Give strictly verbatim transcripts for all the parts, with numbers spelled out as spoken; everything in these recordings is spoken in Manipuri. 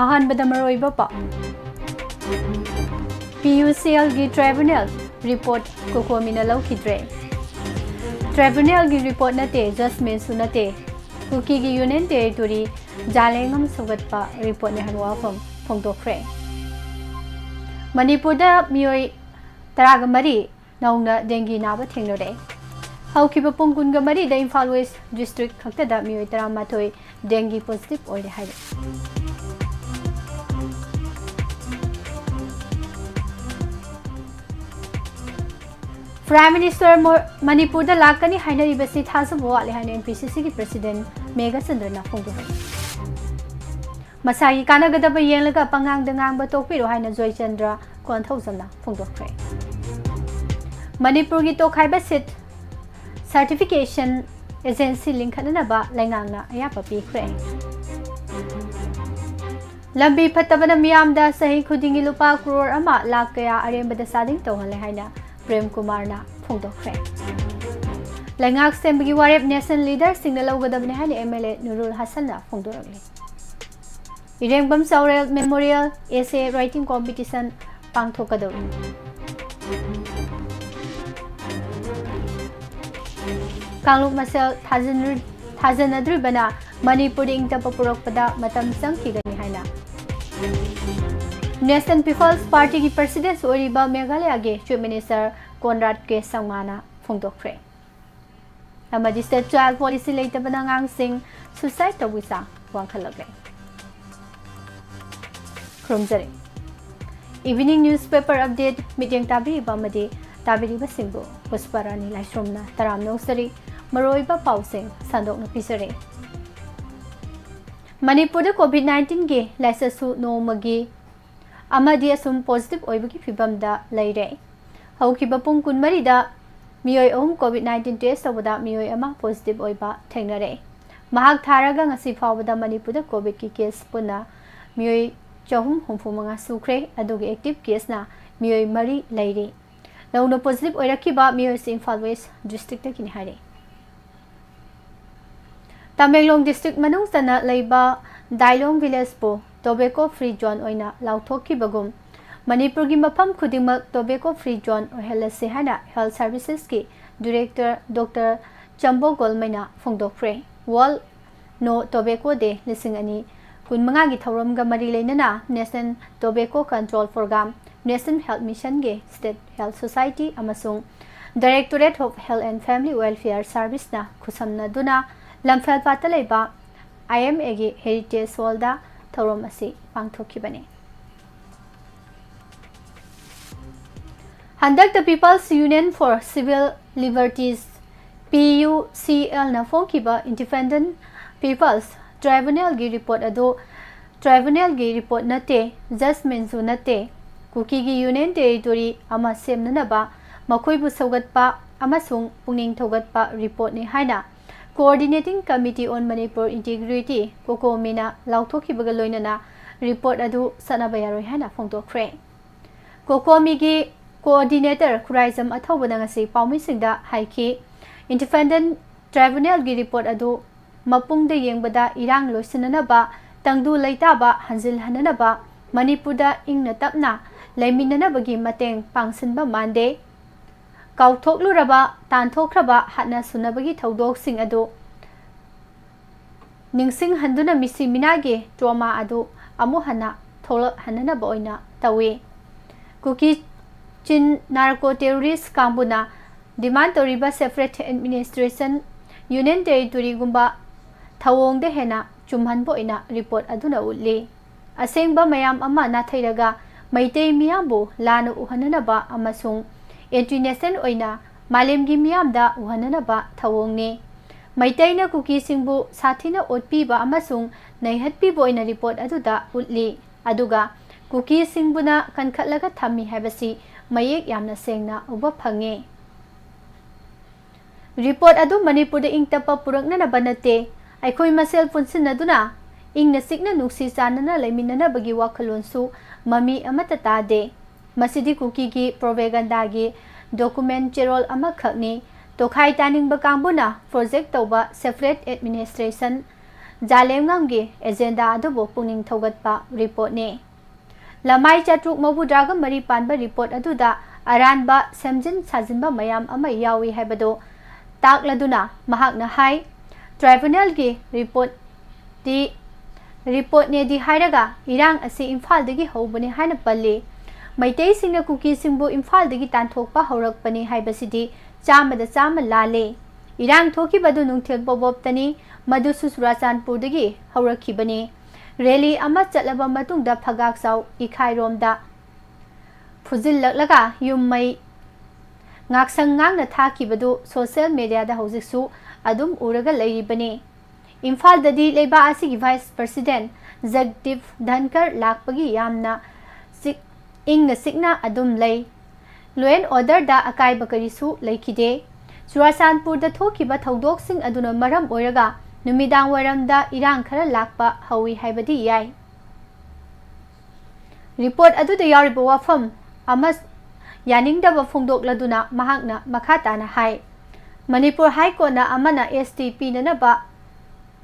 ꯑꯍꯥꯟꯕꯗ ꯃꯔꯨꯑꯣꯏꯕ ꯄꯥꯎ꯫ ꯄꯤ ꯌꯨ ꯁꯤ ꯑꯦꯜꯒꯤ tribunal report ꯀꯣꯀꯣꯃꯤꯅ ꯂꯧꯈꯤꯗ꯭ꯔꯦ꯫ Tribunalꯒꯤ report ꯅꯠꯇꯦ, judgmentꯁꯨ ꯅꯠꯇꯦ, ꯀꯨꯀꯤꯒꯤ Union Territory ꯖꯥꯂꯦꯡ ꯑꯃ ꯁꯧꯒꯠꯄ reportꯅꯤ ꯍꯥꯏꯕ ꯋꯥꯐꯝ ꯐꯣꯡꯗꯣꯛꯈ꯭ꯔꯦ꯫ ꯃꯅꯤꯄꯨꯔꯗ ꯃꯤꯑꯣꯏ ꯇꯔꯥꯒ ꯃꯔꯤ ꯅꯧꯅ dengue ꯅꯥꯕ ꯊꯦꯡꯅꯔꯦ꯫ ꯍꯧꯈꯤꯕ ꯄꯨꯡ ꯀꯨꯟꯒ ꯃꯔꯤꯗ ꯏꯝꯐꯥꯜ West district ꯈꯛꯇꯗ ꯃꯤꯑꯣꯏ ꯇꯔꯥꯃꯥꯊꯣꯏ dengue positive ꯑꯣꯏꯔꯦ ꯍꯥꯏꯔꯦ꯫ Prime Minister ꯃꯣ-, ꯃꯅꯤꯄꯨꯔꯗ ꯂꯥꯛꯀꯅꯤ ꯍꯥꯏꯅꯔꯤꯕꯁꯤ ꯊꯥꯖꯕ ꯋꯥꯠꯂꯤ ꯍꯥꯏꯅ M P C Cꯒꯤ President ꯃꯦꯘꯆꯟꯗ꯭ꯔꯅ ꯐꯣꯡꯗꯣꯛꯈ꯭ꯔꯦ꯫ ꯃꯁꯥꯒꯤ ꯀꯥꯟꯅꯒꯗꯕ ꯌꯦꯡꯂꯒ ꯄꯉꯥꯡꯗ ꯉꯥꯡꯕ ꯇꯣꯛꯄꯤꯔꯣ ꯍꯥꯏꯅ ꯖꯣꯏꯆꯟꯗ꯭ꯔ ꯀꯣꯟꯊꯧꯖꯝꯅ ꯐꯣꯡꯗꯣꯛꯈ꯭ꯔꯦ꯫ ꯃꯅꯤꯄꯨꯔꯒꯤ ꯇꯣꯈꯥꯏꯕ seat certification agency ꯂꯤꯡꯈꯠꯅꯅꯕ ꯂꯩꯉꯥꯛꯅ ꯑꯌꯥꯕ ꯄꯤꯈ꯭ꯔꯦ꯫ ꯂꯝꯕꯤ ꯐꯠꯇꯕꯅ ꯃꯤꯌꯥꯝꯗ ꯆꯍꯤ ꯈꯨꯗꯤꯡꯒꯤ ꯂꯨꯄꯥ ꯀ꯭ꯔꯣꯔ ꯑꯃ ꯂꯥꯈ ꯀꯌꯥ ꯑꯔꯦꯝꯕꯗ ꯆꯥꯗꯤꯡ ꯇꯧꯍꯜꯂꯦ ꯍꯥꯏꯅ ꯄ꯭ꯔꯦꯝ ꯀꯨꯃꯥꯔꯅ ꯐꯣꯡꯗꯣꯛꯈ꯭ꯔꯦ꯫ ꯂꯩꯉꯥꯛ ꯁꯦꯝꯕꯒꯤ ꯋꯥꯔꯦꯞ national leaderꯁꯤꯡꯅ ꯂꯧꯒꯗꯕꯅꯤ ꯍꯥꯏꯅ M L A ꯅꯨꯔꯨꯜ ꯍꯁꯟꯅ ꯐꯣꯡꯗꯣꯔꯛꯂꯤ꯫ ꯏꯔꯦꯡꯕꯝ ꯆꯥꯎꯔꯦꯜ Memorial Essay Writing Competition ꯄꯥꯡꯊꯣꯛꯀꯗꯧꯔꯤ꯫ ꯀꯥꯡꯂꯨꯞ ꯃꯁꯦꯜ ꯊꯥꯖꯅ-, ꯊꯥꯖꯅꯗ꯭ꯔꯤꯕꯅ ꯃꯅꯤꯄꯨꯔꯗ ꯏꯪ ꯇꯞꯄ ꯄꯨꯔꯛꯄꯗ ꯃꯇꯝ ꯆꯪꯈꯤꯒꯅꯤ ꯍꯥꯏꯅ National People's Partyꯒꯤ President ꯑꯣꯏꯔꯤꯕ ꯃꯦꯘꯥꯂꯌꯥꯒꯤ Chief Minister ꯀꯣꯟꯔꯥꯗ ꯀꯦ ꯁꯪꯃꯥꯅ ꯐꯣꯡꯗꯣꯛꯈ꯭ꯔꯦ꯫ ꯑꯃꯗꯤ state child policy ꯂꯩꯇꯕꯅ ꯑꯉꯥꯡꯁꯤꯡ suicide ꯇꯧꯕꯒꯤ ꯆꯥꯡ ꯋꯥꯡꯈꯠꯂꯛꯂꯦ꯫ ꯈꯨꯔꯨꯝꯖꯔꯤ꯫ Evening newspaper update ꯃꯤꯠꯌꯦꯡ ꯇꯥꯕꯤꯔꯤꯕ ꯑꯃꯗꯤ ꯇꯥꯕꯤꯔꯤꯕꯁꯤꯡꯕꯨ ꯄꯨꯁꯄꯔꯥꯅꯤ ꯂꯥꯏꯁ꯭ꯔꯝꯅ ꯇꯔꯥꯝꯅ ꯑꯣꯛꯆꯔꯤ꯫ ꯃꯔꯨꯑꯣꯏꯕ ꯄꯥꯎꯁꯤꯡ ꯁꯟꯗꯣꯛꯅ ꯄꯤꯖꯔꯤ꯫ ꯃꯅꯤꯄꯨꯔꯗ COVID nineteenꯒꯤ ꯂꯥꯏꯆꯠꯁꯨ ꯅꯣꯡꯃꯒꯤ ꯑꯃꯗꯤ ꯑꯁꯨꯝ positive ꯑꯣꯏꯕꯒꯤ ꯐꯤꯕꯝꯗ ꯂꯩꯔꯦ꯫ ꯍꯧꯈꯤꯕ ꯄꯨꯡ ꯀꯨꯟꯃꯔꯤꯗ ꯃꯤꯑꯣꯏ ꯑꯍꯨꯝ COVID nineteen test ꯇꯧꯕꯗ ꯃꯤꯑꯣꯏ ꯑꯃ positive ꯑꯣꯏꯕ ꯊꯦꯡꯅꯔꯦ꯫ ꯃꯍꯥꯛ ꯊꯥꯔꯒ ꯉꯁꯤ ꯐꯥꯎꯕꯗ ꯃꯅꯤꯄꯨꯔꯗ COVIDꯀꯤ case ꯄꯨꯟꯅ ꯃꯤꯑꯣꯏ ꯆꯍꯨꯝ ꯍꯨꯝꯐꯨ ꯃꯉꯥ ꯁꯨꯈ꯭ꯔꯦ꯫ ꯑꯗꯨꯒ active caseꯅ ꯃꯤꯑꯣꯏ ꯃꯔꯤ ꯂꯩꯔꯤ꯫ ꯅꯧꯅ positive ꯑꯣꯏꯔꯛꯈꯤꯕ ꯃꯤꯑꯣꯏꯁꯤ ꯏꯝꯐꯥꯜ West districtꯇꯒꯤꯅꯤ ꯍꯥꯏꯔꯤ꯫ ꯇꯃꯦꯡꯂꯣꯡ district ꯃꯅꯨꯡ ꯆꯟꯅ ꯂꯩꯕ ꯗꯥꯏꯂꯣꯡ villageꯄꯨ tobacco free zone ꯑꯣꯏꯅ ꯂꯥꯎꯊꯣꯛꯈꯤꯕꯒꯨꯝ, ꯃꯅꯤꯄꯨꯔꯒꯤ ꯃꯐꯝ ꯈꯨꯗꯤꯡꯃꯛ tobacco free zone ꯑꯣꯏꯍꯜꯂꯁꯤ ꯍꯥꯏꯅ Health Servicesꯀꯤ Director Doctor ꯆꯝꯕꯣ ꯒꯣꯜꯃꯩꯅ ꯐꯣꯡꯗꯣꯛꯈ꯭ꯔꯦ꯫ World No Tobacco Day ꯂꯤꯁꯤꯡ ꯑꯅꯤ ꯀꯨꯟꯃꯉꯥꯒꯤ ꯊꯧꯔꯝꯒ ꯃꯔꯤ ꯂꯩꯅꯅ National Tobacco Control Program, National Health Missionꯒꯤ State Health Society ꯑꯃꯁꯨꯡ Directorate of Health and Family Welfare Servicesꯅ ꯈꯨꯠꯁꯝꯅꯗꯨꯅ ꯂꯝꯐꯦꯜꯄꯥꯠꯇ ꯂꯩꯕ IMAꯒꯤ Heritage Hallꯗ ꯊꯧꯔꯝ ꯑꯁꯤ ꯄꯥꯡꯊꯣꯛꯈꯤꯕꯅꯤ꯫ ꯍꯟꯗꯛꯇ People's Union for Civil Liberties, PUCLꯅ ꯐꯣꯡꯈꯤꯕ Independent People's Tribunalꯒꯤ report ꯑꯗꯨ tribunalꯒꯤ report ꯅꯠꯇꯦ, judgmentꯁꯨ ꯅꯠꯇꯦ, ꯀꯨꯀꯤꯒꯤ Union Territory ꯑꯃ ꯁꯦꯝꯅꯅꯕ ꯃꯈꯣꯏꯕꯨ ꯁꯧꯒꯠꯄ ꯑꯃꯁꯨꯡ ꯄꯨꯛꯅꯤꯡ ꯊꯧꯒꯠꯄ reportꯅꯤ ꯍꯥꯏꯅ Coordinating Committee on Manipur Integrity, COCOMIꯅ ꯂꯥꯎꯊꯣꯛꯈꯤꯕꯒ ꯂꯣꯏꯅꯅ report ꯑꯗꯨ ꯆꯠꯅꯕ ꯌꯥꯔꯣꯏ ꯍꯥꯏꯅ ꯐꯣꯡꯗꯣꯛꯈ꯭ꯔꯦ꯫ COCOMIꯒꯤ Coordinator ꯈꯨꯔꯥꯏꯖꯝ ꯑꯊꯧꯕꯅ ꯉꯁꯤ ꯄꯥꯎꯃꯤꯁꯤꯡꯗ ꯍꯥꯏꯈꯤ, Independent Tribunalꯒꯤ report ꯑꯗꯨ ꯃꯄꯨꯡꯗ ꯌꯦꯡꯕꯗ ꯏꯔꯥꯡ ꯂꯣꯏꯁꯤꯟꯅꯅꯕ, ꯇꯪꯗꯨ ꯂꯩꯇꯥꯕ ꯍꯟꯖꯤꯜꯍꯟꯅꯅꯕ, ꯃꯅꯤꯄꯨꯔꯗ ꯏꯪꯅ ꯇꯞꯅ ꯂꯩꯃꯤꯟꯅꯅꯕꯒꯤ ꯃꯇꯦꯡ ꯄꯥꯡꯁꯤꯟꯕ ꯃꯥꯟꯗꯦ꯫ ꯀꯥꯎꯊꯣꯛꯂꯨꯔꯕ, ꯇꯥꯟꯊꯣꯛꯈ꯭ꯔꯕ ꯍꯥꯠꯅ ꯁꯨꯅꯕꯒꯤ ꯊꯧꯗꯣꯛꯁꯤꯡ ꯑꯗꯨ ꯅꯤꯡꯁꯤꯡꯍꯟꯗꯨꯅ ꯃꯤꯁꯤ ꯃꯤꯅꯥꯒꯤ trauma ꯑꯗꯨ ꯑꯃꯨꯛ ꯍꯟꯅ ꯊꯣꯛꯂꯛꯍꯟꯅꯅꯕ ꯑꯣꯏꯅ ꯇꯧꯏ꯫ ꯀꯨꯀꯤ ꯆꯤꯟ narco terrorist ꯀꯥꯡꯕꯨꯅ demand ꯇꯧꯔꯤꯕ separate administration, Union Territoryꯒꯨꯝꯕ ꯊꯧꯑꯣꯡꯗ ꯍꯦꯟꯅ ꯆꯨꯝꯍꯟꯕ ꯑꯣꯏꯅ report ꯑꯗꯨꯅ ꯎꯠꯂꯤ꯫ ꯑꯁꯦꯡꯕ ꯃꯌꯥꯝ ꯑꯃ ꯅꯥꯊꯩꯔꯒ ꯃꯩꯇꯩ ꯃꯤꯌꯥꯝꯕꯨ ꯂꯥꯟꯅ ꯎꯍꯟꯅꯅꯕ ꯑꯃꯁꯨꯡ anti nation ꯑꯣꯏꯅ ꯃꯥꯂꯦꯝꯒꯤ ꯃꯤꯌꯥꯝꯗ ꯎꯍꯟꯅꯅꯕ ꯊꯧꯑꯣꯡꯅꯤ꯫ ꯃꯩꯇꯩꯅ ꯀꯨꯀꯤꯁꯤꯡꯕꯨ ꯁꯥꯊꯤꯅ ꯑꯣꯠꯄꯤꯕ ꯑꯃꯁꯨꯡ ꯅꯩꯍꯠꯄꯤꯕ ꯑꯣꯏꯅ report ꯑꯗꯨꯗ ꯎꯠꯂꯤ, ꯑꯗꯨꯒ ꯀꯨꯀꯤꯁꯤꯡꯕꯨꯅ ꯀꯟꯈꯠꯂꯒ ꯊꯝꯃꯤ ꯍꯥꯏꯕꯁꯤ ꯃꯌꯦꯛ ꯌꯥꯝꯅ ꯁꯦꯡꯅ ꯎꯕ ꯐꯪꯉꯤ꯫ Report ꯑꯗꯨ ꯃꯅꯤꯄꯨꯔꯗ ꯏꯪ ꯇꯞꯄ ꯄꯨꯔꯛꯅꯅꯕ ꯅꯠꯇꯦ, ꯑꯩꯈꯣꯏ ꯃꯁꯦꯜ ꯄꯨꯟꯁꯤꯟꯅꯗꯨꯅ ꯏꯪꯅ ꯆꯤꯛꯅ ꯅꯨꯡꯁꯤ ꯆꯥꯟꯅꯅ ꯂꯩꯃꯤꯟꯅꯅꯕꯒꯤ ꯋꯥꯈꯜꯂꯣꯟꯁꯨ ꯃꯃꯤ ꯑꯃꯠꯇ ꯇꯥꯗꯦ꯫ ꯃꯁꯤꯗꯤ ꯀꯨꯀꯤꯒꯤ propagandaꯒꯤ document ꯆꯦꯔꯣꯜ ꯑꯃꯈꯛꯅꯤ꯫ ꯇꯣꯈꯥꯏ ꯇꯥꯅꯤꯡꯕ ꯀꯥꯡꯕꯨꯅ project ꯇꯧꯕ separate administration, ꯖꯥꯂꯦꯝꯉꯝꯒꯤ ꯑꯦꯖꯦꯟꯗꯥ ꯑꯗꯨꯕꯨ ꯄꯨꯛꯅꯤꯡ ꯊꯧꯒꯠꯄ ꯔꯤꯄꯣꯔꯠꯅꯤ꯫ ꯂꯃꯥꯏ ꯆꯥꯇ꯭ꯔꯨꯛ ꯃꯧꯗ꯭ꯔꯥꯒ ꯃꯔꯤ ꯄꯥꯟꯕ ꯔꯤꯄꯣꯔꯠ ꯑꯗꯨꯗ ꯑꯔꯥꯟꯕ ꯁꯦꯝꯖꯤꯟ ꯁꯥꯖꯤꯟꯕ ꯃꯌꯥꯝ ꯑꯃ ꯌꯥꯎꯏ ꯍꯥꯏꯕꯗꯨ ꯇꯥꯛꯂꯗꯨꯅ ꯃꯍꯥꯛꯅ ꯍꯥꯏ, ꯇ꯭ꯔꯥꯏꯕꯨꯅꯦꯜꯒꯤ ꯔꯤꯄꯣꯔꯠꯇꯤ, ꯔꯤꯄꯣꯔꯠꯅꯦꯗꯤ ꯍꯥꯏꯔꯒ ꯏꯔꯥꯡ ꯑꯁꯤ ꯏꯝꯐꯥꯜꯗꯒꯤ ꯍꯧꯕꯅꯤ ꯍꯥꯏꯅ ꯄꯜꯂꯤ꯫ ꯃꯩꯇꯩꯁꯤꯡꯅ ꯀꯨꯀꯤꯁꯤꯡꯕꯨ ꯏꯝꯐꯥꯜꯗꯒꯤ ꯇꯥꯟꯊꯣꯛꯄ ꯍꯧꯔꯛꯄꯅꯤ ꯍꯥꯏꯕꯁꯤꯗꯤ ꯆꯥꯝꯃꯗ ꯆꯥꯝꯃ ꯂꯥꯜꯂꯤ꯫ ꯏꯔꯥꯡ ꯊꯣꯛꯈꯤꯕꯗꯨ ꯅꯨꯡꯊꯤꯜ ꯄꯣꯕꯣꯞꯇꯅꯤ, ꯃꯗꯨꯁꯨ ꯆꯨꯔꯥꯆꯥꯟꯄꯨꯔꯗꯒꯤ ꯍꯧꯔꯛꯈꯤꯕꯅꯤ꯫ ꯔꯦꯂꯤ ꯑꯃ ꯆꯠꯂꯕ ꯃꯇꯨꯡꯗ ꯐꯒꯥꯛꯆꯥꯎ ꯏꯈꯥꯏꯔꯣꯝꯗ ꯐꯨꯖꯤꯜꯂꯛꯂꯒ ꯌꯨꯝ ꯃꯩ ꯉꯥꯛꯁꯪ ꯉꯥꯡꯅ ꯊꯥꯈꯤꯕꯗꯨ ꯁꯣꯁꯤꯌꯦꯜ ꯃꯦꯗꯤꯌꯥꯗ ꯍꯧꯖꯤꯛꯁꯨ ꯑꯗꯨꯝ ꯎꯔꯒ ꯂꯩꯔꯤꯕꯅꯤ꯫ ꯏꯝꯐꯥꯜꯗꯗꯤ ꯂꯩꯕꯥꯛ ꯑꯁꯤꯒꯤ ꯚꯥꯏꯁ ꯄ꯭ꯔꯁꯤꯗꯦꯟ ꯖꯒꯗꯤꯞ ꯙꯟꯀꯔ ꯂꯥꯛꯄꯒꯤ ꯌꯥꯝꯅ ꯆꯤꯛ-, ꯏꯪꯅ ꯆꯤꯛꯅ ꯑꯗꯨꯝ ꯂꯩ꯫ ꯂꯣ ꯑꯦꯟ ꯑꯣꯔꯗꯔꯗ ꯑꯀꯥꯏꯕ ꯀꯔꯤꯁꯨ ꯂꯩꯈꯤꯗꯦ꯫ ꯆꯨꯔꯥꯆꯥꯟꯄꯨꯔꯗ ꯊꯣꯛꯈꯤꯕ ꯊꯧꯗꯣꯛꯁꯤꯡ ꯑꯗꯨꯅ ꯃꯔꯝ ꯑꯣꯏꯔꯒ ꯅꯨꯃꯤꯗꯥꯡ ꯋꯥꯏꯔꯝꯗ ꯏꯔꯥꯡ ꯈꯔ ꯂꯥꯛꯄ ꯍꯧꯏ ꯍꯥꯏꯕꯗꯤ ꯌꯥꯏ꯫ ꯔꯤꯄꯣꯔꯠ ꯑꯗꯨꯗ ꯌꯥꯎꯔꯤꯕ ꯋꯥꯐꯝ ꯑꯃ ꯌꯥꯅꯤꯡꯗꯕ ꯐꯣꯡꯗꯣꯛꯂꯗꯨꯅ ꯃꯍꯥꯛꯅ ꯃꯈꯥ ꯇꯥꯅ ꯍꯥꯏ, ꯃꯅꯤꯄꯨꯔ ꯍꯥꯏ ꯀꯣꯔꯠꯅ ꯑꯃꯅ ꯑꯦꯁ ꯇꯤ ꯄꯤꯅꯅꯕ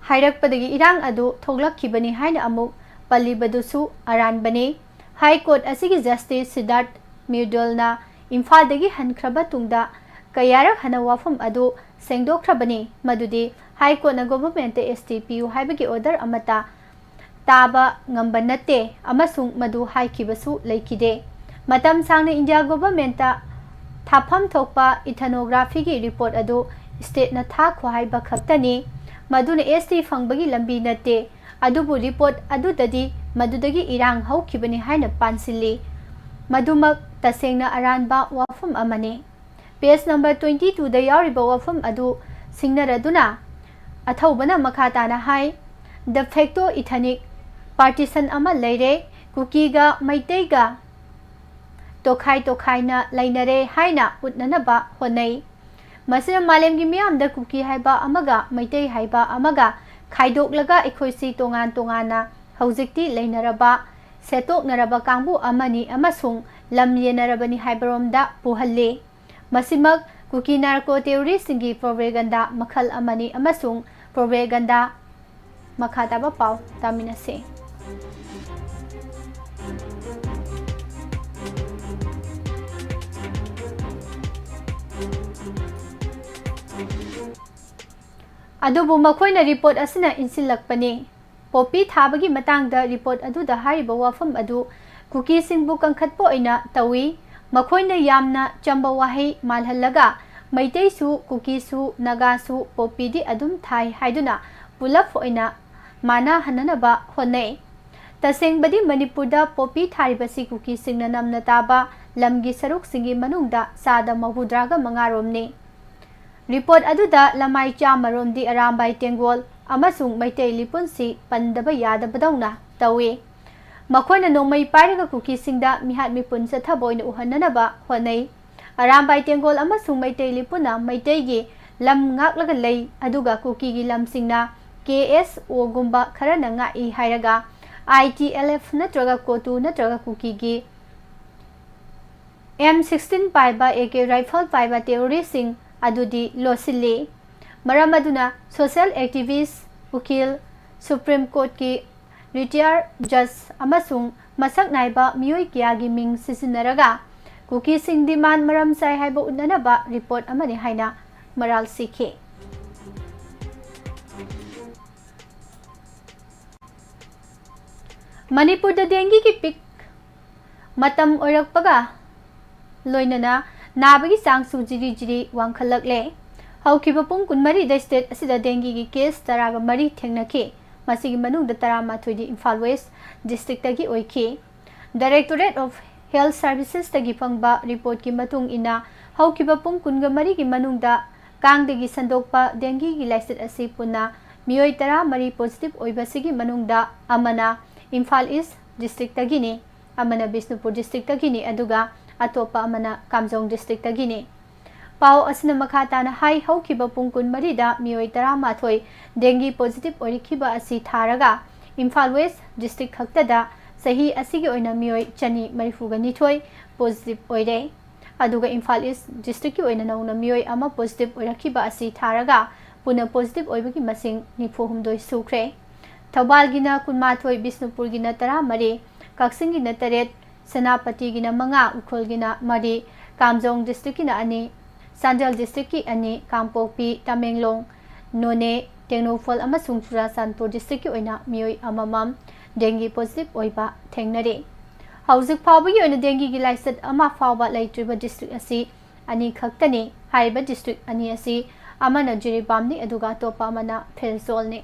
ꯍꯥꯏꯔꯛꯄꯗꯒꯤ ꯏꯔꯥꯡ ꯑꯗꯨ ꯊꯣꯛꯂꯛꯈꯤꯕꯅꯤ ꯍꯥꯏꯅ ꯑꯃꯨꯛ ꯄꯜꯂꯤꯕꯗꯨꯁꯨ ꯑꯔꯥꯟꯕꯅꯤ꯫ ꯍꯥꯏ ꯀꯣꯔꯠ ꯑꯁꯤꯒꯤ ꯖꯁꯇꯤꯁ ꯁꯤꯗꯥꯔꯊ ꯃꯤꯔꯗꯨꯜꯅ ꯏꯝꯐꯥꯜꯗꯒꯤ ꯍꯟꯈ꯭ꯔꯕ ꯇꯨꯡꯗ ꯀꯌꯥꯔꯛ ꯍꯟꯅ ꯋꯥꯐꯝ ꯑꯗꯨ ꯁꯦꯡꯗꯣꯛꯈ꯭ꯔꯕꯅꯤ, ꯃꯗꯨꯗꯤ ꯍꯥꯏ ꯀꯣꯔꯠꯅ ꯒꯣꯚꯔꯟꯃꯦꯟꯠꯇ ꯑꯦꯁ ꯇꯤ ꯄꯤꯌꯨ ꯍꯥꯏꯕꯒꯤ ꯑꯣꯔꯗꯔ ꯑꯃꯠꯇ ꯇꯥꯕ ꯉꯝꯕ ꯅꯠꯇꯦ ꯑꯃꯁꯨꯡ ꯃꯗꯨ ꯍꯥꯏꯈꯤꯕꯁꯨ ꯂꯩꯈꯤꯗꯦ꯫ ꯃꯇꯝ ꯁꯥꯡꯅ ꯏꯟꯗꯤꯌꯥ ꯒꯣꯚꯔꯟꯃꯦꯟꯠꯇ ꯊꯥꯐꯝ ꯊꯣꯛꯄ ꯏꯊꯅꯣꯒ꯭ꯔꯥꯐꯤꯒꯤ ꯔꯤꯄꯣꯔꯠ ꯑꯗꯨ ꯁ꯭ꯇꯦꯠꯅ ꯊꯥꯈꯣ ꯍꯥꯏꯕ ꯈꯛꯇꯅꯤ꯫ ꯃꯗꯨꯅ ꯑꯦꯁ ꯇꯤ ꯐꯪꯕꯒꯤ ꯂꯝꯕꯤ ꯅꯠꯇꯦ꯫ ꯑꯗꯨꯕꯨ ꯔꯤꯄꯣꯔꯠ ꯑꯗꯨꯗꯗꯤ ꯃꯗꯨꯗꯒꯤ ꯏꯔꯥꯡ ꯍꯧꯈꯤꯕꯅꯤ ꯍꯥꯏꯅ ꯄꯥꯟꯁꯤꯜꯂꯤ꯫ ꯃꯗꯨꯃꯛ ꯇꯁꯦꯡꯅ ꯑꯔꯥꯟꯕ ꯋꯥꯐꯝ ꯑꯃꯅꯤ꯫ ꯄꯦꯖ ꯅꯝꯕꯔ ꯇ꯭ꯋꯦꯟꯇꯤ ꯇꯨꯗ ꯌꯥꯎꯔꯤꯕ ꯋꯥꯐꯝ ꯑꯗꯨ ꯁꯤꯡꯅꯔꯗꯨꯅ ꯑꯊꯧꯕꯅ ꯃꯈꯥ ꯇꯥꯅ ꯍꯥꯏ, de facto ethnic partition ꯑꯃ ꯂꯩꯔꯦ, ꯀꯨꯀꯤꯒ ꯃꯩꯇꯩꯒ ꯇꯣꯈꯥꯏ ꯇꯣꯈꯥꯏꯅ ꯂꯩꯅꯔꯦ ꯍꯥꯏꯅ ꯎꯠꯅꯅꯕ ꯍꯣꯠꯅꯩ꯫ ꯃꯁꯤꯅ ꯃꯥꯂꯦꯝꯒꯤ ꯃꯤꯌꯥꯝꯗ ꯀꯨꯀꯤ ꯍꯥꯏꯕ ꯑꯃꯒ ꯃꯩꯇꯩ ꯍꯥꯏꯕ ꯑꯃꯒ ꯈꯥꯏꯗꯣꯛꯂꯒ ꯑꯩꯈꯣꯏꯁꯤ ꯇꯣꯉꯥꯟ ꯇꯣꯉꯥꯟꯅ ꯍꯧꯖꯤꯛꯇꯤ ꯂꯩꯅꯔꯕ, ꯁꯦꯠꯇꯣꯛꯅꯔꯕ ꯀꯥꯡꯕꯨ ꯑꯃꯅꯤ ꯑꯃꯁꯨꯡ ꯂꯝ ꯌꯦꯟꯅꯔꯕꯅꯤ ꯍꯥꯏꯕꯔꯣꯝꯗ ꯄꯨꯍꯜꯂꯤ꯫ ꯃꯁꯤꯃꯛ ꯀꯨꯀꯤ ꯅꯥꯔꯀꯣ ꯇꯦꯔꯣꯔꯤꯁꯁꯤꯡꯒꯤ ꯄ꯭ꯔꯣꯄꯦꯒꯟꯗꯥ ꯃꯈꯜ ꯑꯃꯅꯤ ꯑꯃꯁꯨꯡ ꯄ꯭ꯔꯣꯄꯦꯒꯟꯗꯥ ꯃꯈꯥ ꯇꯥꯕ ꯄꯥꯎ ꯇꯥꯃꯤꯟꯅꯁꯤ꯫ ꯑꯗꯨꯕꯨ ꯃꯈꯣꯏꯅ ꯔꯤꯄꯣꯔꯠ ꯑꯁꯤꯅ ꯏꯟꯁꯤꯜꯂꯛꯄꯅꯤ꯫ ꯄꯣꯄꯤ ꯊꯥꯕꯒꯤ ꯃꯇꯥꯡꯗ ꯔꯤꯄꯣꯔꯠ ꯑꯗꯨꯗ ꯍꯥꯏꯔꯤꯕ ꯋꯥꯐꯝ ꯑꯗꯨ ꯀꯨꯀꯤꯁꯤꯡꯕꯨ ꯀꯟꯈꯠꯄ ꯑꯣꯏꯅ ꯇꯧꯏ꯫ ꯃꯈꯣꯏꯅ ꯌꯥꯝꯅ ꯆꯝꯕ ꯋꯥꯍꯩ ꯃꯥꯜꯍꯜꯂꯒ ꯃꯩꯇꯩꯁꯨ, ꯀꯨꯀꯤꯁꯨ, ꯅꯥꯒꯥꯁꯨ ꯄꯣꯄꯤꯗꯤ ꯑꯗꯨꯝ ꯊꯥꯏ ꯍꯥꯏꯗꯨꯅ ꯄꯨꯂꯞ ꯑꯣꯏꯅ ꯃꯥꯟꯅꯍꯟꯅꯅꯕ ꯍꯣꯠꯅꯩ꯫ ꯇꯁꯦꯡꯕꯗꯤ ꯃꯅꯤꯄꯨꯔꯗ ꯄꯣꯄꯤ ꯊꯥꯔꯤꯕꯁꯤ ꯀꯨꯀꯤꯁꯤꯡꯅ ꯅꯝꯅ ꯇꯥꯕ ꯂꯝꯒꯤ ꯁꯔꯨꯛꯁꯤꯡꯒꯤ ꯃꯅꯨꯡꯗ ꯆꯥꯗ ꯃꯧꯗ꯭ꯔꯥꯒ ꯃꯉꯥ ꯔꯣꯝꯅꯤ꯫ ꯔꯤꯄꯣꯔꯠ ꯑꯗꯨꯗ ꯂꯃꯥꯏ ꯆꯥꯝꯃ ꯔꯣꯝꯗꯤ ꯑꯔꯥꯝꯕꯥꯏ ꯇꯦꯡꯒꯣꯜ ꯑꯃꯁꯨꯡ ꯃꯩꯇꯩ ꯂꯤꯄꯨꯟꯁꯤ ꯄꯟꯗꯕ ꯌꯥꯗꯕꯗꯧꯅ ꯇꯧꯏ꯫ ꯃꯈꯣꯏꯅ ꯅꯣꯡꯃꯩ ꯄꯥꯏꯔꯒ ꯀꯨꯀꯤꯁꯤꯡꯗ ꯃꯤꯍꯥꯠ ꯃꯤꯄꯨꯟ ꯆꯠꯊꯕ ꯑꯣꯏꯅ ꯎꯍꯟꯅꯅꯕ ꯍꯣꯠꯅꯩ꯫ ꯑꯔꯥꯝꯕꯥꯏ ꯇꯦꯡꯒꯣꯜ ꯑꯃꯁꯨꯡ ꯃꯩꯇꯩ ꯂꯤꯄꯨꯅ ꯃꯩꯇꯩꯒꯤ ꯂꯝ ꯉꯥꯛꯂꯒ ꯂꯩ, ꯑꯗꯨꯒ ꯀꯨꯀꯤꯒꯤ ꯂꯝꯁꯤꯡꯅ ꯀꯦ ꯑꯦꯁ ꯑꯣꯒꯨꯝꯕ ꯈꯔꯅ ꯉꯥꯛꯏ ꯍꯥꯏꯔꯒ ꯑꯥꯏ ꯇꯤ ꯑꯦꯜ ꯑꯦꯐ ꯅꯠꯇ꯭ꯔꯒ ꯀꯣꯇꯨ ꯅꯠꯇ꯭ꯔꯒ ꯀꯨꯀꯤꯒꯤ ꯑꯦꯝ ꯁꯤꯛꯁꯇꯤꯟ ꯄꯥꯏꯕ, ꯑꯦ ꯀꯦ ꯔꯥꯏꯐꯜ ꯄꯥꯏꯕ ꯇꯦꯔꯣꯔꯤꯁꯁꯤꯡ ꯑꯗꯨꯗꯤ ꯂꯣꯠꯁꯤꯜꯂꯤ꯫ ꯃꯔꯝ ꯑꯗꯨꯅ ꯁꯣꯁꯤꯌꯦꯜ ꯑꯦꯛꯇꯤꯚꯤꯁ, ꯎꯀꯤꯜ, ꯁꯨꯄ꯭ꯔꯤꯝ ꯀꯣꯔꯠꯀꯤ ꯔꯤꯇꯥꯌꯔ ꯖꯖ ꯑꯃꯁꯨꯡ ꯃꯁꯛ ꯅꯥꯏꯕ ꯃꯤꯑꯣꯏ ꯀꯌꯥꯒꯤ ꯃꯤꯡ ꯁꯤꯖꯤꯟꯅꯔꯒ ꯀꯨꯀꯤꯁꯤꯡ ꯗꯤꯃꯥꯟ ꯃꯔꯝ ꯆꯥꯏ ꯍꯥꯏꯕ ꯎꯠꯅꯅꯕ ꯔꯤꯄꯣꯔꯠ ꯑꯃꯅꯤ ꯍꯥꯏꯅ ꯃꯔꯥꯜ ꯁꯤꯈꯤ꯫ ꯃꯅꯤꯄꯨꯔꯗ ꯗꯦꯡꯒꯤꯒꯤ ꯄꯤꯛ ꯃꯇꯝ ꯑꯣꯏꯔꯛꯄꯒ ꯂꯣꯏꯅꯅ ꯅꯥꯕꯒꯤ ꯆꯥꯡꯁꯨ ꯖꯤꯔꯤ ꯖꯤꯔꯤ ꯋꯥꯡꯈꯠꯂꯛꯂꯦ꯫ ꯍꯧꯈꯤꯕ ꯄꯨꯡ ꯀꯨꯟꯃꯔꯤꯗ ꯁ꯭ꯇꯦꯠ ꯑꯁꯤꯗ ꯗꯦꯡꯒꯤꯒꯤ ꯀꯦꯁ ꯇꯔꯥꯒ ꯃꯔꯤ ꯊꯦꯡꯅꯈꯤ꯫ ꯃꯁꯤꯒꯤ ꯃꯅꯨꯡꯗ ꯇꯔꯥꯃꯥꯊꯣꯏꯗꯤ ꯏꯝꯐꯥꯜ ꯋꯦꯁ ꯗꯤꯁꯇ꯭ꯔꯤꯛꯇꯒꯤ ꯑꯣꯏꯈꯤ꯫ Directorate of Health Servicesꯇꯒꯤ ꯐꯪꯕ ꯔꯤꯄꯣꯔꯠꯀꯤ ꯃꯇꯨꯡ ꯏꯟꯅ, ꯍꯧꯈꯤꯕ ꯄꯨꯡ ꯀꯨꯟꯒ ꯃꯔꯤꯒꯤ ꯃꯅꯨꯡꯗ ꯀꯥꯡꯗꯒꯤ ꯁꯟꯗꯣꯛꯄ ꯗꯦꯡꯒꯤꯒꯤ ꯂꯥꯏꯆꯠ ꯑꯁꯤ ꯄꯨꯟꯅ ꯃꯤꯑꯣꯏ ꯇꯔꯥꯃꯔꯤ ꯄꯣꯖꯤꯇꯤꯚ ꯑꯣꯏꯕꯁꯤꯒꯤ ꯃꯅꯨꯡꯗ ꯑꯃꯅ ꯏꯝꯐꯥꯜ ꯏꯁ ꯗꯤꯁꯇ꯭ꯔꯤꯛꯇꯒꯤꯅꯤ, ꯑꯃꯅ ꯕꯤꯁꯅꯨꯄꯨꯔ ꯗꯤꯁꯇ꯭ꯔꯤꯛꯇꯒꯤꯅꯤ, ꯑꯗꯨꯒ ꯑꯇꯣꯞꯄ ꯑꯃꯅ ꯀꯥꯝꯖꯣꯡ ꯗꯤꯁꯇ꯭ꯔꯤꯛꯇꯒꯤꯅꯤ꯫ ꯄꯥꯎ ꯑꯁꯤꯅ ꯃꯈꯥ ꯇꯥꯅ ꯍꯥꯏ, ꯍꯧꯈꯤꯕ ꯄꯨꯡ ꯀꯨꯟꯃꯔꯤꯗ ꯃꯤꯑꯣꯏ ꯇꯔꯥꯃꯥꯊꯣꯏ ꯗꯦꯡꯒꯤ ꯄꯣꯖꯤꯇꯤꯚ ꯑꯣꯏꯔꯛꯈꯤꯕ ꯑꯁꯤ ꯊꯥꯔꯒ ꯏꯝꯐꯥꯜ ꯋꯦꯁ ꯗꯤꯁꯇ꯭ꯔꯤꯛ ꯈꯛꯇꯗ ꯆꯍꯤ ꯑꯁꯤꯒꯤ ꯑꯣꯏꯅ ꯃꯤꯑꯣꯏ ꯆꯅꯤ ꯃꯔꯤꯐꯨꯒ ꯅꯤꯊꯣꯏ ꯄꯣꯖꯤꯇꯤꯚ ꯑꯣꯏꯔꯦ꯫ ꯑꯗꯨꯒ ꯏꯝꯐꯥꯜ ꯏꯁ ꯗꯤꯁꯇ꯭ꯔꯤꯛꯀꯤ ꯑꯣꯏꯅ ꯅꯧꯅ ꯃꯤꯑꯣꯏ ꯑꯃ ꯄꯣꯖꯤꯇꯤꯚ ꯑꯣꯏꯔꯛꯈꯤꯕ ꯑꯁꯤ ꯊꯥꯔꯒ ꯄꯨꯟꯅ ꯄꯣꯖꯤꯇꯤꯚ ꯑꯣꯏꯕꯒꯤ ꯃꯁꯤꯡ ꯅꯤꯐꯨ ꯍꯨꯝꯗꯣꯏ ꯁꯨꯈ꯭ꯔꯦ꯫ ꯊꯧꯕꯥꯜꯒꯤꯅ ꯀꯨꯟꯃꯥꯊꯣꯏ, ꯕꯤꯁꯅꯨꯄꯨꯔꯒꯤꯅ ꯇꯔꯥꯃꯔꯤ, ꯀꯛꯆꯤꯡꯒꯤꯅ ꯇꯔꯦꯠ, ꯁꯦꯅꯥꯄꯇꯤꯒꯤꯅ ꯃꯉꯥ, ꯎꯈ꯭ꯔꯨꯜꯒꯤꯅ ꯃꯔꯤ, ꯀꯥꯝꯖꯣꯡ districtꯀꯤꯅ ꯑꯅꯤ, ꯆꯥꯟꯗꯦꯜ districtꯀꯤ ꯑꯅꯤ, ꯀꯥꯡꯄꯣꯛꯄꯤ, ꯇꯃꯦꯡꯂꯣꯡ, ꯅꯣꯅꯦ, ꯇꯦꯡꯅꯧꯄꯜ ꯑꯃꯁꯨꯡ ꯆꯨꯔꯥꯆꯥꯟꯄꯨꯔ districtꯀꯤ ꯑꯣꯏꯅ ꯃꯤꯑꯣꯏ ꯑꯃꯃꯝ dengue positive ꯑꯣꯏꯕ ꯊꯦꯡꯅꯔꯦ꯫ ꯍꯧꯖꯤꯛ ꯐꯥꯎꯕꯒꯤ ꯑꯣꯏꯅ dengueꯒꯤ ꯂꯥꯏꯆꯠ ꯑꯃ ꯐꯥꯎꯕ ꯂꯩꯇ꯭ꯔꯤꯕ district ꯑꯁꯤ ꯑꯅꯤ ꯈꯛꯇꯅꯤ꯫ ꯍꯥꯏꯔꯤꯕ district ꯑꯅꯤ ꯑꯁꯤ ꯑꯃꯅ ꯖꯤꯔꯤꯕꯥꯝꯅꯤ, ꯑꯗꯨꯒ ꯑꯇꯣꯞꯄ ꯑꯃꯅ ꯐꯦꯔꯖꯣꯜꯅꯤ꯫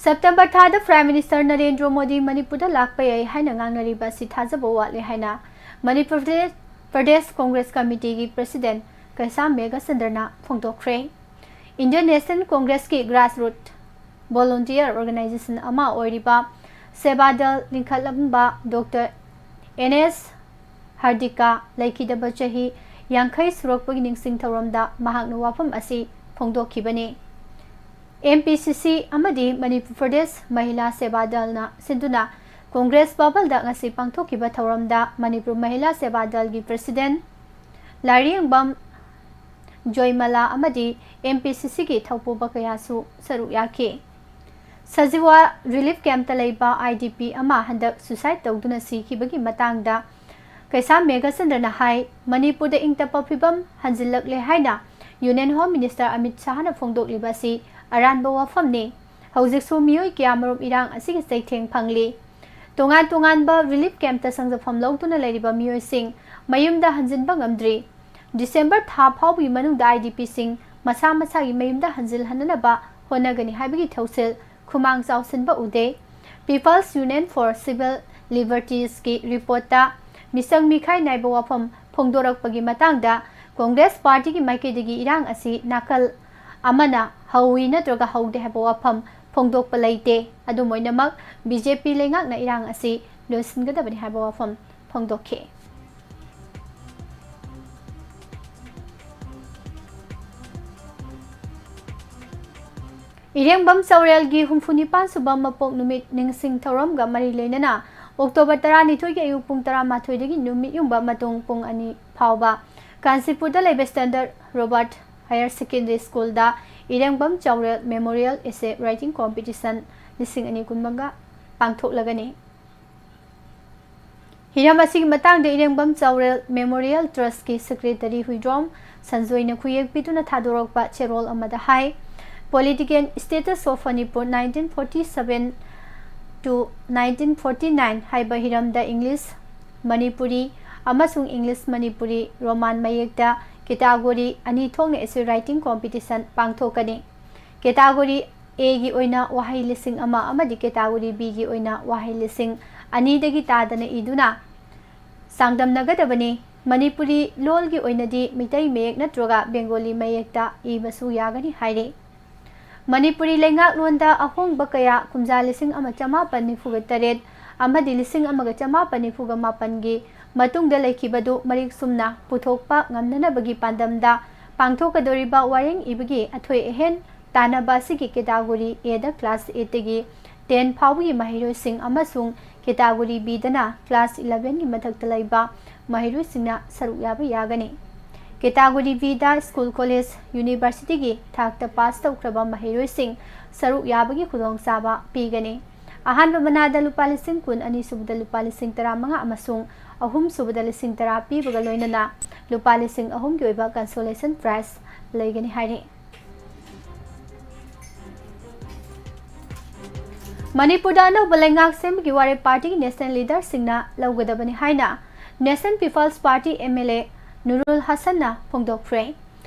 ꯁꯦꯞꯇꯦꯝꯕꯔ ꯊꯥꯗ Prime Minister ꯅꯔꯦꯟꯗ꯭ꯔ ꯃꯣꯗꯤ ꯃꯅꯤꯄꯨꯔꯗ ꯂꯥꯛꯄ ꯌꯥꯏ ꯍꯥꯏꯅ ꯉꯥꯡꯅꯔꯤꯕ ꯑꯁꯤ ꯊꯥꯖꯕ ꯋꯥꯠꯂꯤ ꯍꯥꯏꯅ ꯃꯅꯤꯄꯨꯔ ꯄ꯭ꯔꯗꯦ-, ꯄ꯭ꯔꯗꯦꯁ ꯀꯣꯡꯒ꯭ꯔꯦꯁ ꯀꯃꯤꯇꯤꯒꯤ president ꯀꯩꯁꯥꯝ ꯃꯦꯘꯆꯟꯗ꯭ꯔꯅ ꯐꯣꯡꯗꯣꯛꯈ꯭ꯔꯦ꯫ Indian National Congressꯀꯤ grassroot volunteer organization ꯑꯃ ꯑꯣꯏꯔꯤꯕ ꯁꯦꯕꯥꯗꯜ ꯂꯤꯡꯈꯠꯂꯝꯕ ꯗꯣꯛꯇꯔ ꯑꯦꯟ ꯑꯦꯁ ꯍꯥꯔꯗꯤꯀꯥ ꯂꯩꯈꯤꯗꯕ ꯆꯍꯤ ꯌꯥꯡꯈꯩ ꯁꯨꯔꯛꯄꯒꯤ ꯅꯤꯡꯁꯤꯡ ꯊꯧꯔꯝꯗ ꯃꯍꯥꯛꯅ ꯋꯥꯐꯝ ꯑꯁꯤ ꯐꯣꯡꯗꯣꯛꯈꯤꯕꯅꯤ꯫ ꯑꯦꯝ ꯄꯤ ꯁꯤ ꯁꯤ ꯑꯃꯗꯤ ꯃꯅꯤꯄꯨꯔ ꯄ꯭ꯔꯗꯦꯁ ꯃꯍꯤꯂꯥ ꯁꯦꯕꯥ ꯗꯜꯅ ꯁꯤꯟꯗꯨꯅ ꯀꯣꯡꯒ꯭ꯔꯦꯁ ꯚꯕꯟꯗ ꯉꯁꯤ ꯄꯥꯡꯊꯣꯛꯈꯤꯕ ꯊꯧꯔꯝꯗ ꯃꯅꯤꯄꯨꯔ ꯃꯍꯤꯂꯥ ꯁꯦꯕꯥ ꯗꯜꯒꯤ president ꯂꯥꯏꯔꯦꯝꯕꯝ ꯖꯣꯏꯃꯂꯥ ꯑꯃꯗꯤ ꯑꯦꯝ ꯄꯤ ꯁꯤ ꯁꯤꯒꯤ ꯊꯧꯄꯨꯕ ꯀꯌꯥꯁꯨ ꯁꯔꯨꯛ ꯌꯥꯈꯤ꯫ ꯁꯖꯤꯋꯥ relief campꯇ ꯂꯩꯕ ꯑꯥꯏ ꯗꯤ ꯄꯤ ꯑꯃ ꯍꯟꯗꯛ suicide ꯇꯧꯗꯨꯅ ꯁꯤꯈꯤꯕꯒꯤ ꯃꯇꯥꯡꯗ ꯀꯩꯁꯥꯝ ꯃꯦꯘꯆꯟꯗ꯭ꯔꯅ ꯍꯥꯏ, ꯃꯅꯤꯄꯨꯔꯗ ꯏꯪ ꯇꯞꯄ ꯐꯤꯕꯝ ꯍꯟꯖꯤꯜꯂꯛꯂꯦ ꯍꯥꯏꯅ Union Home Minister ꯑꯃꯤꯠ ꯁꯥꯍꯅ ꯐꯣꯡꯗꯣꯛꯂꯤꯕ ꯑꯁꯤ ꯑꯔꯥꯟꯕ ꯋꯥꯐꯝꯅꯤ꯫ ꯍꯧꯖꯤꯛꯁꯨ ꯃꯤꯑꯣꯏ ꯀꯌꯥꯃꯔꯨꯝ ꯏꯔꯥꯡ ꯑꯁꯤꯒꯤ ꯆꯩꯊꯦꯡ ꯐꯪꯂꯤ꯫ ꯇꯣꯉꯥꯟ ꯇꯣꯉꯥꯟꯕ relief campꯇ ꯆꯪꯖꯐꯝ ꯂꯧꯗꯨꯅ ꯂꯩꯔꯤꯕ ꯃꯤꯑꯣꯏꯁꯤꯡ ꯃꯌꯨꯝꯗ ꯍꯟꯖꯤꯟꯕ ꯉꯝꯗ꯭ꯔꯤ꯫ ꯗꯤꯁꯦꯝꯕꯔ ꯊꯥ ꯐꯥꯎꯕꯒꯤ ꯃꯅꯨꯡꯗ ꯑꯥꯏ ꯗꯤ ꯄꯤꯁꯤꯡ ꯃꯁꯥ ꯃꯁꯥꯒꯤ ꯃꯌꯨꯝꯗ ꯍꯟꯖꯤꯜꯍꯟꯅꯅꯕ ꯍꯣꯠꯅꯒꯅꯤ ꯍꯥꯏꯕꯒꯤ ꯊꯧꯁꯤꯜ ꯈꯨꯃꯥꯡ ꯆꯥꯎꯁꯤꯟꯕ ꯎꯗꯦ꯫ People's Union for Civil Libertiesꯀꯤ reportꯇ ꯃꯤꯆꯪ ꯃꯤꯈꯥꯏ ꯅꯥꯏꯕ ꯋꯥꯐꯝ ꯐꯣꯡꯗꯣꯔꯛꯄꯒꯤ ꯃꯇꯥꯡꯗ ꯀꯣꯡꯒ꯭ꯔꯦꯁ ꯄꯥꯔꯇꯤꯒꯤ ꯃꯥꯏꯀꯩꯗꯒꯤ ꯏꯔꯥꯡ ꯑꯁꯤ ꯅꯥꯀꯜ ꯑꯃꯅ ꯍꯧꯏ ꯅꯠꯇ꯭ꯔꯒ ꯍꯧꯗꯦ ꯍꯥꯏꯕ ꯋꯥꯐꯝ ꯐꯣꯡꯗꯣꯛꯄ ꯂꯩꯇꯦ꯫ ꯑꯗꯨꯝ ꯑꯣꯏꯅꯃꯛ, ꯕꯤ ꯖꯦ ꯄꯤ ꯂꯩꯉꯥꯛꯅ ꯏꯔꯥꯡ ꯑꯁꯤ ꯂꯣꯏꯁꯤꯟꯒꯗꯕꯅꯤ ꯍꯥꯏꯕ ꯋꯥꯐꯝ ꯐꯣꯡꯗꯣꯛꯈꯤ꯫ ꯏꯔꯦꯡꯕꯝ ꯆꯧꯔꯦꯜꯒꯤ ꯍꯨꯝꯐꯨ ꯅꯤꯄꯥꯟ ꯁꯨꯕ ꯃꯄꯣꯛ ꯅꯨꯃꯤꯠ ꯅꯤꯡꯁꯤꯡ ꯊꯧꯔꯝꯒ ꯃꯔꯤ ꯂꯩꯅꯅ ꯑꯣꯛꯇꯣꯕꯔ ꯇꯔꯥꯅꯤꯊꯣꯏꯒꯤ ꯑꯌꯨꯛ ꯄꯨꯡ ꯇꯔꯥꯃꯥꯊꯣꯏꯗꯒꯤ ꯅꯨꯃꯤꯠ ꯌꯨꯡꯕ ꯃꯇꯨꯡ ꯄꯨꯡ ꯑꯅꯤ ꯐꯥꯎꯕ ꯀꯥꯟꯆꯤꯄꯨꯔꯗ ꯂꯩꯕ Standard Robert Higher Secondary Schoolꯗ ꯏꯔꯦꯡꯕꯝ ꯆꯥꯎꯔꯦꯜ Memorial Essay Writing Competition ꯂꯤꯁꯤꯡ ꯑꯅꯤ ꯀꯨꯟꯃꯉꯥ ꯄꯥꯡꯊꯣꯛꯂꯒꯅꯤ꯫ ꯍꯤꯔꯝ ꯑꯁꯤꯒꯤ ꯃꯇꯥꯡꯗ ꯏꯔꯦꯡꯕꯝ ꯆꯥꯎꯔꯦꯜ Memorial Trustꯀꯤ Secretary ꯍꯨꯏꯗ꯭ꯔꯣꯝ ꯁꯟꯖꯣꯏꯅ ꯈꯨꯌꯦꯛ ꯄꯤꯗꯨꯅ ꯊꯥꯗꯣꯔꯛꯄ ꯆꯦꯔꯣꯜ ꯑꯃꯗ ꯍꯥꯏ, Political Status of Manipur nineteen forty-seven to nineteen forty-nine ꯍꯥꯏꯕ ꯍꯤꯔꯝꯗ English ꯃꯅꯤꯄꯨꯔꯤ ꯑꯃꯁꯨꯡ English ꯃꯅꯤꯄꯨꯔꯤ Roman ꯃꯌꯦꯛꯇ category ꯑꯅꯤ ꯊꯣꯛꯅ essay writing competition ꯄꯥꯡꯊꯣꯛꯀꯅꯤ꯫ Category Aꯒꯤ ꯑꯣꯏꯅ ꯋꯥꯍꯩ ꯂꯤꯁꯤꯡ ꯑꯃ ꯑꯃꯗꯤ category Bꯒꯤ ꯑꯣꯏꯅ ꯋꯥꯍꯩ ꯂꯤꯁꯤꯡ ꯑꯅꯤꯗꯒꯤ ꯇꯥꯗꯅ ꯏꯗꯨꯅ ꯆꯥꯡꯗꯝꯅꯒꯗꯕꯅꯤ꯫ ꯃꯅꯤꯄꯨꯔꯤ ꯂꯣꯜꯒꯤ ꯑꯣꯏꯅꯗꯤ ꯃꯤꯇꯩ ꯃꯌꯦꯛ ꯅꯠꯇ꯭ꯔꯒ Bengali ꯃꯌꯦꯛꯇ ꯏꯕꯁꯨ ꯌꯥꯒꯅꯤ ꯍꯥꯏꯔꯤ꯫ ꯃꯅꯤꯄꯨꯔꯤ ꯂꯩꯉꯥꯛꯂꯣꯟꯗ ꯑꯍꯣꯡꯕ ꯀꯌꯥ ꯀꯨꯝꯖꯥ ꯂꯤꯁꯤꯡ ꯑꯃ ꯆꯃꯥꯄꯟ ꯅꯤꯐꯨꯒ ꯇꯔꯦꯠ ꯑꯃꯗꯤ ꯂꯤꯁꯤꯡ ꯑꯃꯒ ꯆꯃꯥꯄꯟ ꯅꯤꯐꯨꯒ ꯃꯥꯄꯟꯒꯤ ꯃꯇꯨꯡꯗ ꯂꯩꯈꯤꯕꯗꯨ ꯃꯔꯤꯛ ꯆꯨꯝꯅ ꯄꯨꯊꯣꯛꯄ ꯉꯝꯅꯅꯕꯒꯤ ꯄꯥꯟꯗꯝꯗ ꯄꯥꯡꯊꯣꯛꯀꯗꯧꯔꯤꯕ ꯋꯥꯔꯦꯡ ꯏꯕꯒꯤ ꯑꯊꯣꯏ ꯑꯍꯦꯟ ꯇꯥꯟꯅꯕ ꯑꯁꯤꯒꯤ category Aꯗ class eightꯇꯒꯤ ten ꯐꯥꯎꯕꯒꯤ ꯃꯍꯩꯔꯣꯏꯁꯤꯡ ꯑꯃꯁꯨꯡ category Bꯗꯅ class elevenꯒꯤ ꯃꯊꯛꯇ ꯂꯩꯕ ꯃꯍꯩꯔꯣꯏꯁꯤꯡꯅ ꯁꯔꯨꯛ ꯌꯥꯕ ꯌꯥꯒꯅꯤ꯫ Category Bꯗ school, college, universityꯒꯤ ꯊꯥꯛꯇ pass ꯇꯧꯈ꯭ꯔꯕ ꯃꯍꯩꯔꯣꯏꯁꯤꯡ ꯁꯔꯨꯛ ꯌꯥꯕꯒꯤ ꯈꯨꯗꯣꯡꯆꯥꯕ ꯄꯤꯒꯅꯤ꯫ ꯑꯍꯥꯟꯕ ꯃꯅꯥꯗ ꯂꯨꯄꯥ ꯂꯤꯁꯤꯡ ꯀꯨꯟ, ꯑꯅꯤꯁꯨꯕꯗ ꯂꯨꯄꯥ ꯂꯤꯁꯤꯡ ꯇꯔꯥꯃꯉꯥ ꯑꯃꯁꯨꯡ ꯑꯍꯨꯝꯁꯨꯕꯗ ꯂꯤꯁꯤꯡ ꯇꯔꯥ ꯄꯤꯕꯒ ꯂꯣꯏꯅꯅ ꯂꯨꯄꯥ ꯂꯤꯁꯤꯡ ꯑꯍꯨꯝꯒꯤ ꯑꯣꯏꯕ consolation prize ꯂꯩꯒꯅꯤ ꯍꯥꯏꯔꯤ꯫ ꯃꯅꯤꯄꯨꯔꯗ ꯑꯅꯧꯕ ꯂꯩꯉꯥꯛ ꯁꯦꯝꯕꯒꯤ ꯋꯥꯔꯦꯞ partyꯒꯤ national leaderꯁꯤꯡꯅ ꯂꯧꯒꯗꯕꯅꯤ ꯍꯥꯏꯅ National People's Party MLA ꯅꯨꯔꯨꯜ ꯍꯁꯟꯅ ꯐꯣꯡꯗꯣꯛꯈ꯭ꯔꯦ꯫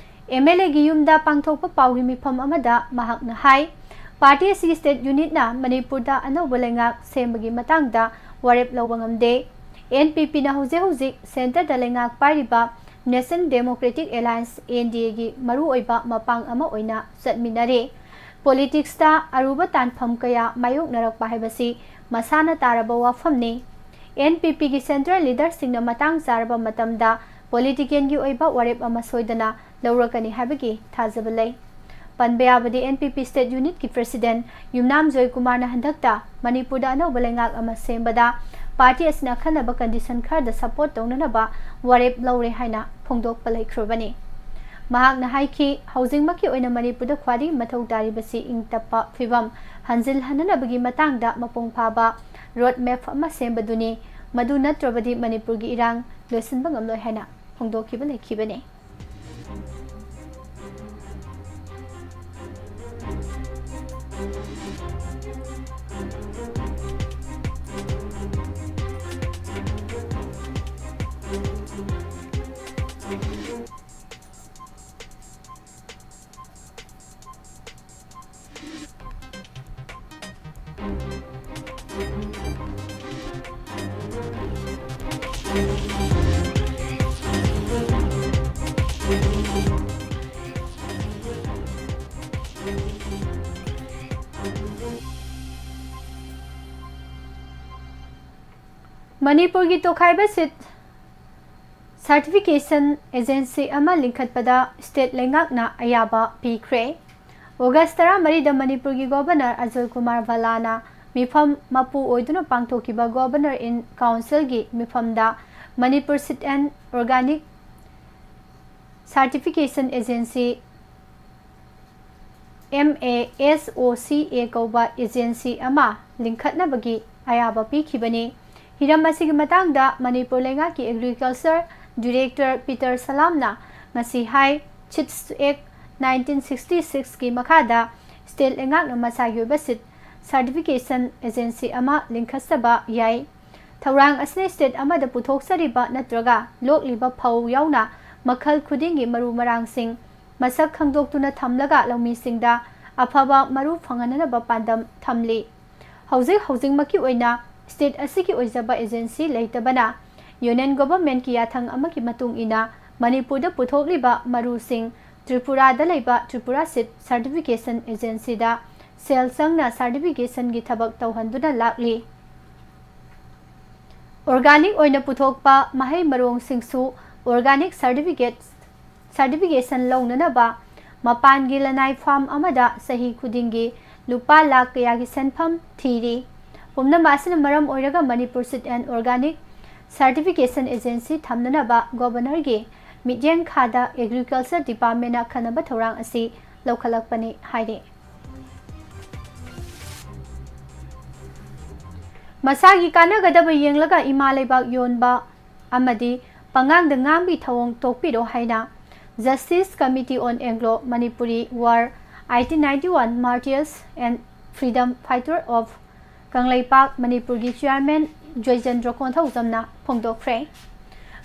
MLAꯒꯤ ꯌꯨꯝꯗ ꯄꯥꯡꯊꯣꯛꯄ ꯄꯥꯎꯒꯤ ꯃꯤꯐꯝ ꯑꯃꯗ ꯃꯍꯥꯛꯅ ꯍꯥꯏ, party ꯑꯁꯤꯒꯤ state unitꯅ ꯃꯅꯤꯄꯨꯔꯗ ꯑꯅꯧꯕ ꯂꯩꯉꯥꯛ ꯁꯦꯝꯕꯒꯤ ꯃꯇꯥꯡꯗ ꯋꯥꯔꯦꯞ ꯂꯧꯕ ꯉꯝꯗꯦ꯫ NPPꯅ ꯍꯧꯖꯤꯛ ꯍꯧꯖꯤꯛ centreꯗ ꯂꯩꯉꯥꯛ ꯄꯥꯏꯔꯤꯕ National Democratic Alliance, NDAꯒꯤ ꯃꯔꯨꯑꯣꯏꯕ ꯃꯄꯥꯡ ꯑꯃ ꯑꯣꯏꯅ ꯆꯠꯃꯤꯟꯅꯔꯤ꯫ Politicsꯇ ꯑꯔꯨꯕ ꯇꯥꯟꯐꯝ ꯀꯌꯥ ꯃꯥꯌꯣꯛꯅꯔꯛꯄ ꯍꯥꯏꯕꯁꯤ ꯃꯁꯥꯅ ꯇꯥꯔꯕ ꯋꯥꯐꯝꯅꯤ꯫ NPPꯒꯤ central leaderꯁꯤꯡꯅ ꯃꯇꯥꯡ ꯆꯥꯔꯕ ꯃꯇꯝꯗ politicalꯒꯤ ꯑꯣꯏꯕ ꯋꯥꯔꯦꯞ ꯑꯃ ꯁꯣꯏꯗꯅ ꯂꯧꯔꯛꯀꯅꯤ ꯍꯥꯏꯕꯒꯤ ꯊꯥꯖꯕ ꯂꯩ꯫ ꯄꯟꯕ ꯌꯥꯕꯗꯤ, NPP state unitꯀꯤ president ꯌꯨꯝꯅꯥꯝ ꯖꯣꯏꯀꯨꯃꯥꯔꯅ ꯍꯟꯗꯛꯇ ꯃꯅꯤꯄꯨꯔꯗ ꯑꯅꯧꯕ ꯂꯩꯉꯥꯛ ꯑꯃ ꯁꯦꯝꯕꯗ party ꯑꯁꯤꯅ ꯑꯈꯟꯅꯕ condition ꯈꯔꯗ support ꯇꯧꯅꯅꯕ ꯋꯥꯔꯦꯞ ꯂꯧꯔꯦ ꯍꯥꯏꯅ ꯐꯣꯡꯗꯣꯛꯄ ꯂꯩꯈ꯭ꯔꯕꯅꯤ꯫ ꯃꯍꯥꯛꯅ ꯍꯥꯏꯈꯤ, ꯍꯧꯖꯤꯛꯃꯛꯀꯤ ꯑꯣꯏꯅ ꯃꯅꯤꯄꯨꯔꯗ ꯈ꯭ꯋꯥꯏꯗꯒꯤ ꯃꯊꯧ ꯇꯥꯔꯤꯕꯁꯤ ꯏꯪ ꯇꯞꯄ ꯐꯤꯕꯝ ꯍꯟꯖꯤꯜꯍꯟꯅꯅꯕꯒꯤ ꯃꯇꯥꯡꯗ ꯃꯄꯨꯡ ꯐꯥꯕ ꯔꯣꯗ ꯃꯦꯞ ꯑꯃ ꯁꯦꯝꯕꯗꯨꯅꯤ꯫ ꯃꯗꯨ ꯅꯠꯇ꯭ꯔꯕꯗꯤ ꯃꯅꯤꯄꯨꯔꯒꯤ ꯏꯔꯥꯡ ꯂꯣꯏꯁꯤꯟꯕ ꯉꯝꯂꯣꯏ ꯍꯥꯏꯅ ꯐꯣꯡꯗꯣꯛꯈꯤꯕ ꯂꯩꯈꯤꯕꯅꯤ꯫ ꯃꯅꯤꯄꯨꯔꯒꯤ ꯇꯣꯈꯥꯏꯕ ꯁꯤꯠ ꯁꯥꯔꯇꯤꯐꯤꯀꯦꯁꯟ ꯑꯦꯖꯦꯟꯁꯤ ꯑꯃ ꯂꯤꯡꯈꯠꯄꯗ ꯁ꯭ꯇꯦꯠ ꯂꯩꯉꯥꯛꯅ ꯑꯌꯥꯕ ꯄꯤꯈ꯭ꯔꯦ꯫ ꯑꯣꯒꯁ ꯇꯔꯥꯃꯔꯤꯗ ꯃꯅꯤꯄꯨꯔꯒꯤ ꯒꯣꯚꯔꯅꯔ ꯑꯖꯣꯏ ꯀꯨꯃꯥꯔ ꯚꯜꯂꯥꯅ ꯃꯤꯐꯝ ꯃꯄꯨ ꯑꯣꯏꯗꯨꯅ ꯄꯥꯡꯊꯣꯛꯈꯤꯕ ꯒꯣꯚꯔꯅꯔ ꯏꯟ ꯀꯥꯎꯟꯁꯤꯜꯒꯤ ꯃꯤꯐꯝꯗ Manipur seed and organic certification agency, M A S O C ꯑꯦ ꯀꯧꯕ ꯑꯦꯖꯦꯟꯁꯤ ꯑꯃ ꯂꯤꯡꯈꯠꯅꯕꯒꯤ ꯑꯌꯥꯕ ꯄꯤꯈꯤꯕꯅꯤ꯫ ꯍꯤꯔꯝ ꯑꯁꯤꯒꯤ ꯃꯇꯥꯡꯗ ꯃꯅꯤꯄꯨꯔ ꯂꯩꯉꯥꯛꯀꯤ ꯑꯦꯒ꯭ꯔꯤꯀꯜꯆꯔ ꯗꯤꯔꯦꯛꯇꯔ ꯄꯤꯇꯔ ꯁꯂꯥꯝꯅ ꯉꯁꯤ ꯍꯥꯏ, ꯁꯤꯠꯁ ꯑꯦꯛ ꯅꯥꯏꯟꯇꯤꯟ ꯁꯤꯛꯁꯇꯤ ꯁꯤꯛꯁꯀꯤ ꯃꯈꯥꯗ ꯁ꯭ꯇꯦꯠ ꯂꯩꯉꯥꯛꯅ ꯃꯁꯥꯒꯤ ꯑꯣꯏꯕ ꯁꯤꯠ ꯁꯥꯔꯇꯤꯐꯤꯀꯦꯁꯟ ꯑꯦꯖꯦꯟꯁꯤ ꯑꯃ ꯂꯤꯡꯈꯠꯆꯕ ꯌꯥꯏ꯫ ꯊꯧꯔꯥꯡ ꯑꯁꯤꯅ ꯁ꯭ꯇꯦꯠ ꯑꯃꯗ ꯄꯨꯊꯣꯛꯆꯔꯤꯕ ꯅꯠꯇ꯭ꯔꯒ ꯂꯣꯛꯂꯤꯕ ꯐꯧ ꯌꯥꯎꯅ ꯃꯈꯜ ꯈꯨꯗꯤꯡꯒꯤ ꯃꯔꯨ ꯃꯔꯥꯡꯁꯤꯡ ꯃꯁꯛ ꯈꯪꯗꯣꯛꯇꯨꯅ ꯊꯝꯂꯒ ꯂꯧꯃꯤꯁꯤꯡꯗ ꯑꯐꯕ ꯃꯔꯨ ꯐꯪꯍꯟꯅꯅꯕ ꯄꯥꯟꯗꯝ ꯊꯝꯂꯤ꯫ ꯍꯧꯖꯤꯛ ꯍꯧꯖꯤꯛꯃꯛꯀꯤ ꯑꯣꯏꯅ ꯁ꯭ꯇꯦꯠ ꯑꯁꯤꯒꯤ ꯑꯣꯏꯖꯕ ꯑꯦꯖꯦꯟꯁꯤ ꯂꯩꯇꯕꯅ ꯌꯨꯅꯤꯌꯟ ꯒꯣꯚꯔꯟꯃꯦꯟꯠꯀꯤ ꯌꯥꯊꯪ ꯑꯃꯒꯤ ꯃꯇꯨꯡ ꯏꯟꯅ ꯃꯅꯤꯄꯨꯔꯗ ꯄꯨꯊꯣꯛꯂꯤꯕ ꯃꯔꯨꯁꯤꯡ ꯇ꯭ꯔꯤꯄꯨꯔꯥꯗ ꯂꯩꯕ ꯇ꯭ꯔꯤꯄꯨꯔꯥ ꯁꯤꯠ ꯁꯥꯔꯇꯤꯐꯤꯀꯦꯁꯟ ꯑꯦꯖꯦꯟꯁꯤꯗ ꯁꯦꯜ ꯆꯪꯅ ꯁꯥꯔꯇꯤꯐꯤꯀꯦꯁꯟꯒꯤ ꯊꯕꯛ ꯇꯧꯍꯟꯗꯨꯅ ꯂꯥꯛꯂꯤ꯫ ꯑꯣꯔꯒꯥꯅꯤꯛ ꯑꯣꯏꯅ ꯄꯨꯊꯣꯛꯄ ꯃꯍꯩ ꯃꯔꯣꯡꯁꯤꯡꯁꯨ ꯑꯣꯔꯒꯥꯅꯤꯛ ꯁꯥꯔꯇꯤꯐꯤꯀꯦꯠ, ꯁꯥꯔꯇꯤꯐꯤꯀꯦꯁꯟ ꯂꯧꯅꯅꯕ ꯃꯄꯥꯟꯒꯤ ꯂꯅꯥꯏ ꯐꯥꯔꯝ ꯑꯃꯗ ꯆꯍꯤ ꯈꯨꯗꯤꯡꯒꯤ ꯂꯨꯄꯥ ꯂꯥꯈ ꯀꯌꯥꯒꯤ ꯁꯦꯟꯐꯝ ꯊꯤꯔꯤ꯫ ꯄꯨꯝꯅꯃꯛ ꯑꯁꯤꯅ ꯃꯔꯝ ꯑꯣꯏꯔꯒ Manipur seed and organic certification agency ꯊꯝꯅꯅꯕ ꯒꯣꯚꯔꯅꯔꯒꯤ ꯃꯤꯠꯌꯦꯡ ꯈꯥꯗ Agriculture Department ꯅ ꯈꯟꯅꯕ ꯊꯧꯔꯥꯡ ꯑꯁꯤ ꯂꯧꯈꯠꯂꯛꯄꯅꯤ ꯍꯥꯏꯔꯤ꯫ ꯃꯁꯥꯒꯤ ꯀꯥꯟꯅꯒꯗꯕ ꯌꯦꯡꯂꯒ ꯏꯃꯥ ꯂꯩꯕꯥꯛ ꯌꯣꯟꯕ ꯑꯃꯗꯤ ꯄꯉꯥꯡꯗ ꯉꯥꯡꯕꯤ ꯊꯧꯑꯣꯡ ꯇꯣꯛꯄꯤꯔꯣ ꯍꯥꯏꯅ Justice Committee on Anglo Manipuri War eighteen ninety-one Martyrs and Freedom Fighter of Kangleipak, ꯃꯅꯤꯄꯨꯔꯒꯤ Chairman ꯖꯣꯏꯆꯟꯗ꯭ꯔ ꯀꯣꯟꯊꯧꯖꯝꯅ ꯐꯣꯡꯗꯣꯛꯈ꯭ꯔꯦ꯫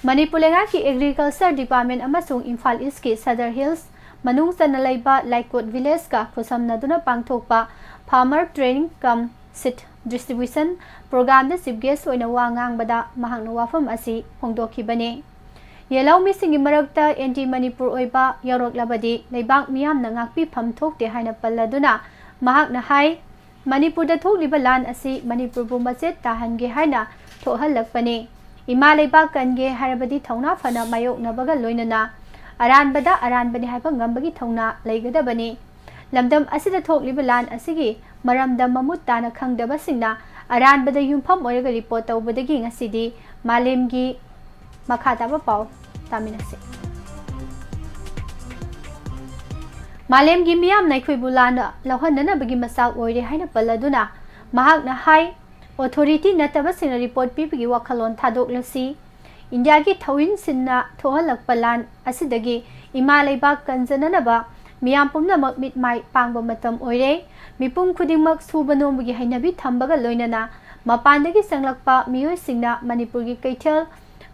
ꯃꯅꯤꯄꯨꯔ ꯂꯩꯉꯥꯛꯀꯤ Agriculture Department ꯑꯃꯁꯨꯡ ꯏꯝꯐꯥꯜ East ꯀꯤ Sadar Hills ꯃꯅꯨꯡ ꯆꯟꯅ ꯂꯩꯕ ꯂꯥꯏꯀꯣꯠ Village ꯀ ꯈꯨꯠꯁꯝꯅꯗꯨꯅ ꯄꯥꯡꯊꯣꯛꯄ Farmer Training cum Seed Distribution Program ꯗ Chief Guest ꯑꯣꯏꯅ ꯋꯥ ꯉꯥꯡꯕꯗ ꯃꯍꯥꯛꯅ ꯋꯥꯐꯝ ꯑꯁꯤ ꯐꯣꯡꯗꯣꯛꯈꯤꯕꯅꯤ꯫ ꯌꯦꯜꯍꯧꯃꯤꯁꯤꯡꯒꯤ ꯃꯔꯛꯇ Anti Manipur ꯑꯣꯏꯕ ꯌꯥꯎꯔꯛꯂꯕꯗꯤ ꯂꯩꯕꯥꯛ ꯃꯤꯌꯥꯝꯅ ꯉꯥꯛꯄꯤꯐꯝ ꯊꯣꯛꯇꯦ ꯍꯥꯏꯅ ꯄꯜꯂꯗꯨꯅ ꯃꯍꯥꯛꯅ ꯍꯥꯏ, ꯃꯅꯤꯄꯨꯔꯗ ꯊꯣꯛꯂꯤꯕ ꯂꯥꯟ ꯑꯁꯤ ꯃꯅꯤꯄꯨꯔꯕꯨ ꯃꯆꯦꯠ ꯇꯥꯍꯟꯒꯦ ꯍꯥꯏꯅ ꯊꯣꯛꯍꯜꯂꯛꯄꯅꯤ꯫ ꯏꯃꯥ ꯂꯩꯕꯥꯛ ꯀꯟꯒꯦ ꯍꯥꯏꯔꯕꯗꯤ ꯊꯧꯅꯥ ꯐꯅ ꯃꯥꯌꯣꯛꯅꯕꯒ ꯂꯣꯏꯅꯅ ꯑꯔꯥꯟꯕꯗ ꯑꯔꯥꯟꯕꯅꯤ ꯍꯥꯏꯕ ꯉꯝꯕꯒꯤ ꯊꯧꯅꯥ ꯂꯩꯒꯗꯕꯅꯤ꯫ ꯂꯝꯗꯝ ꯑꯁꯤꯗ ꯊꯣꯛꯂꯤꯕ ꯂꯥꯟ ꯑꯁꯤꯒꯤ ꯃꯔꯝꯗ ꯃꯃꯨꯠ ꯇꯥꯅ ꯈꯪꯗꯕꯁꯤꯡꯅ ꯑꯔꯥꯟꯕꯗ ꯌꯨꯝꯐꯝ ꯑꯣꯏꯔꯒ report ꯇꯧꯕꯗꯒꯤ ꯉꯁꯤꯗꯤ ꯃꯥꯂꯦꯝꯒꯤ ꯃꯈꯥ ꯇꯥꯕ ꯄꯥꯎ ꯇꯥꯃꯤꯟꯅꯁꯤ꯫ ꯃꯥꯂꯦꯝꯒꯤ ꯃꯤꯌꯥꯝꯅ ꯑꯩꯈꯣꯏꯕꯨ ꯂꯥꯟꯅ ꯂꯧꯍꯟꯅꯅꯕꯒꯤ ꯃꯆꯥꯛ ꯑꯣꯏꯔꯦ ꯍꯥꯏꯅ ꯄꯜꯂꯗꯨꯅ ꯃꯍꯥꯛꯅ ꯍꯥꯏ, authority ꯅꯠꯇꯕꯁꯤꯡꯅ report ꯄꯤꯕꯒꯤ ꯋꯥꯈꯜꯂꯣꯟ ꯊꯥꯗꯣꯛꯂꯁꯤ꯫ ꯏꯟꯗꯤꯌꯥꯒꯤ ꯊꯧꯏꯟꯁꯤꯟꯅ ꯊꯣꯛꯍꯜꯂꯛꯄ ꯂꯥꯟ ꯑꯁꯤꯗꯒꯤ ꯏꯃꯥ ꯂꯩꯕꯥꯛ ꯀꯟꯖꯅꯅꯕ ꯃꯤꯌꯥꯝ ꯄꯨꯝꯅꯃꯛ ꯃꯤꯠ ꯃꯥꯏ ꯄꯥꯡꯕ ꯃꯇꯝ ꯑꯣꯏꯔꯦ꯫ ꯃꯤꯄꯨꯝ ꯈꯨꯗꯤꯡꯃꯛ ꯁꯨꯕ ꯅꯣꯝꯕꯒꯤ ꯍꯩꯅꯕꯤ ꯊꯝꯕꯒ ꯂꯣꯏꯅꯅ ꯃꯄꯥꯟꯗꯒꯤ ꯆꯪꯂꯛꯄ ꯃꯤꯑꯣꯏꯁꯤꯡꯅ ꯃꯅꯤꯄꯨꯔꯒꯤ ꯀꯩꯊꯦꯜ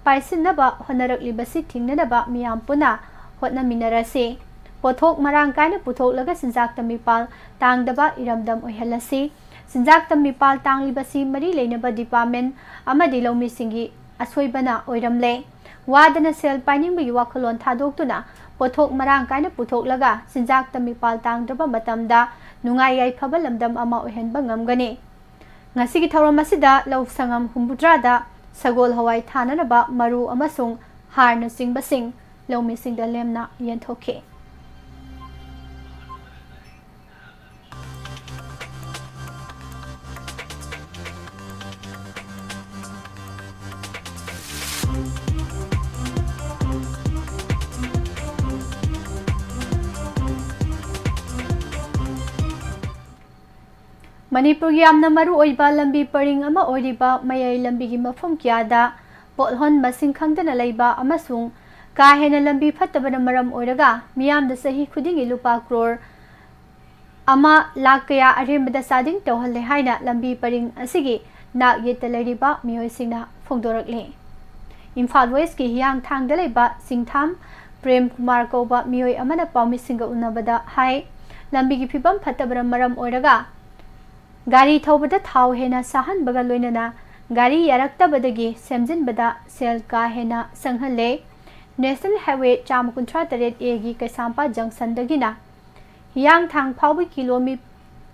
ꯄꯥꯏꯁꯤꯟꯅꯕ ꯍꯣꯠꯅꯔꯛꯂꯤꯕꯁꯤ ꯊꯤꯡꯅꯅꯕ ꯃꯤꯌꯥꯝ ꯄꯨꯟꯅ ꯍꯣꯠꯅꯃꯤꯟꯅꯔꯁꯤ꯫ ꯄꯣꯠꯊꯣꯛ ꯃꯔꯥꯡ ꯀꯥꯏꯅ ꯄꯨꯊꯣꯛꯂꯒ ꯆꯤꯟꯖꯥꯛꯇ ꯃꯤꯄꯥꯜ ꯇꯥꯡꯗꯕ ꯏꯔꯝꯗꯝ ꯑꯣꯏꯍꯜꯂꯁꯤ꯫ ꯆꯤꯟꯖꯥꯛꯇ ꯃꯤꯄꯥꯜ ꯇꯥꯡꯂꯤꯕꯁꯤ ꯃꯔꯤ ꯂꯩꯅꯕ department ꯑꯃꯗꯤ ꯂꯧꯃꯤꯁꯤꯡꯒꯤ ꯑꯁꯣꯏꯕꯅ ꯑꯣꯏꯔꯝꯂꯦ꯫ ꯋꯥꯗꯅ ꯁꯦꯜ ꯄꯥꯏꯅꯤꯡꯕꯒꯤ ꯋꯥꯈꯜꯂꯣꯟ ꯊꯥꯗꯣꯛꯇꯨꯅ ꯄꯣꯠꯊꯣꯛ ꯃꯔꯥꯡ ꯀꯥꯏꯅ ꯄꯨꯊꯣꯛꯂꯒ ꯆꯤꯟꯖꯥꯛꯇ ꯃꯤꯄꯥꯜ ꯇꯥꯡꯗ꯭ꯔꯕ ꯃꯇꯝꯗ ꯅꯨꯡꯉꯥꯏ ꯌꯥꯏꯐꯕ ꯂꯝꯗꯝ ꯑꯃ ꯑꯣꯏꯍꯟꯕ ꯉꯝꯒꯅꯤ꯫ ꯉꯁꯤꯒꯤ ꯊꯧꯔꯝ ꯑꯁꯤꯗ ꯂꯧ ꯁꯪꯉꯝ ꯍꯨꯝꯐꯨꯇꯔꯥꯗ ꯁꯒꯣꯜ ꯍꯋꯥꯏ ꯊꯥꯅꯅꯕ ꯃꯔꯨ ꯑꯃꯁꯨꯡ ꯍꯥꯔꯅꯆꯤꯡꯕꯁꯤꯡ ꯂꯧꯃꯤꯁꯤꯡꯗ ꯂꯦꯝꯅ ꯌꯦꯟꯊꯣꯛꯈꯤ꯫ ꯃꯅꯤꯄꯨꯔꯒꯤ ꯌꯥꯝꯅ ꯃꯔꯨ ꯑꯣꯏꯕ ꯂꯝꯕꯤ ꯄꯔꯤꯡ ꯑꯃ ꯑꯣꯏꯔꯤꯕ ꯃꯌꯥꯏ ꯂꯝꯕꯤꯒꯤ ꯃꯐꯝ ꯀꯌꯥꯗ ꯄꯣꯠꯍꯣꯟ ꯃꯁꯤꯡ ꯈꯪꯗꯅ ꯂꯩꯕ ꯑꯃꯁꯨꯡ ꯀꯥ ꯍꯦꯟꯅ ꯂꯝꯕꯤ ꯐꯠꯇꯕꯅ ꯃꯔꯝ ꯑꯣꯏꯔꯒ ꯃꯤꯌꯥꯝꯗ ꯆꯍꯤ ꯈꯨꯗꯤꯡꯒꯤ ꯂꯨꯄꯥ ꯀ꯭ꯔꯣꯔ ꯑꯃ ꯂꯥꯈ ꯀꯌꯥ ꯑꯔꯦꯝꯕꯗ ꯆꯥꯗꯤꯡ ꯇꯧꯍꯜꯂꯦ ꯍꯥꯏꯅ ꯂꯝꯕꯤ ꯄꯔꯤꯡ ꯑꯁꯤꯒꯤ ꯅꯥꯛ ꯌꯦꯠꯇ ꯂꯩꯔꯤꯕ ꯃꯤꯑꯣꯏꯁꯤꯡꯅ ꯐꯣꯡꯗꯣꯔꯛꯂꯤ꯫ ꯏꯝꯐꯥꯜ ꯋꯦꯁꯀꯤ ꯍꯤꯌꯥꯡꯊꯥꯡꯗ ꯂꯩꯕ ꯆꯤꯡꯊꯥꯝ ꯄ꯭ꯔꯦꯝ ꯀꯨꯃꯥꯔ ꯀꯧꯕ ꯃꯤꯑꯣꯏ ꯑꯃꯅ ꯄꯥꯎꯃꯤꯁꯤꯡꯒ ꯎꯅꯕꯗ ꯍꯥꯏ, ꯂꯝꯕꯤꯒꯤ ꯐꯤꯕꯝ ꯐꯠꯇꯕꯅ ꯃꯔꯝ ꯑꯣꯏꯔꯒ ꯒꯥꯔꯤ ꯊꯧꯕꯗ ꯊꯥꯎ ꯍꯦꯟꯅ ꯁꯥꯍꯟꯕꯒ ꯂꯣꯏꯅꯅ ꯒꯥꯔꯤ ꯌꯥꯔꯛꯇꯕꯗꯒꯤ ꯁꯦꯝꯖꯤꯟꯕꯗ ꯁꯦꯜ ꯀꯥ ꯍꯦꯟꯅ ꯆꯪꯍꯜꯂꯦ꯫ ꯅꯦꯁꯅꯦꯜ ꯍꯥꯏꯋꯦ ꯆꯥꯝꯃ ꯀꯨꯟꯊ꯭ꯔꯥ ꯇꯔꯦꯠ ꯑꯦꯒꯤ ꯀꯩꯁꯥꯝꯄꯥꯠ ꯖꯪꯁꯟꯗꯒꯤꯅ ꯍꯤꯌꯥꯡꯊꯥꯡ ꯐꯥꯎꯕ ꯀꯤꯂꯣꯃꯤ-,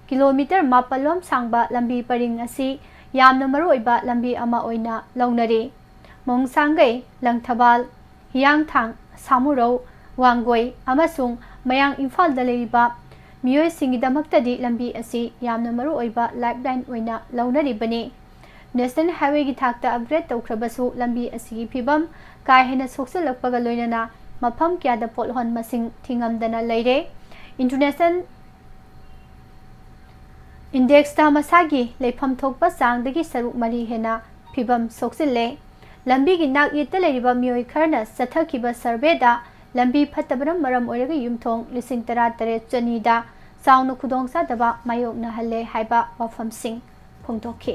ꯀꯤꯂꯣꯃꯤꯇꯔ ꯃꯥꯄꯜ ꯂꯣꯝ ꯁꯥꯡꯕ ꯂꯝꯕꯤ ꯄꯔꯤꯡ ꯑꯁꯤ ꯌꯥꯝꯅ ꯃꯔꯨꯑꯣꯏꯕ ꯂꯝꯕꯤ ꯑꯃ ꯑꯣꯏꯅ ꯂꯧꯅꯔꯤ꯫ ꯃꯣꯡꯁꯥꯡꯒꯩ, ꯂꯪꯊꯕꯥꯜ, ꯍꯤꯌꯥꯡꯊꯥꯡ, ꯁꯥꯃꯨꯔꯧ, ꯋꯥꯡꯒꯣꯏ ꯑꯃꯁꯨꯡ ꯃꯌꯥꯡ ꯏꯝꯐꯥꯜꯗ ꯂꯩꯔꯤꯕ ꯃꯤꯑꯣꯏꯁꯤꯡꯒꯤꯗꯃꯛꯇꯗꯤ ꯂꯝꯕꯤ ꯑꯁꯤ ꯌꯥꯝꯅ ꯃꯔꯨꯑꯣꯏꯕ ꯂꯥꯏꯐꯂꯥꯏꯟ ꯑꯣꯏꯅ ꯂꯧꯅꯔꯤꯕꯅꯤ꯫ ꯅꯦꯁꯅꯦꯜ ꯍꯥꯏꯋꯦꯒꯤ ꯊꯥꯛꯇ ꯑꯞꯒ꯭ꯔꯦꯗ ꯇꯧꯈ꯭ꯔꯕꯁꯨ ꯂꯝꯕꯤ ꯑꯁꯤꯒꯤ ꯐꯤꯕꯝ ꯀꯥ ꯍꯦꯟꯅ ꯁꯣꯛꯆꯤꯜꯂꯛꯄꯒ ꯂꯣꯏꯅꯅ ꯃꯐꯝ ꯀꯌꯥꯗ ꯄꯣꯠꯍꯣꯟ ꯃꯁꯤꯡ ꯊꯤꯉꯝꯗꯅ ꯂꯩꯔꯦ꯫ ꯏꯟꯇꯔꯅꯦꯁꯅꯦꯜ ꯏꯟꯗꯦꯛꯁꯇ ꯃꯁꯥꯒꯤ ꯂꯩꯐꯝ ꯊꯣꯛꯄ ꯆꯥꯡꯗꯒꯤ ꯁꯔꯨꯛ ꯃꯔꯤ ꯍꯦꯟꯅ ꯐꯤꯕꯝ ꯁꯣꯛꯆꯤꯜꯂꯦ꯫ ꯂꯝꯕꯤꯒꯤ ꯅꯥꯛ ꯌꯦꯠꯇ ꯂꯩꯔꯤꯕ ꯃꯤꯑꯣꯏ ꯈꯔꯅ ꯆꯠꯊꯈꯤꯕ ꯁꯔꯚꯦꯗ ꯂꯝꯕꯤ ꯐꯠꯇꯕꯅ ꯃꯔꯝ ꯑꯣꯏꯔꯒ ꯌꯨꯝꯊꯣꯡ ꯂꯤꯁꯤꯡ ꯇꯔꯥ ꯇꯔꯦꯠ ꯆꯅꯤꯗ ꯆꯥꯎꯅ ꯈꯨꯗꯣꯡꯆꯥꯗꯕ ꯃꯥꯌꯣꯛꯅꯍꯜꯂꯦ ꯍꯥꯏꯕ ꯋꯥꯐꯝꯁꯤꯡ ꯐꯣꯡꯗꯣꯛꯈꯤ꯫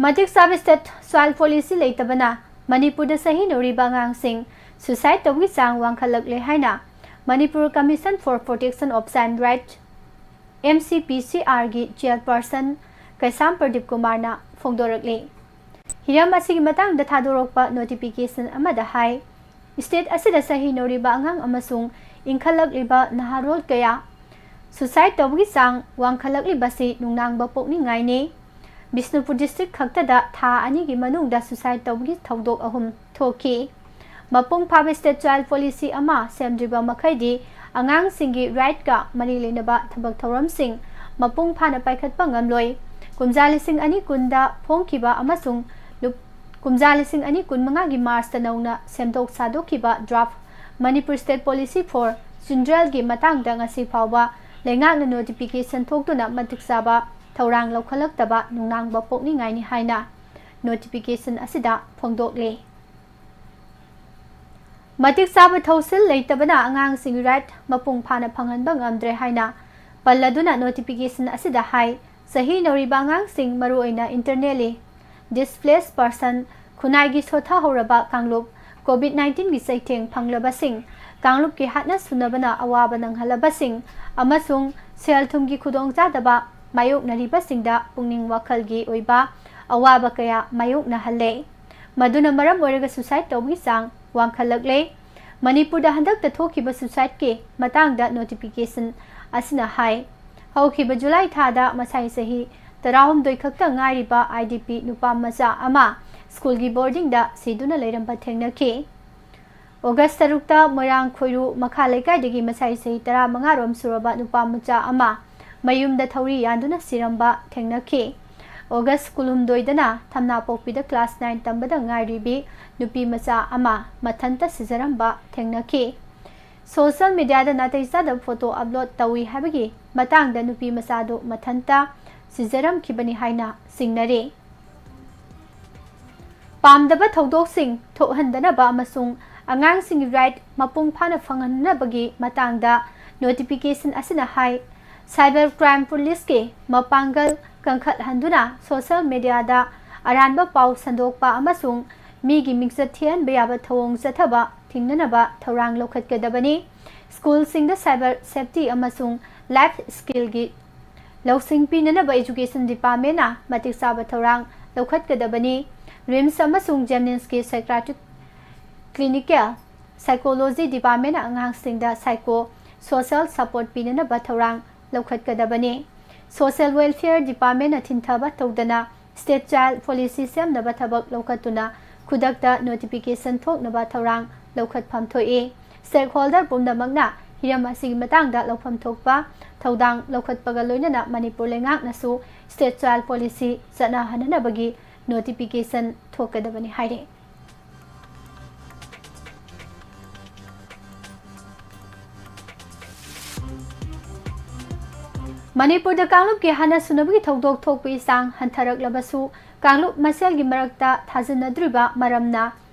ꯃꯇꯤꯛ ꯆꯥꯕ ꯁ꯭ꯇꯦꯠ ꯁꯣꯏꯜ ꯄꯣꯂꯤꯁꯤ ꯂꯩꯇꯕꯅ ꯃꯅꯤꯄꯨꯔꯗ ꯆꯍꯤ ꯅꯧꯔꯤꯕ ꯑꯉꯥꯡꯁꯤꯡ ꯁꯨꯏꯁꯥꯏꯗ ꯇꯧꯕꯒꯤ ꯆꯥꯡ ꯋꯥꯡꯈꯠꯂꯛꯂꯦ ꯍꯥꯏꯅ Manipur commission for protection of child right, M C P ꯁꯤ ꯑꯥꯔꯒꯤ ꯆꯤꯌꯔꯄꯔꯁꯟ ꯀꯩꯁꯥꯝ ꯄ꯭ꯔꯗꯤꯞ ꯀꯨꯃꯥꯔꯅ ꯐꯣꯡꯗꯣꯔꯛꯂꯤ꯫ ꯍꯤꯔꯝ ꯑꯁꯤꯒꯤ ꯃꯇꯥꯡꯗ ꯊꯥꯗꯣꯔꯛꯄ ꯅꯣꯇꯤꯐꯤꯀꯦꯁꯟ ꯑꯃꯗ ꯍꯥꯏ, ꯁ꯭ꯇꯦꯠ ꯑꯁꯤꯗ ꯆꯍꯤ ꯅꯧꯔꯤꯕ ꯑꯉꯥꯡ ꯑꯃꯁꯨꯡ ꯏꯟꯈꯠꯂꯛꯂꯤꯕ ꯅꯍꯥꯔꯣꯜ ꯀꯌꯥ ꯁꯨꯏꯁꯥꯏꯗ ꯇꯧꯕꯒꯤ ꯆꯥꯡ ꯋꯥꯡꯈꯠꯂꯛꯂꯤꯕꯁꯤ ꯅꯨꯡꯅꯥꯡꯕ ꯄꯣꯛꯅꯤꯡꯉꯥꯏꯅꯤ꯫ ꯕꯤꯁꯅꯨꯄꯨꯔ ꯗꯤꯁꯇ꯭ꯔꯤꯛ ꯈꯛꯇꯗ ꯊꯥ ꯑꯅꯤꯒꯤ ꯃꯅꯨꯡꯗ ꯁꯨꯏꯁꯥꯏꯗ ꯇꯧꯕꯒꯤ ꯊꯧꯗꯣꯛ ꯑꯍꯨꯝ ꯊꯣꯛꯈꯤ꯫ ꯃꯄꯨꯡ ꯐꯥꯕ ꯁ꯭ꯇꯦꯠ ꯆꯥꯏꯜ ꯄꯣꯂꯤꯁꯤ ꯑꯃ ꯁꯦꯝꯗ꯭ꯔꯤꯕ ꯃꯈꯩꯗꯤ ꯑꯉꯥꯡꯁꯤꯡꯒꯤ ꯔꯥꯏꯠꯀ ꯃꯔꯤ ꯂꯩꯅꯕ ꯊꯕꯛ ꯊꯧꯔꯝꯁꯤꯡ ꯃꯄꯨꯡ ꯐꯥꯅ ꯄꯥꯏꯈꯠꯄ ꯉꯝꯂꯣꯏ꯫ ꯀꯨꯝꯖꯥ ꯂꯤꯁꯤꯡ ꯑꯅꯤ ꯀꯨꯟꯗ ꯐꯣꯡꯈꯤꯕ ꯑꯃꯁꯨꯡ ꯂꯨꯞ-, ꯀꯨꯝꯖꯥ ꯂꯤꯁꯤꯡ ꯑꯅꯤ ꯀꯨꯟꯃꯉꯥꯒꯤ ꯃꯥꯔꯆꯇ ꯅꯧꯅ ꯁꯦꯝꯗꯣꯛ ꯁꯥꯗꯣꯛꯈꯤꯕ draft Manipur state policy for ꯆꯤꯜꯗ꯭ꯔꯦꯟꯒꯤ ꯃꯇꯥꯡꯗ ꯉꯁꯤ ꯐꯥꯎꯕ ꯂꯩꯉꯥꯛꯅ ꯅꯣꯇꯤꯐꯤꯀꯦꯁꯟ ꯊꯣꯛꯇꯨꯅ ꯃꯇꯤꯛ ꯆꯥꯕ ꯊꯧꯔꯥꯡ ꯂꯧꯈꯠꯂꯛꯇꯕ ꯅꯨꯡꯅꯥꯡꯕ ꯄꯣꯛꯅꯤꯡꯉꯥꯏꯅꯤ ꯍꯥꯏꯅ ꯅꯣꯇꯤꯐꯤꯀꯦꯁꯟ ꯑꯁꯤꯗ ꯐꯣꯡꯗꯣꯛꯂꯤ꯫ ꯃꯇꯤꯛ ꯆꯥꯕ ꯊꯧꯁꯤꯜ ꯂꯩꯇꯕꯅ ꯑꯉꯥꯡꯁꯤꯡꯒꯤ ꯔꯥꯏꯠ ꯃꯄꯨꯡ ꯐꯥꯅ ꯐꯪꯍꯟꯕ ꯉꯝꯗ꯭ꯔꯦ ꯍꯥꯏꯅ ꯄꯜꯂꯗꯨꯅ ꯅꯣꯇꯤꯐꯤꯀꯦꯁꯟ ꯑꯁꯤꯗ ꯍꯥꯏ꯫ ꯆꯍꯤ ꯅꯧꯔꯤꯕ ꯑꯉꯥꯡꯁꯤꯡ, ꯃꯔꯨꯑꯣꯏꯅ internally displaced person, ꯈꯨꯟꯅꯥꯏꯒꯤ ꯁꯣꯠꯊꯍꯧꯔꯕ ꯀꯥꯡꯂꯨꯞ, COVID nineteen ꯒꯤ ꯆꯩꯊꯦꯡ ꯐꯪꯂꯕꯁꯤꯡ, ꯀꯥꯡꯂꯨꯞꯀꯤ ꯍꯥꯠꯅ ꯁꯨꯅꯕꯅ ꯑꯋꯥꯕ ꯅꯪꯍꯜꯂꯕꯁꯤꯡ ꯑꯃꯁꯨꯡ ꯁꯦꯜ ꯊꯨꯝꯒꯤ ꯈꯨꯗꯣꯡꯆꯥꯗꯕ ꯃꯥꯌꯣꯛꯅꯔꯤꯕꯁꯤꯡꯗ ꯄꯨꯛꯅꯤꯡ ꯋꯥꯈꯜꯒꯤ ꯑꯣꯏꯕ ꯑꯋꯥꯕ ꯀꯌꯥ ꯃꯥꯌꯣꯛꯅꯍꯜꯂꯦ꯫ ꯃꯗꯨꯅ ꯃꯔꯝ ꯑꯣꯏꯔꯒ suicide ꯇꯧꯕꯒꯤ ꯆꯥꯡ ꯋꯥꯡꯈꯠꯂꯛꯂꯦ꯫ ꯃꯅꯤꯄꯨꯔꯗ ꯍꯟꯗꯛꯇ ꯊꯣꯛꯈꯤꯕ suicide ꯀꯤ ꯃꯇꯥꯡꯗ ꯅꯣꯇꯤꯐꯤꯀꯦꯁꯟ ꯑꯁꯤꯅ ꯍꯥꯏ꯫ ꯍꯧꯈꯤꯕ ꯖꯨꯂꯥꯏ ꯊꯥꯗ ꯃꯁꯥꯏ ꯆꯍꯤ ꯇꯔꯥꯍꯨꯝꯗꯣꯏ ꯈꯛꯇ ꯉꯥꯏꯔꯤꯕ IDP ꯅꯨꯄꯥ ꯃꯆꯥ ꯑꯃ ꯁ꯭ꯀꯨꯜꯒꯤ ꯕꯣꯔꯗꯤꯡꯗ ꯁꯤꯗꯨꯅ ꯂꯩꯔꯝꯕ ꯊꯦꯡꯅꯈꯤ꯫ ꯑꯣꯒꯁ ꯇꯔꯨꯛꯇ ꯃꯣꯏꯔꯥꯡ ꯈꯣꯏꯔꯨ ꯃꯈꯥ ꯂꯩꯀꯥꯏꯗꯒꯤ ꯃꯁꯥꯏ ꯆꯍꯤ ꯇꯔꯥꯃꯉꯥ ꯔꯣꯝ ꯁꯨꯔꯕ ꯅꯨꯄꯥ ꯃꯆꯥ ꯑꯃ ꯃꯌꯨꯝꯗ ꯊꯧꯔꯤ ꯌꯥꯟꯗꯨꯅ ꯁꯤꯔꯝꯕ ꯊꯦꯡꯅꯈꯤ꯫ ꯑꯣꯒꯁ ꯀꯨꯟꯍꯨꯝꯗꯣꯏꯗꯅ ꯊꯝꯅꯥꯄꯣꯛꯄꯤꯗ class nine ꯇꯝꯕꯗ ꯉꯥꯏꯔꯤꯕꯤ ꯅꯨꯄꯤ ꯃꯆꯥ ꯑꯃ ꯃꯊꯟꯇ ꯁꯤꯖꯔꯝꯕ ꯊꯦꯡꯅꯈꯤ꯫ Social media ꯗ ꯅꯥꯇꯩ ꯆꯥꯗꯕ photo upload ꯇꯧꯏ ꯍꯥꯏꯕꯒꯤ ꯃꯇꯥꯡꯗ ꯅꯨꯄꯤ ꯃꯆꯥꯗꯨ ꯃꯊꯟꯇ ꯁꯤꯖꯔꯝꯈꯤꯕꯅꯤ ꯍꯥꯏꯅ ꯆꯤꯡꯅꯔꯤ꯫ ꯄꯥꯝꯗꯕ ꯊꯧꯗꯣꯛꯁꯤꯡ ꯊꯣꯛꯍꯟꯗꯅꯕ ꯑꯃꯁꯨꯡ ꯑꯉꯥꯡꯁꯤꯡꯒꯤ right ꯃꯄꯨꯡ ꯐꯥꯅ ꯐꯪꯍꯟꯅꯕꯒꯤ ꯃꯇꯥꯡꯗ notification ꯑꯁꯤꯅ ꯍꯥꯏ꯫ Cyber crime police ꯀꯤ ꯃꯄꯥꯡꯒꯜ ꯀꯟꯈꯠꯍꯟꯗꯨꯅ social media ꯗ ꯑꯔꯥꯟꯕ ꯄꯥꯎ ꯁꯟꯗꯣꯛꯄ ꯑꯃꯁꯨꯡ ꯃꯤꯒꯤ ꯃꯤꯡꯆꯠ ꯊꯤꯍꯟꯕ ꯌꯥꯕ ꯊꯧꯑꯣꯡ ꯆꯠꯊꯕ ꯊꯤꯡꯅꯅꯕ ꯊꯧꯔꯥꯡ ꯂꯧꯈꯠꯀꯗꯕꯅꯤ꯫ ꯁ꯭ꯀꯨꯜꯁꯤꯡꯗ cyber safety ꯑꯃꯁꯨꯡ life skill ꯒꯤ ꯂꯧꯁꯤꯡ ꯄꯤꯅꯅꯕ education department ꯅ ꯃꯇꯤꯛ ꯆꯥꯕ ꯊꯧꯔꯥꯡ ꯂꯧꯈꯠꯀꯗꯕꯅꯤ꯫ RIMS ꯑꯃꯁꯨꯡ JNIMS ꯀꯤ psychiatric clinical psychology department ꯅ ꯑꯉꯥꯡꯁꯤꯡꯗ psycho social support ꯄꯤꯅꯅꯕ ꯊꯧꯔꯥꯡ ꯂꯧꯈꯠꯀꯗꯕꯅꯤ꯫ Social welfare department ꯅ ꯊꯤꯟꯊꯕ ꯇꯧꯗꯅ state child policy ꯁꯦꯝꯅꯕ ꯊꯕꯛ ꯂꯧꯈꯠꯇꯨꯅ ꯈꯨꯗꯛꯇ notification ꯊꯣꯛꯅꯕ ꯊꯧꯔꯥꯡ ꯂꯧꯈꯠꯐꯝ ꯊꯣꯛꯏ꯫ Stakeholder ꯄꯨꯝꯅꯃꯛꯅ ꯍꯤꯔꯝ ꯑꯁꯤꯒꯤ ꯃꯇꯥꯡꯗ ꯂꯧꯐꯝ ꯊꯣꯛꯄ ꯊꯧꯗꯥꯡ ꯂꯧꯈꯠꯄꯒ ꯂꯣꯏꯅꯅ Manipur ꯂꯩꯉꯥꯛꯅꯁꯨ state child policy ꯆꯠꯅꯍꯟꯅꯅꯕꯒꯤ notification ꯊꯣꯛꯀꯗꯕꯅꯤ ꯍꯥꯏꯔꯤ꯫ ꯃꯅꯤꯄꯨꯔꯗ ꯀꯥꯡꯂꯨꯞꯀꯤ ꯍꯥꯠꯅ ꯁꯨꯅꯕꯒꯤ ꯊꯧꯗꯣꯛ ꯊꯣꯛꯄꯒꯤ ꯆꯥꯡ ꯍꯟꯊꯔꯛꯂꯕꯁꯨ, ꯀꯥꯡꯂꯨꯞ ꯃꯁꯦꯜꯒꯤ ꯃꯔꯛꯇ ꯊꯥꯖꯅꯗ꯭ꯔꯤꯕ ꯃꯔꯝꯅ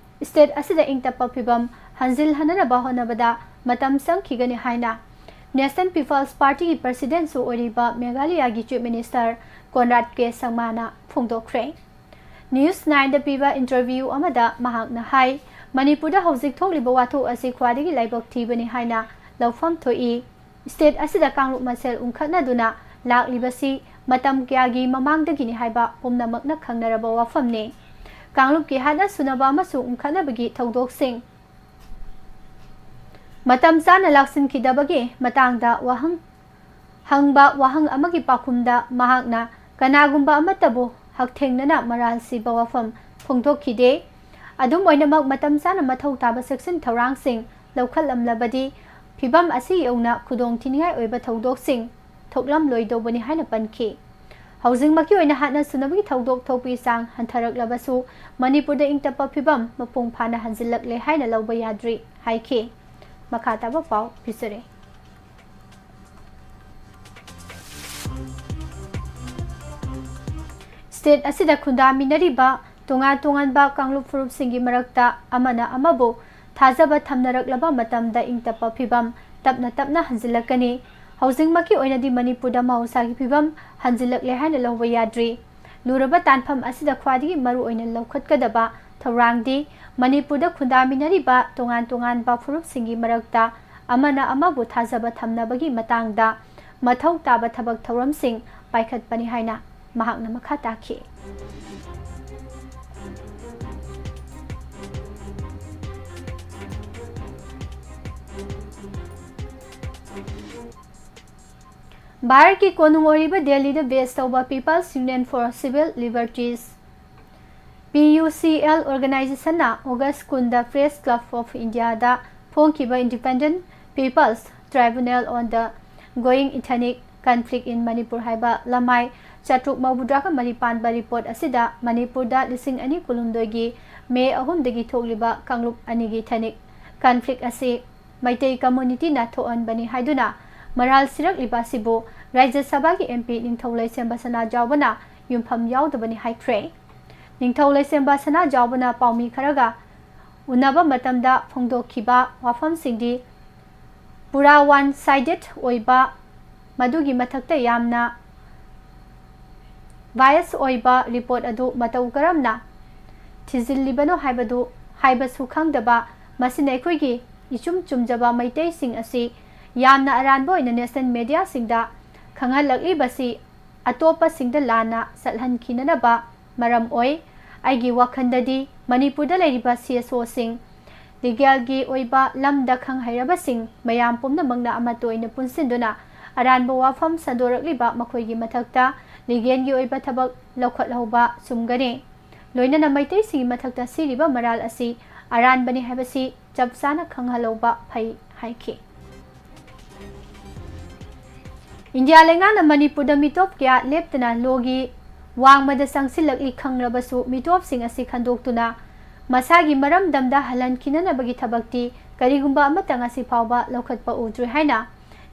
state ꯑꯁꯤꯗ ꯏꯪ ꯇꯞꯄ ꯐꯤꯕꯝ ꯍꯟꯖꯤꯜꯍꯟꯅꯅꯕ ꯍꯣꯠꯅꯕꯗ ꯃꯇꯝ ꯆꯪꯈꯤꯒꯅꯤ ꯍꯥꯏꯅ National People's Partyꯒꯤ presidentꯁꯨ ꯑꯣꯏꯔꯤꯕ ꯃꯦꯘꯥꯂꯌꯥꯒꯤ Chief Minister Conrad K ꯁꯪꯃꯥꯅ ꯐꯣꯡꯗꯣꯛꯈ꯭ꯔꯦ꯫ News Nineꯗ ꯄꯤꯕ interview ꯑꯃꯗ ꯃꯍꯥꯛꯅ ꯍꯥꯏ, ꯃꯅꯤꯄꯨꯔꯗ ꯍꯧꯖꯤꯛ ꯊꯣꯛꯂꯤꯕ ꯋꯥꯊꯣꯛ ꯑꯁꯤ ꯈ꯭ꯋꯥꯏꯗꯒꯤ ꯂꯥꯏꯕꯛ ꯊꯤꯕꯅꯤ ꯍꯥꯏꯅ ꯂꯧꯐꯝ ꯊꯣꯛꯏ꯫ State ꯑꯁꯤꯗ ꯀꯥꯡꯂꯨꯞ ꯃꯁꯦꯜ ꯎꯪꯈꯠꯅꯗꯨꯅ ꯂꯥꯛꯂꯤꯕꯁꯤ ꯃꯇꯝ ꯀꯌꯥꯒꯤ ꯃꯃꯥꯡꯗꯒꯤꯅꯤ ꯍꯥꯏꯕ ꯄꯨꯝꯅꯃꯛꯅ ꯈꯪꯅꯔꯕ ꯋꯥꯐꯝꯅꯤ꯫ ꯀꯥꯡꯂꯨꯞꯀꯤ ꯍꯥꯠꯅ ꯁꯨꯅꯕ ꯑꯃꯁꯨꯡ ꯎꯪꯈꯠꯅꯕꯒꯤ ꯊꯧꯗꯣꯛꯁꯤꯡ ꯃꯇꯝ ꯆꯥꯅ ꯂꯥꯛꯁꯤꯟꯈꯤꯗꯕꯒꯤ ꯃꯇꯥꯡꯗ ꯋꯥꯍꯪ ꯍꯪꯕ ꯋꯥꯍꯪ ꯑꯃꯒꯤ ꯄꯥꯎꯈꯨꯝꯗ ꯃꯍꯥꯛꯅ ꯀꯅꯥꯒꯨꯝꯕ ꯑꯃꯠꯇꯕꯨ ꯍꯛꯊꯦꯡꯅꯅ ꯃꯔꯥꯜ ꯁꯤꯕ ꯋꯥꯐꯝ ꯐꯣꯡꯗꯣꯛꯈꯤꯗꯦ꯫ ꯑꯗꯨꯝ ꯑꯣꯏꯅꯃꯛ, ꯃꯇꯝ ꯆꯥꯅ ꯃꯊꯧ ꯇꯥꯕ ꯆꯦꯛꯁꯤꯟ ꯊꯧꯔꯥꯡꯁꯤꯡ ꯂꯧꯈꯠꯂꯝꯂꯕꯗꯤ ꯐꯤꯕꯝ ꯑꯁꯤ ꯌꯧꯅ ꯈꯨꯗꯣꯡ ꯊꯤꯅꯤꯡꯉꯥꯏ ꯑꯣꯏꯕ ꯊꯧꯗꯣꯛꯁꯤꯡ ꯊꯣꯛꯂꯝꯂꯣꯏꯗꯧꯕꯅꯤ ꯍꯥꯏꯅ ꯄꯟꯈꯤ꯫ ꯍꯧꯖꯤꯛꯃꯛꯀꯤ ꯑꯣꯏꯅ ꯍꯥꯠꯅ ꯁꯨꯅꯕꯒꯤ ꯊꯧꯗꯣꯛ ꯊꯣꯛꯄꯒꯤ ꯆꯥꯡ ꯍꯟꯊꯔꯛꯂꯕꯁꯨ, ꯃꯅꯤꯄꯨꯔꯗ ꯏꯪ ꯇꯞꯄ ꯐꯤꯕꯝ ꯃꯄꯨꯡ ꯐꯥꯅ ꯍꯟꯖꯤꯜꯂꯛꯂꯦ ꯍꯥꯏꯅ ꯂꯧꯕ ꯌꯥꯗ꯭ꯔꯤ ꯍꯥꯏꯈꯤ꯫ ꯃꯈꯥ ꯇꯥꯕ ꯄꯥꯎ ꯄꯤꯖꯔꯤ꯫ State ꯑꯁꯤꯗ ꯈꯨꯟꯗꯥꯃꯤꯟꯅꯔꯤꯕ ꯇꯣꯉꯥꯟ ꯇꯣꯉꯥꯟꯕ ꯀꯥꯡꯂꯨꯞ ꯐꯨꯔꯨꯞꯁꯤꯡꯒꯤ ꯃꯔꯛꯇ ꯑꯃꯅ ꯑꯃꯕꯨ ꯊꯥꯖꯕ ꯊꯝꯅꯔꯛꯂꯕ ꯃꯇꯝꯗ ꯏꯪ ꯇꯞꯄ ꯐꯤꯕꯝ ꯇꯞꯅ ꯇꯞꯅ ꯍꯟꯖꯤꯜꯂꯛꯀꯅꯤ꯫ ꯍꯧꯖꯤꯛꯃꯛꯀꯤ ꯑꯣꯏꯅꯗꯤ ꯃꯅꯤꯄꯨꯔꯗ ꯃꯍꯧꯁꯥꯒꯤ ꯐꯤꯕꯝ ꯍꯟꯖꯤꯜꯂꯛꯂꯦ ꯍꯥꯏꯅ ꯂꯧꯕ ꯌꯥꯗ꯭ꯔꯤ꯫ ꯂꯨꯔꯕ ꯇꯥꯟꯐꯝ ꯑꯁꯤꯗ ꯈ꯭ꯋꯥꯏꯗꯒꯤ ꯃꯔꯨꯑꯣꯏꯅ ꯂꯧꯈꯠꯀꯗꯕ ꯊꯧꯔꯥꯡꯗꯤ ꯃꯅꯤꯄꯨꯔꯗ ꯈꯨꯟꯗꯥꯃꯤꯟꯅꯔꯤꯕ ꯇꯣꯉꯥꯟ ꯇꯣꯉꯥꯟꯕ ꯐꯨꯔꯨꯞꯁꯤꯡꯒꯤ ꯃꯔꯛꯇ ꯑꯃꯅ ꯑꯃꯕꯨ ꯊꯥꯖꯕ ꯊꯝꯅꯕꯒꯤ ꯃꯇꯥꯡꯗ ꯃꯊꯧ ꯇꯥꯕ ꯊꯕꯛ ꯊꯧꯔꯝꯁꯤꯡ ꯄꯥꯏꯈꯠꯄꯅꯤ ꯍꯥꯏꯅ ꯃꯍꯥꯛꯅ ꯃꯈꯥ ꯇꯥꯈꯤ꯫ ꯚꯥꯔꯠꯀꯤ ꯀꯣꯅꯨꯡ ꯑꯣꯏꯔꯤꯕ ꯗꯦꯜꯂꯤꯗ base ꯇꯧꯕ People's Union for Civil Liberties, P U C L organizationꯅ August ꯀꯨꯟꯗ Press Club of Indiaꯗ ꯐꯣꯡꯈꯤꯕ Independent People's Tribunal on the Going Ethnic Conflict in Manipur ꯍꯥꯏꯕ ꯂꯃꯥꯏ ꯆꯥꯇ꯭ꯔꯨꯛ ꯃꯧꯗ꯭ꯔꯥꯒ ꯃꯔꯤ ꯄꯥꯟꯕ report ꯑꯁꯤꯗ ꯃꯅꯤꯄꯨꯔꯗ ꯂꯤꯁꯤꯡ ꯑꯅꯤ ꯀꯨꯟꯍꯨꯝꯗꯣꯏꯒꯤ May ꯑꯍꯨꯝꯗꯒꯤ ꯊꯣꯛꯂꯤꯕ ꯀꯥꯡꯂꯨꯞ ꯑꯅꯤꯒꯤ ethnic conflict ꯑꯁꯤ ꯃꯩꯇꯩ communityꯅ ꯊꯣꯛꯍꯟꯕꯅꯤ ꯍꯥꯏꯗꯨꯅ ꯃꯔꯥꯜ ꯁꯤꯔꯛꯂꯤꯕ ꯑꯁꯤꯕꯨ ꯔꯥꯖ꯭ꯌ ꯁꯚꯥꯒꯤ M P ꯅꯤꯡꯊꯧ ꯂꯩꯁꯦꯝꯕ ꯁꯅꯥꯖꯥꯎꯕꯅ ꯌꯨꯝꯐꯝ ꯌꯥꯎꯗꯕꯅꯤ ꯍꯥꯏꯈ꯭ꯔꯦ꯫ ꯅꯤꯡꯊꯧ ꯂꯩꯁꯦꯝꯕ ꯁꯅꯥꯖꯥꯎꯕꯅ ꯄꯥꯎꯃꯤ ꯈꯔꯒ ꯎꯅꯕ ꯃꯇꯝꯗ ꯐꯣꯡꯗꯣꯛꯈꯤꯕ ꯋꯥꯐꯝꯁꯤꯡꯗꯤ ꯄꯨꯔꯥ one sided ꯑꯣꯏꯕ, ꯃꯗꯨꯒꯤ ꯃꯊꯛꯇ ꯌꯥꯝꯅ bias ꯑꯣꯏꯕ report ꯑꯗꯨ ꯃꯇꯧ ꯀꯔꯝꯅ ꯊꯤꯖꯤꯜꯂꯤꯕꯅꯣ ꯍꯥꯏꯕꯗꯨ ꯍꯥꯏꯕꯁꯨ ꯈꯪꯗꯕ, ꯃꯁꯤꯅ ꯑꯩꯈꯣꯏꯒꯤ ꯏꯆꯨꯝ ꯆꯨꯝꯖꯕ ꯃꯩꯇꯩꯁꯤꯡ ꯑꯁꯤ ꯌꯥꯝꯅ ꯑꯔꯥꯟꯕ ꯑꯣꯏꯅ national mediaꯁꯤꯡꯗ ꯈꯪꯍꯜꯂꯛꯂꯤꯕꯁꯤ ꯑꯇꯣꯞꯄꯁꯤꯡꯗ ꯂꯥꯟꯅ ꯆꯠꯍꯟꯈꯤꯅꯅꯕ ꯃꯔꯝ ꯑꯣꯏ꯫ ꯑꯩꯒꯤ ꯋꯥꯈꯜꯗꯗꯤ ꯃꯅꯤꯄꯨꯔꯗ ꯂꯩꯔꯤꯕ C S Oꯁꯤꯡ, legalꯒꯤ ꯑꯣꯏꯕ ꯂꯝꯗ ꯈꯪ ꯍꯩꯔꯕꯁꯤꯡ ꯃꯌꯥꯝ ꯄꯨꯝꯅꯃꯛꯅ ꯑꯃꯠꯇ ꯑꯣꯏꯅ ꯄꯨꯟꯁꯤꯟꯗꯨꯅ ꯑꯔꯥꯟꯕ ꯋꯥꯐꯝ ꯁꯟꯗꯣꯔꯛꯂꯤꯕ ꯃꯈꯣꯏꯒꯤ ꯃꯊꯛꯇ legalꯒꯤ ꯑꯣꯏꯕ ꯊꯕꯛ ꯂꯧꯈꯠꯍꯧꯕ ꯆꯨꯝꯒꯅꯤ꯫ ꯂꯣꯏꯅꯅ ꯃꯩꯇꯩꯁꯤꯡꯒꯤ ꯃꯊꯛꯇ ꯁꯤꯔꯤꯕ ꯃꯔꯥꯜ ꯑꯁꯤ ꯑꯔꯥꯟꯕꯅꯤ ꯍꯥꯏꯕꯁꯤ ꯆꯞ ꯆꯥꯅ ꯈꯪꯍꯜꯍꯧꯕ ꯐꯩ ꯍꯥꯏꯈꯤ꯫ ꯏꯟꯗꯤꯌꯥ ꯂꯩꯉꯥꯛꯅ ꯃꯅꯤꯄꯨꯔꯗ ꯃꯤꯇꯣꯞ ꯀꯌꯥ ꯂꯦꯞꯇꯅ ꯂꯣꯒꯤ ꯋꯥꯡꯃꯗ ꯆꯪꯁꯤꯜꯂꯛꯂꯤ ꯈꯪꯂꯕꯁꯨ, ꯃꯤꯇꯣꯞꯁꯤꯡ ꯑꯁꯤ ꯈꯟꯗꯣꯛꯇꯨꯅ ꯃꯁꯥꯒꯤ ꯃꯔꯝꯗꯝꯗ ꯍꯜꯍꯟꯈꯤꯅꯅꯕꯒꯤ ꯊꯕꯛꯇꯤ ꯀꯔꯤꯒꯨꯝꯕ ꯑꯃꯠꯇ ꯉꯁꯤ ꯐꯥꯎꯕ ꯂꯧꯈꯠꯄ ꯎꯗ꯭ꯔꯤ ꯍꯥꯏꯅ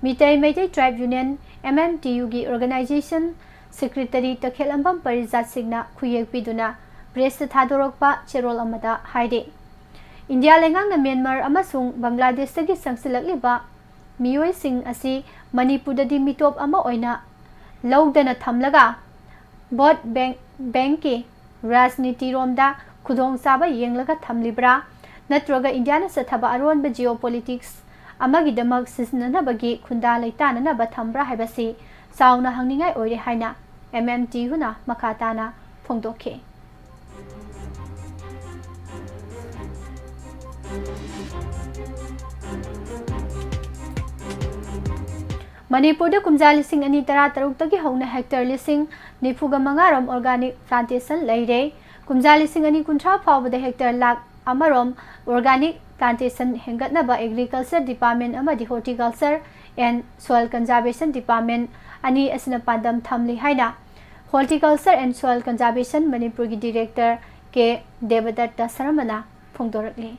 Meitei Meitei Tribe Union, M M T Uꯒꯤ organization secretary ꯇꯈꯦꯂꯝꯕꯝ ꯄꯔꯤꯖꯥꯠ ꯁꯤꯡꯅ ꯈꯨꯌꯦꯛ ꯄꯤꯗꯨꯅ pressꯇ ꯊꯥꯗꯣꯔꯛꯄ ꯆꯦꯔꯣꯜ ꯑꯃꯗ ꯍꯥꯏꯔꯤ꯫ ꯏꯟꯗꯤꯌꯥ ꯂꯩꯉꯥꯛꯅ ꯃ꯭ꯌꯥꯟꯃꯥꯔ ꯑꯃꯁꯨꯡ ꯕꯪꯒ꯭ꯂꯥꯗꯦꯁꯇꯒꯤ ꯆꯪꯁꯤꯜꯂꯛꯂꯤꯕ ꯃꯤꯑꯣꯏꯁꯤꯡ ꯑꯁꯤ ꯃꯅꯤꯄꯨꯔꯗꯗꯤ ꯃꯤꯇꯣꯞ ꯑꯃ ꯑꯣꯏꯅ ꯂꯧꯗꯅ ꯊꯝꯂꯒ vote bank, bankꯀꯤ ꯔꯥꯖꯅꯤꯇꯤꯔꯣꯝꯗ ꯈꯨꯗꯣꯡꯆꯥꯕ ꯌꯦꯡꯂꯒ ꯊꯝꯂꯤꯕ꯭ꯔꯥ? ꯅꯠꯇ꯭ꯔꯒ ꯏꯟꯗꯤꯌꯥꯅ ꯆꯠꯊꯕ ꯑꯔꯣꯟꯕ geopolitics ꯑꯃꯒꯤꯗꯃꯛ ꯁꯤꯖꯤꯟꯅꯅꯕꯒꯤ ꯈꯨꯟꯗꯥ ꯂꯩꯇꯥꯅꯅꯕ ꯊꯝꯕ꯭ꯔꯥ ꯍꯥꯏꯕꯁꯤ ꯆꯥꯎꯅ ꯍꯪꯅꯤꯡꯉꯥꯏ ꯑꯣꯏꯔꯦ ꯍꯥꯏꯅ M M T Uꯅ ꯃꯈꯥ ꯇꯥꯅ ꯐꯣꯡꯗꯣꯛꯈꯤ꯫ ꯃꯅꯤꯄꯨꯔꯗ ꯀꯨꯝꯖꯥ ꯂꯤꯁꯤꯡ ꯑꯅꯤ ꯇꯔꯥ ꯇꯔꯨꯛꯇꯒꯤ ꯍꯧꯅ hectare ꯂꯤꯁꯤꯡ ꯅꯤꯐꯨꯒ ꯃꯉꯥ ꯔꯣꯝ organic plantation ꯂꯩꯔꯦ꯫ ꯀꯨꯝꯖꯥ ꯂꯤꯁꯤꯡ ꯑꯅꯤ ꯀꯨꯟꯊ꯭ꯔꯥ ꯐꯥꯎꯕꯗ hectare ꯂꯥꯈ ꯑꯃ ꯔꯣꯝ organic plantation ꯍꯦꯟꯒꯠꯅꯕ Agriculture Department ꯑꯃꯗꯤ Horticulture and Soil Conservation Department ꯑꯅꯤ ꯑꯁꯤꯅ ꯄꯥꯟꯗꯝ ꯊꯝꯂꯤ ꯍꯥꯏꯅ Horticulture and Soil Conservation ꯃꯅꯤꯄꯨꯔꯒꯤ director ꯀꯦ ꯗꯦꯕꯗꯠꯇ ꯁꯔꯃꯅ ꯐꯣꯡꯗꯣꯔꯛꯂꯤ꯫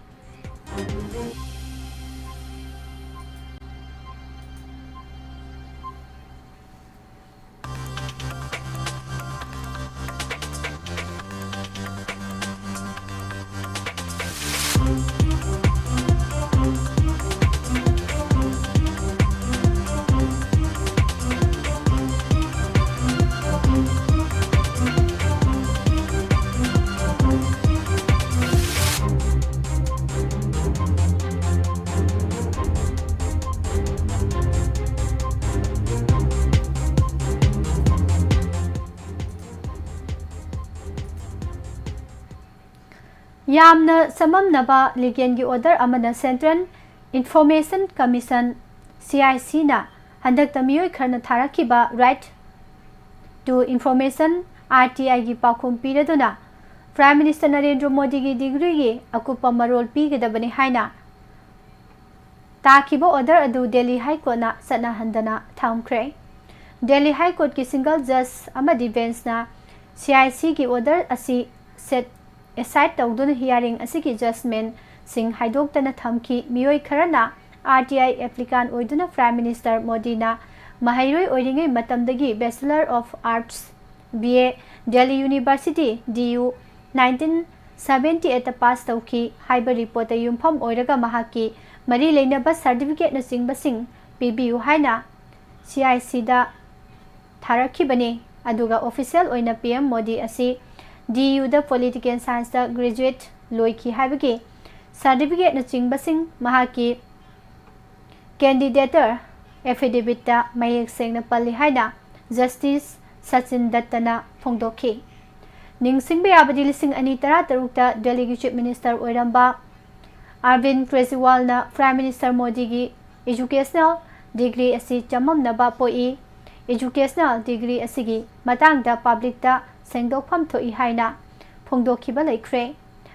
ꯌꯥꯝꯅ ꯆꯃꯝꯅꯕ ꯂꯤꯒꯦꯜꯒꯤ ꯑꯣꯔꯗꯔ ꯑꯃꯅ Central Information Commission, C I C ꯅ ꯍꯟꯗꯛꯇ ꯃꯤꯑꯣꯏ ꯈꯔꯅ ꯊꯥꯔꯛꯈꯤꯕ Right to Information, R T I ꯒꯤ ꯄꯥꯎꯈꯨꯝ ꯄꯤꯔꯗꯨꯅ Prime Minister ꯅꯔꯦꯟꯗ꯭ꯔ ꯃꯣꯗꯤꯒꯤ ꯗꯤꯒ꯭ꯔꯤꯒꯤ ꯑꯀꯨꯞꯄ ꯃꯔꯣꯜ ꯄꯤꯒꯗꯕꯅꯤ ꯍꯥꯏꯅ ꯇꯥꯈꯤꯕ ꯑꯣꯔꯗꯔ ꯑꯗꯨ ꯗꯦꯜꯂꯤ ꯍꯥꯏ ꯀꯣꯔꯠꯅ ꯆꯠꯅꯍꯟꯗꯅ ꯊꯝꯈ꯭ꯔꯦ꯫ ꯗꯦꯜꯂꯤ ꯍꯥꯏ ꯀꯣꯔꯠꯀꯤ ꯁꯤꯡꯒꯜ ꯖꯖ ꯑꯃꯗꯤ ꯕꯦꯟꯆꯅ C I C ꯒꯤ ꯑꯣꯔꯗꯔ ꯑꯁꯤ ꯁꯦꯠ ꯑꯦꯁꯥꯏꯗ ꯇꯧꯗꯨꯅ ꯍꯤꯌꯥꯔꯤꯡ ꯑꯁꯤꯒꯤ ꯖꯖꯃꯦꯟꯠꯁꯤꯡ ꯍꯥꯏꯗꯣꯛꯇꯅ ꯊꯝꯈꯤ꯫ ꯃꯤꯑꯣꯏ ꯈꯔꯅ R T I ꯑꯦꯄ꯭ꯂꯤꯀꯥꯟ ꯑꯣꯏꯗꯨꯅ Prime Minister ꯃꯣꯗꯤꯅ ꯃꯍꯩꯔꯣꯏ ꯑꯣꯏꯔꯤꯉꯩ ꯃꯇꯝꯗꯒꯤ Bachelor of Arts, B A, Delhi University, D U, nineteen seventy eight ꯇ ꯄꯥꯁ ꯇꯧꯈꯤ ꯍꯥꯏꯕ ꯔꯤꯄꯣꯔꯠꯇ ꯌꯨꯝꯐꯝ ꯑꯣꯏꯔꯒ ꯃꯍꯥꯛꯀꯤ ꯃꯔꯤ ꯂꯩꯅꯕ ꯁꯔꯇꯤꯐꯤꯀꯦꯠꯅꯆꯤꯡꯕꯁꯤꯡ ꯄꯤꯕꯤꯌꯨ ꯍꯥꯏꯅ C I C ꯗ ꯊꯥꯔꯛꯈꯤꯕꯅꯤ꯫ ꯑꯗꯨꯒ ꯑꯣꯐꯤꯁꯤꯌꯦꯜ ꯑꯣꯏꯅ P M ꯃꯣꯗꯤ ꯑꯁꯤ D U ꯗ ꯄꯣꯂꯤꯇꯤꯀꯦꯜ ꯁꯥꯏꯟꯁꯇ ꯒ꯭ꯔꯦꯖꯨꯑꯦꯠ ꯂꯣꯏꯈꯤ ꯍꯥꯏꯕꯒꯤ ꯁꯔꯇꯤꯐꯤꯀꯦꯠꯅꯆꯤꯡꯕꯁꯤꯡ ꯃꯍꯥꯛꯀꯤ ꯀꯦꯟꯗꯤꯗꯦꯇꯔ ꯑꯦꯐꯤꯗꯦꯕꯤꯠꯇ ꯃꯌꯦꯛ ꯁꯦꯡꯅ ꯄꯜꯂꯤ ꯍꯥꯏꯅ ꯖꯁꯇꯤꯁ ꯁꯆꯤꯟ ꯗꯠꯇꯅ ꯐꯣꯡꯗꯣꯛꯈꯤ꯫ ꯅꯤꯡꯁꯤꯡꯕ ꯌꯥꯕꯗꯤ, ꯂꯤꯁꯤꯡ ꯑꯅꯤ ꯇꯔꯥꯇꯔꯨꯛꯇ ꯗꯦꯜꯂꯤꯒꯤ ꯆꯤꯐ ꯃꯤꯅꯤꯁꯇꯔ ꯑꯣꯏꯔꯝꯕ ꯑꯔꯕꯤꯟ ꯀ꯭ꯔꯦꯖꯤꯋꯥꯜꯅ Prime Minister ꯃꯣꯗꯤꯒꯤ educational degree ꯑꯁꯤ ꯆꯃꯝꯅꯕ ꯄꯣꯛꯏ꯫ Educational degree ꯑꯁꯤꯒꯤ ꯃꯇꯥꯡꯗ ꯄꯕ꯭ꯂꯤꯛꯇ ꯁꯦꯡꯗꯣꯛꯐꯝ ꯊꯣꯛꯏ ꯍꯥꯏꯅ ꯐꯣꯡꯗꯣꯛꯈꯤꯕ ꯂꯩꯈ꯭ꯔꯦ꯫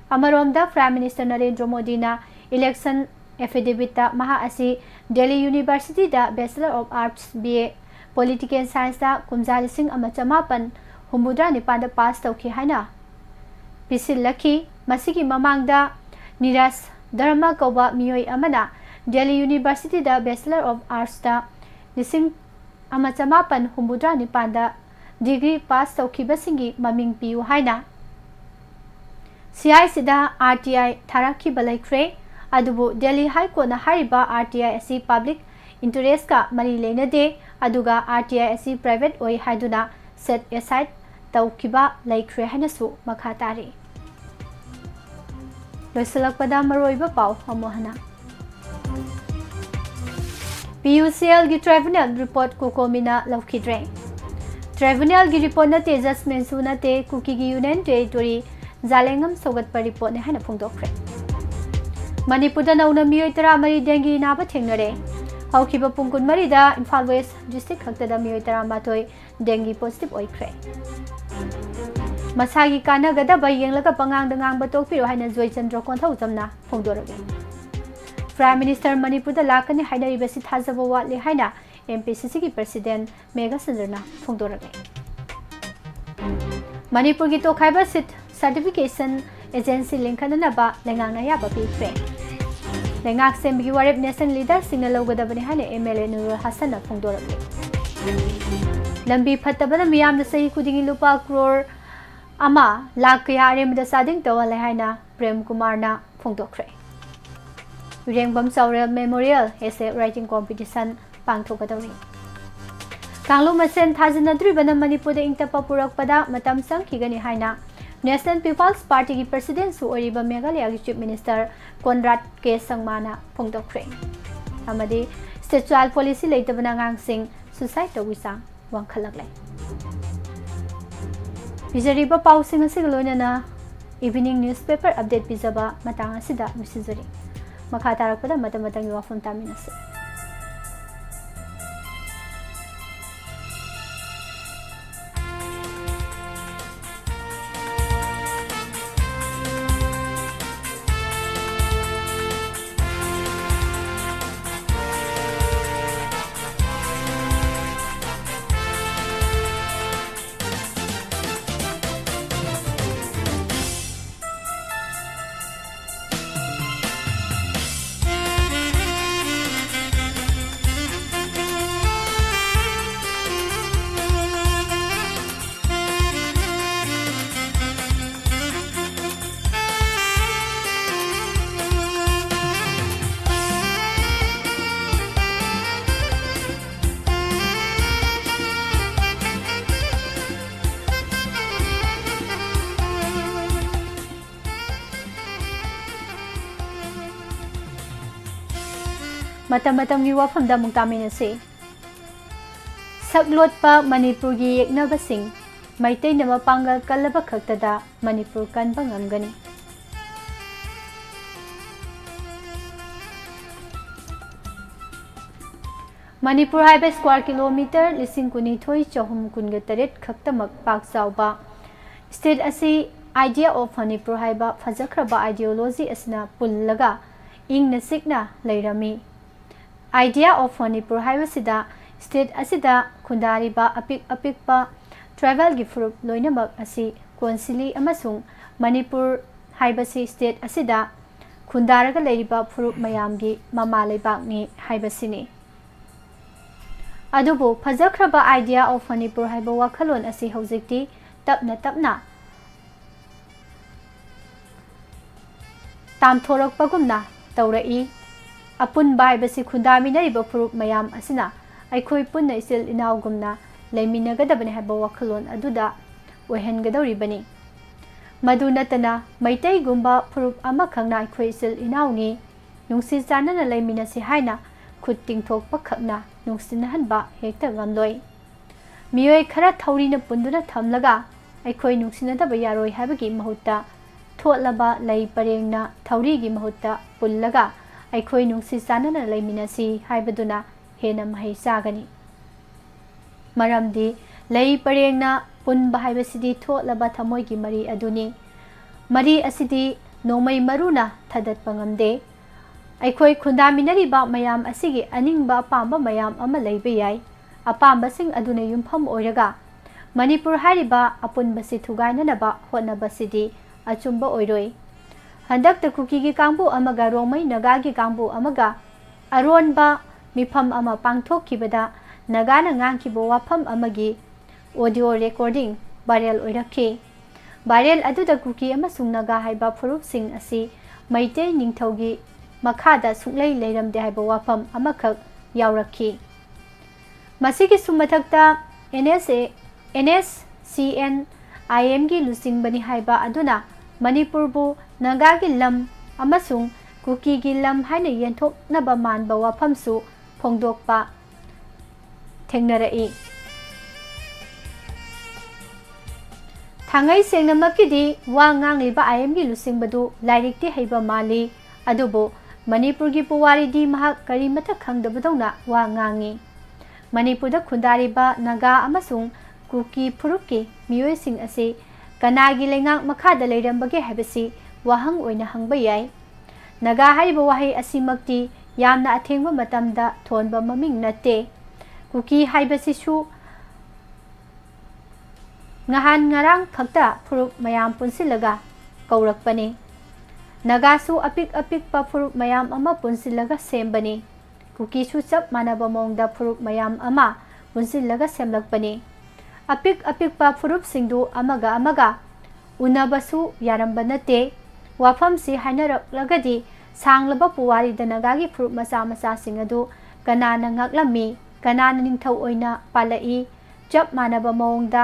ꯑꯃꯔꯣꯝꯗ, Prime Minister ꯅꯔꯦꯟꯗ꯭ꯔ ꯃꯣꯗꯤꯅ ꯏꯂꯦꯛꯁꯟ ꯑꯦꯐꯤꯗꯦꯕꯤꯠꯇ ꯃꯍꯥꯛ ꯑꯁꯤ ꯗꯦꯜꯂꯤ ꯌꯨꯅꯤꯚꯔꯁꯤꯇꯤꯗ Bachelor of Arts, B A, political ꯁꯥꯏꯟꯁꯇ ꯀꯨꯝꯖꯥ ꯂꯤꯁꯤꯡ ꯑꯃ ꯆꯃꯥꯄꯟ ꯍꯨꯝꯐꯨꯇꯔꯥ ꯅꯤꯄꯥꯟꯗ ꯄꯥꯁ ꯇꯧꯈꯤ ꯍꯥꯏꯅ ꯄꯤꯁꯤꯜꯂꯛꯈꯤ꯫ ꯃꯁꯤꯒꯤ ꯃꯃꯥꯡꯗ ꯅꯤꯔꯖ ꯙꯔꯃ ꯀꯧꯕ ꯃꯤꯑꯣꯏ ꯑꯃꯅ ꯗꯦꯜꯂꯤ ꯌꯨꯅꯤꯚꯔꯁꯤꯇꯤꯗ Bachelor of Artsꯇ ꯂꯤꯁꯤꯡ ꯑꯃ ꯆꯃꯥꯄꯟ ꯍꯨꯝꯐꯨꯇꯔꯥ ꯅꯤꯄꯥꯟꯗ ꯗꯤꯒ꯭ꯔꯤ ꯄꯥꯁ ꯇꯧꯈꯤꯕꯁꯤꯡꯒꯤ ꯃꯃꯤꯡ ꯄꯤꯌꯨ ꯍꯥꯏꯅ C I C the R T I ꯊꯥꯔꯛꯈꯤꯕ ꯂꯩꯈ꯭ꯔꯦ꯫ ꯑꯗꯨꯕꯨ ꯗꯦꯜꯂꯤ ꯍꯥꯏ ꯀꯣꯔꯠꯅ ꯍꯥꯏꯔꯤꯕ R T I ꯑꯁꯤ ꯄꯕ꯭ꯂꯤꯛ ꯏꯟꯇꯔꯦꯁꯀ ꯃꯔꯤ ꯂꯩꯅꯗꯦ, ꯑꯗꯨꯒ R T I ꯑꯁꯤ ꯄ꯭ꯔꯥꯏꯚꯦꯠ ꯑꯣꯏ ꯍꯥꯏꯗꯨꯅ ꯁꯦꯠ ꯑꯦꯁꯥꯏꯗ ꯇꯧꯈꯤꯕ ꯂꯩꯈ꯭ꯔꯦ ꯍꯥꯏꯅꯁꯨ ꯃꯈꯥ ꯇꯥꯔꯤ꯫ ꯂꯣꯏꯁꯤꯜꯂꯛꯄꯗ ꯃꯔꯨꯑꯣꯏꯕ ꯄꯥꯎ ꯑꯃꯨꯛ ꯍꯟꯅ꯫ P U C L ꯒꯤ tribunal report ꯀꯣꯀꯣꯃꯤꯅ ꯂꯧꯈꯤꯗ꯭ꯔꯦ꯫ Tribunal ꯒꯤ report ꯅꯠꯇꯦ, judgment ꯁꯨ ꯅꯠꯇꯦ, ꯀꯨꯀꯤꯒꯤ Union Territory ꯖꯥꯂꯦꯡꯉꯝ ꯁꯧꯒꯠꯄ ꯔꯤꯄꯣꯔꯠꯅꯤ ꯍꯥꯏꯅ ꯐꯣꯡꯗꯣꯛꯈ꯭ꯔꯦ꯫ ꯃꯅꯤꯄꯨꯔꯗ ꯅꯧꯅ ꯃꯤꯑꯣꯏ ꯇꯔꯥꯃꯔꯤ ꯗꯦꯡꯒꯤ ꯅꯥꯕ ꯊꯦꯡꯅꯔꯦ꯫ ꯍꯧꯈꯤꯕ ꯄꯨꯡ ꯀꯨꯟꯃꯔꯤꯗ ꯏꯝꯐꯥꯜ ꯋꯦꯁ ꯗꯤꯁꯇ꯭ꯔꯤꯛ ꯈꯛꯇꯗ ꯃꯤꯑꯣꯏ ꯇꯔꯥꯃꯥꯊꯣꯏ ꯗꯦꯡꯒꯤ ꯄꯣꯖꯤꯇꯤꯚ ꯑꯣꯏꯈ꯭ꯔꯦ꯫ ꯃꯁꯥꯒꯤ ꯀꯥꯟꯅꯒꯗꯕ ꯌꯦꯡꯂꯒ ꯄꯉꯥꯡꯗ ꯉꯥꯡꯕ ꯇꯣꯛꯄꯤꯌꯨ ꯍꯥꯏꯅ ꯖꯣꯏꯆꯟꯗ꯭ꯔ ꯀꯣꯟꯊꯧꯖꯝꯅ ꯐꯣꯡꯗꯣꯔꯛꯂꯤ꯫ ꯄ꯭ꯔꯥꯏꯝ ꯃꯤꯅꯤꯁꯇꯔ ꯃꯅꯤꯄꯨꯔꯗ ꯂꯥꯛꯀꯅꯤ ꯍꯥꯏꯅꯔꯤꯕꯁꯤ ꯊꯥꯖꯕ ꯋꯥꯠꯂꯤ ꯍꯥꯏꯅ ꯑꯦꯝ ꯄꯤ ꯁꯤ ꯁꯤꯒꯤ ꯄ꯭ꯔꯁꯤꯗꯦꯟ ꯃꯦꯘꯆꯟꯗ꯭ꯔꯅ ꯐꯣꯡꯗꯣꯔꯛꯂꯤ꯫ ꯃꯅꯤꯄꯨꯔꯒꯤ ꯇꯣꯈꯥꯏꯕ ꯁꯤꯠ ꯁꯔꯇꯤꯐꯤꯀꯦꯁꯟ ꯑꯦꯖꯦꯟꯁꯤ ꯂꯤꯡꯈꯠꯅꯅꯕ ꯂꯩꯉꯥꯛꯅ ꯑꯌꯥꯕ ꯄꯤꯈ꯭ꯔꯦ꯫ ꯂꯩꯉꯥꯛ ꯁꯦꯝꯕꯒꯤ ꯋꯥꯔꯦꯞ ꯅꯦꯁꯅꯦꯜ ꯂꯤꯗꯔꯁꯤꯡꯅ ꯂꯧꯒꯗꯕꯅꯤ ꯍꯥꯏꯅ ꯑꯦꯝ ꯑꯦꯜ ꯑꯦ ꯅꯨꯔꯨꯜ ꯍꯁꯟꯅ ꯐꯣꯡꯗꯣꯔꯛꯂꯤ꯫ ꯂꯝꯕꯤ ꯐꯠꯇꯕꯅ ꯃꯤꯌꯥꯝꯅ ꯆꯍꯤ ꯈꯨꯗꯤꯡꯒꯤ ꯂꯨꯄꯥ ꯀ꯭ꯔꯣꯔ ꯑꯃ ꯂꯥꯈ ꯀꯌꯥ ꯑꯔꯦꯝꯕꯗ ꯆꯥꯗꯤꯡ ꯇꯧꯍꯜꯂꯦ ꯍꯥꯏꯅ ꯄ꯭ꯔꯦꯝ ꯀꯨꯃꯥꯔꯅ ꯐꯣꯡꯗꯣꯛꯈ꯭ꯔꯦ꯫ ꯏꯔꯦꯡꯕꯝ ꯆꯥꯎꯔꯦꯜ ꯃꯦꯃꯣꯔꯤꯌꯦꯜ ꯑꯦꯁꯦ ꯔꯥꯏꯇꯤꯡ ꯀꯣꯝꯄꯤꯇꯤꯁꯟ ꯄꯥꯡꯊꯣꯛꯀꯗꯧꯔꯤ꯫ ꯀꯥꯡꯂꯨꯞ ꯃꯁꯦꯟ ꯊꯥꯖꯅꯗ꯭ꯔꯤꯕꯅ ꯃꯅꯤꯄꯨꯔꯗ ꯏꯪ ꯇꯞꯄ ꯄꯨꯔꯛꯄꯗ ꯃꯇꯝ ꯆꯪꯈꯤꯒꯅꯤ ꯍꯥꯏꯅ ꯅꯦꯁꯅꯦꯜ ꯄꯤꯄꯜꯁ ꯄꯥꯔꯇꯤꯒꯤ ꯄ꯭ꯔꯁꯤꯗꯦꯟꯁꯨ ꯑꯣꯏꯔꯤꯕ ꯃꯦꯘꯥꯂꯌꯥꯒꯤ ꯆꯤꯐ ꯃꯤꯅꯤꯁꯇꯔ ꯀꯣꯟꯔꯥꯗ ꯀꯦ ꯁꯪꯃꯥꯅ ꯐꯣꯡꯗꯣꯛꯈ꯭ꯔꯦ꯫ ꯑꯃꯗꯤ ꯁ꯭ꯇꯦꯠ ꯆꯥꯏꯜ ꯄꯣꯂꯤꯁꯤ ꯂꯩꯇꯕꯅ ꯑꯉꯥꯡꯁꯤꯡ ꯁꯨꯁꯥꯏꯗ ꯇꯧꯕꯒꯤ ꯆꯥꯡ ꯋꯥꯡꯈꯠꯂꯛꯂꯦ꯫ ꯄꯤꯖꯔꯤꯕ ꯄꯥꯎꯁꯤꯡ ꯑꯁꯤꯒ ꯂꯣꯏꯅꯅ ꯏꯚꯤꯅꯤꯡ ꯅ꯭ꯌꯨꯁꯄꯦꯄꯔ ꯑꯞꯗꯦꯠ ꯄꯤꯖꯕ ꯃꯇꯥꯡ ꯑꯁꯤꯗ ꯂꯣꯏꯁꯤꯟꯖꯔꯤ꯫ ꯃꯈꯥ ꯇꯥꯔꯛꯄꯗ ꯃꯇꯝ ꯃꯇꯝꯒꯤ ꯋꯥꯐꯝ ꯇꯥꯃꯤꯟꯅꯁꯤ꯫ ꯃꯇꯝ ꯃꯇꯝꯒꯤ ꯋꯥꯐꯝꯗ ꯑꯃꯨꯛ ꯇꯥꯃꯤꯟꯅꯁꯤ꯫ ꯁꯛꯂꯣꯠꯄ ꯃꯅꯤꯄꯨꯔꯒꯤ ꯌꯦꯛꯅꯕꯁꯤꯡ, ꯃꯩꯇꯩꯅ ꯃꯄꯥꯡꯒꯜ ꯀꯜꯂꯕ ꯈꯛꯇꯗ ꯃꯅꯤꯄꯨꯔ ꯀꯟꯕ ꯉꯝꯒꯅꯤ꯫ ꯃꯅꯤꯄꯨꯔ ꯍꯥꯏꯕ square kilometre ꯂꯤꯁꯤꯡ ꯀꯨꯟꯅꯤꯊꯣꯏ ꯆꯍꯨꯝ ꯀꯨꯟꯒ ꯇꯔꯦꯠ ꯈꯛꯇꯃꯛ ꯄꯥꯛ ꯆꯥꯎꯕ state ꯑꯁꯤ Idea of Manipur ꯍꯥꯏꯕ ꯐꯖꯈ꯭ꯔꯕ ideology ꯑꯁꯤꯅ ꯄꯨꯜꯂꯒ ꯏꯪꯅ ꯆꯤꯛꯅ ꯂꯩꯔꯝꯃꯤ꯫ Idea of Manipur ꯍꯥꯏꯕꯁꯤꯗ state ꯑꯁꯤꯗ ꯈꯨꯟꯗꯥꯔꯤꯕ ꯑꯄꯤꯛ ꯑꯄꯤꯛꯄ tribalꯒꯤ ꯐꯨꯔꯨꯞ ꯂꯣꯏꯅꯃꯛ ꯑꯁꯤ ꯀꯣꯟꯁꯤꯜꯂꯤ ꯑꯃꯁꯨꯡ ꯃꯅꯤꯄꯨꯔ ꯍꯥꯏꯕꯁꯤ state ꯑꯁꯤꯗ ꯈꯨꯟꯗꯥꯔꯒ ꯂꯩꯔꯤꯕ ꯐꯨꯔꯨꯞ ꯃꯌꯥꯝꯒꯤ ꯃꯃꯥ ꯂꯩꯕꯥꯛꯅꯤ ꯍꯥꯏꯕꯁꯤꯅꯤ꯫ ꯑꯗꯨꯕꯨ ꯐꯖꯈ꯭ꯔꯕ Idea of Manipur ꯍꯥꯏꯕ ꯋꯥꯈꯜꯂꯣꯟ ꯑꯁꯤ ꯍꯧꯖꯤꯛꯇꯤ ꯇꯞꯅ ꯇꯞꯅ ꯇꯥꯝꯊꯣꯔꯛꯄꯒꯨꯝꯅ ꯇꯧꯔꯛꯏ꯫ ꯑꯄꯨꯟꯕ ꯍꯥꯏꯕꯁꯤ ꯈꯨꯟꯗꯥꯃꯤꯟꯅꯔꯤꯕ ꯐꯨꯔꯨꯞ ꯃꯌꯥꯝ ꯑꯁꯤꯅ ꯑꯩꯈꯣꯏ ꯄꯨꯟꯅ ꯏꯆꯤꯜ ꯏꯅꯥꯎꯒꯨꯝꯅ ꯂꯩꯃꯤꯟꯅꯒꯗꯕꯅꯤ ꯍꯥꯏꯕ ꯋꯥꯈꯜꯂꯣꯟ ꯑꯗꯨꯗ ꯑꯣꯏꯍꯟꯒꯗꯧꯔꯤꯕꯅꯤ꯫ ꯃꯗꯨ ꯅꯠꯇꯅ ꯃꯩꯇꯩꯒꯨꯝꯕ ꯐꯨꯔꯨꯞ ꯑꯃꯈꯛꯅ ꯑꯩꯈꯣꯏ ꯏꯆꯤꯜ ꯏꯅꯥꯎꯅꯤ, ꯅꯨꯡꯁꯤ ꯆꯥꯟꯅꯅ ꯂꯩꯃꯤꯟꯅꯁꯤ ꯍꯥꯏꯅ ꯈꯨꯠ ꯇꯤꯡꯊꯣꯛꯄ ꯈꯛꯅ ꯅꯨꯡꯁꯤꯅꯍꯟꯕ ꯍꯦꯛꯇ ꯉꯝꯂꯣꯏ꯫ ꯃꯤꯑꯣꯏ ꯈꯔ ꯊꯧꯔꯤꯅ ꯄꯨꯟꯗꯨꯅ ꯊꯝꯂꯒ ꯑꯩꯈꯣꯏ ꯅꯨꯡꯁꯤꯅꯗꯕ ꯌꯥꯔꯣꯏ ꯍꯥꯏꯕꯒꯤ ꯃꯍꯨꯠꯇ ꯊꯣꯠꯂꯕ ꯂꯩ ꯄꯔꯦꯡꯅ ꯊꯧꯔꯤꯒꯤ ꯃꯍꯨꯠꯇ ꯄꯨꯜꯂꯒ ꯑꯩꯈꯣꯏ ꯅꯨꯡꯁꯤ ꯆꯥꯟꯅꯅ ꯂꯩꯃꯤꯟꯅꯁꯤ ꯍꯥꯏꯕꯗꯨꯅ ꯍꯦꯟꯅ ꯃꯍꯩ ꯆꯥꯒꯅꯤ꯫ ꯃꯔꯝꯗꯤ ꯂꯩ ꯄꯔꯦꯡꯅ ꯄꯨꯟꯕ ꯍꯥꯏꯕꯁꯤꯗꯤ ꯊꯣꯠꯂꯕ ꯊꯃꯣꯏꯒꯤ ꯃꯔꯤ ꯑꯗꯨꯅꯤ꯫ ꯃꯔꯤ ꯑꯁꯤꯗꯤ ꯅꯣꯡꯃꯩ ꯃꯔꯨꯅ ꯊꯗꯠꯄ ꯉꯝꯗꯦ꯫ ꯑꯩꯈꯣꯏ ꯈꯨꯟꯗꯥꯃꯤꯟꯅꯔꯤꯕ ꯃꯌꯥꯝ ꯑꯁꯤꯒꯤ ꯑꯅꯤꯡꯕ ꯑꯄꯥꯝꯕ ꯃꯌꯥꯝ ꯑꯃ ꯂꯩꯕ ꯌꯥꯏ꯫ ꯑꯄꯥꯝꯕꯁꯤꯡ ꯑꯗꯨꯅ ꯌꯨꯝꯐꯝ ꯑꯣꯏꯔꯒ ꯃꯅꯤꯄꯨꯔ ꯍꯥꯏꯔꯤꯕ ꯑꯄꯨꯟꯕꯁꯤ ꯊꯨꯒꯥꯏꯅꯅꯕ ꯍꯣꯠꯅꯕꯁꯤꯗꯤ ꯑꯆꯨꯝꯕ ꯑꯣꯏꯔꯣꯏ꯫ ꯍꯟꯗꯛꯇ ꯀꯨꯀꯤꯒꯤ ꯀꯥꯡꯕꯨ ꯑꯃꯒ ꯔꯣꯡꯃꯩ ꯅꯥꯒꯥꯒꯤ ꯀꯥꯡꯕꯨ ꯑꯃꯒ ꯑꯔꯣꯟꯕ ꯃꯤꯐꯝ ꯑꯃ ꯄꯥꯡꯊꯣꯛꯈꯤꯕꯗ ꯅꯥꯒꯥꯅ ꯉꯥꯡꯈꯤꯕ ꯋꯥꯐꯝ ꯑꯃꯒꯤ audio recording viral ꯑꯣꯏꯔꯛꯈꯤ꯫ Viral ꯑꯗꯨꯗ ꯀꯨꯀꯤ ꯑꯃꯁꯨꯡ ꯅꯥꯒꯥ ꯍꯥꯏꯕ ꯐꯨꯔꯨꯞꯁꯤꯡ ꯑꯁꯤ ꯃꯩꯇꯩ ꯅꯤꯡꯊꯧꯒꯤ ꯃꯈꯥꯗ ꯁꯨꯡꯂꯩ ꯂꯩꯔꯝꯗꯦ ꯍꯥꯏꯕ ꯋꯥꯐꯝ ꯑꯃꯈꯛ ꯌꯥꯎꯔꯛꯈꯤ꯫ ꯃꯁꯤꯒꯤꯁꯨ ꯃꯊꯛꯇ NSA, NSCN IMꯒꯤ ꯂꯨꯆꯤꯡꯕꯅꯤ ꯍꯥꯏꯕ ꯑꯗꯨꯅ ꯃꯅꯤꯄꯨꯔꯕꯨ ꯅꯥꯒꯥꯒꯤ ꯂꯝ ꯑꯃꯁꯨꯡ ꯀꯨꯀꯤꯒꯤ ꯂꯝ ꯍꯥꯏꯅ ꯌꯦꯟꯊꯣꯛꯅꯕ ꯃꯥꯟꯕ ꯋꯥꯐꯝꯁꯨ ꯐꯣꯡꯗꯣꯛꯄ ꯊꯦꯡꯅꯔꯛꯏ꯫ ꯊꯥꯡꯉꯩ ꯁꯦꯡꯅꯃꯛꯀꯤꯗꯤ ꯋꯥ ꯉꯥꯡꯂꯤꯕ ꯑꯥꯏ ꯑꯦꯝꯒꯤ ꯂꯨꯆꯤꯡꯕꯗꯨ ꯂꯥꯏꯔꯤꯛꯇꯤ ꯍꯩꯕ ꯃꯥꯜꯂꯤ, ꯑꯗꯨꯕꯨ ꯃꯅꯤꯄꯨꯔꯒꯤ ꯄꯨꯋꯥꯔꯤꯗꯤ ꯃꯍꯥꯛ ꯀꯔꯤꯃꯠꯇ ꯈꯪꯗꯕꯗꯧꯅ ꯋꯥ ꯉꯥꯡꯏ꯫ ꯃꯅꯤꯄꯨꯔꯗ ꯈꯨꯟꯗꯥꯔꯤꯕ ꯅꯥꯒꯥ ꯑꯃꯁꯨꯡ ꯀꯨꯀꯤ ꯐꯨꯔꯨꯞꯀꯤ ꯃꯤꯑꯣꯏꯁꯤꯡ ꯑꯁꯤ ꯀꯅꯥꯒꯤ ꯂꯩꯉꯥꯛ ꯃꯈꯥꯗ ꯂꯩꯔꯝꯕꯒꯦ ꯍꯥꯏꯕꯁꯤ ꯋꯥꯍꯪ ꯑꯣꯏꯅ ꯍꯪꯕ ꯌꯥꯏ꯫ ꯅꯥꯒꯥ ꯍꯥꯏꯔꯤꯕ ꯋꯥꯍꯩ ꯑꯁꯤꯃꯛꯇꯤ ꯌꯥꯝꯅ ꯑꯊꯦꯡꯕ ꯃꯇꯝꯗ ꯊꯣꯟꯕ ꯃꯃꯤꯡ ꯅꯠꯇꯦ꯫ ꯀꯨꯀꯤ ꯍꯥꯏꯕꯁꯤꯁꯨ ꯉꯍꯥꯟ ꯉꯔꯥꯡ ꯈꯛꯇ ꯐꯨꯔꯨꯞ ꯃꯌꯥꯝ ꯄꯨꯟꯁꯤꯜꯂꯒ ꯀꯧꯔꯛꯄꯅꯤ꯫ ꯅꯥꯒꯥꯁꯨ ꯑꯄꯤꯛ ꯑꯄꯤꯛꯄ ꯐꯨꯔꯨꯞ ꯃꯌꯥꯝ ꯑꯃ ꯄꯨꯟꯁꯤꯜꯂꯒ ꯁꯦꯝꯕꯅꯤ꯫ ꯀꯨꯀꯤꯁꯨ ꯆꯞ ꯃꯥꯟꯅꯕ ꯃꯑꯣꯡꯗ ꯐꯨꯔꯨꯞ ꯃꯌꯥꯝ ꯑꯃ ꯄꯨꯟꯁꯤꯜꯂꯒ ꯁꯦꯝꯂꯛꯄꯅꯤ꯫ ꯑꯄꯤꯛ ꯑꯄꯤꯛꯄ ꯐꯨꯔꯨꯞꯁꯤꯡꯗꯨ ꯑꯃꯒ ꯑꯃꯒ ꯎꯅꯕꯁꯨ ꯌꯥꯔꯝꯕ ꯅꯠꯇꯦ꯫ ꯋꯥꯐꯝꯁꯤ ꯍꯥꯏꯅꯔꯛꯂꯒꯗꯤ ꯁꯥꯡꯂꯕ ꯄꯨꯋꯥꯔꯤꯗ ꯅꯥꯒꯥꯒꯤ ꯐꯨꯔꯨꯞ ꯃꯆꯥ ꯃꯆꯥꯁꯤꯡ ꯑꯗꯨ ꯀꯅꯥꯅ ꯉꯥꯛꯂꯝꯃꯤ, ꯀꯅꯥꯅ ꯅꯤꯡꯊꯧ ꯑꯣꯏꯅ ꯄꯥꯜꯂꯛꯏ, ꯆꯞ ꯃꯥꯟꯅꯕ ꯃꯑꯣꯡꯗ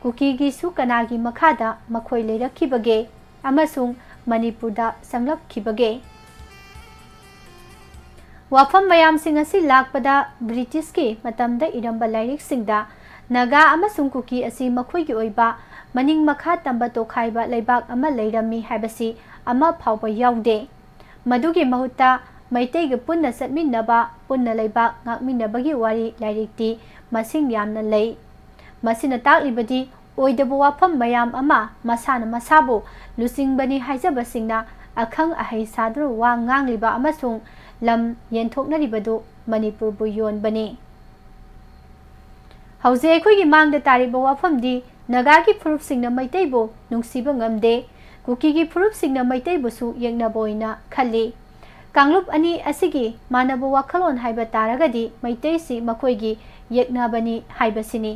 ꯀꯨꯀꯤꯒꯤꯁꯨ ꯀꯅꯥꯒꯤ ꯃꯈꯥꯗ ꯃꯈꯣꯏ ꯂꯩꯔꯛꯈꯤꯕꯒꯦ ꯑꯃꯁꯨꯡ ꯃꯅꯤꯄꯨꯔꯗ ꯆꯪꯂꯛꯈꯤꯕꯒꯦ? ꯋꯥꯐꯝ ꯃꯌꯥꯝꯁꯤꯡ ꯑꯁꯤ ꯂꯥꯛꯄꯗ ꯕ꯭ꯔꯤꯇꯤꯁꯀꯤ ꯃꯇꯝꯗ ꯏꯔꯝꯕ ꯂꯥꯏꯔꯤꯛꯁꯤꯡꯗ ꯅꯥꯒꯥ ꯑꯃꯁꯨꯡ ꯀꯨꯀꯤ ꯑꯁꯤ ꯃꯈꯣꯏꯒꯤ ꯑꯣꯏꯕ ꯃꯅꯤꯡ ꯃꯈꯥ ꯇꯝꯕ ꯇꯣꯈꯥꯏꯕ ꯂꯩꯕꯥꯛ ꯑꯃ ꯂꯩꯔꯝꯃꯤ ꯍꯥꯏꯕꯁꯤ ꯑꯃ ꯐꯥꯎꯕ ꯌꯥꯎꯗꯦ꯫ ꯃꯗꯨꯒꯤ ꯃꯍꯨꯠꯇ ꯃꯩꯇꯩꯒ ꯄꯨꯟꯅ ꯆꯠꯃꯤꯟꯅꯕ, ꯄꯨꯟꯅ ꯂꯩꯕꯥꯛ ꯉꯥꯛꯃꯤꯟꯅꯕꯒꯤ ꯋꯥꯔꯤ ꯂꯥꯏꯔꯤꯛꯇꯤ ꯃꯁꯤꯡ ꯌꯥꯝꯅ ꯂꯩ꯫ ꯃꯁꯤꯅ ꯇꯥꯛꯂꯤꯕꯗꯤ ꯑꯣꯏꯗꯕ ꯋꯥꯐꯝ ꯃꯌꯥꯝ ꯑꯃ ꯃꯁꯥꯅ ꯃꯁꯥꯕꯨ ꯂꯨꯆꯤꯡꯕꯅꯤ ꯍꯥꯏꯖꯕꯁꯤꯡꯅ ꯑꯈꯪ ꯑꯍꯩ ꯁꯥꯗꯨꯅ ꯋꯥ ꯉꯥꯡꯂꯤꯕ ꯑꯃꯁꯨꯡ ꯂꯝ ꯌꯦꯟꯊꯣꯛꯅꯔꯤꯕꯗꯨ ꯃꯅꯤꯄꯨꯔꯕꯨ ꯌꯣꯟꯕꯅꯤ꯫ ꯍꯧꯖꯤꯛ ꯑꯩꯈꯣꯏꯒꯤ ꯃꯥꯡꯗ ꯇꯥꯔꯤꯕ ꯋꯥꯐꯝꯗꯤ ꯅꯥꯒꯥꯒꯤ ꯐꯨꯔꯨꯞꯁꯤꯡꯅ ꯃꯩꯇꯩꯕꯨ ꯅꯨꯡꯁꯤꯕ ꯉꯝꯗꯦ, ꯀꯨꯀꯤꯒꯤ ꯐꯨꯔꯨꯞꯁꯤꯡꯅ ꯃꯩꯇꯩꯕꯨꯁꯨ ꯌꯦꯛꯅꯕ ꯑꯣꯏꯅ ꯈꯜꯂꯤ꯫ ꯀꯥꯡꯂꯨꯞ ꯑꯅꯤ ꯑꯁꯤꯒꯤ ꯃꯥꯟꯅꯕ ꯋꯥꯈꯜꯂꯣꯟ ꯍꯥꯏꯕ ꯇꯥꯔꯒꯗꯤ ꯃꯩꯇꯩꯁꯤ ꯃꯈꯣꯏꯒꯤ ꯌꯦꯛꯅꯕꯅꯤ ꯍꯥꯏꯕꯁꯤꯅꯤ꯫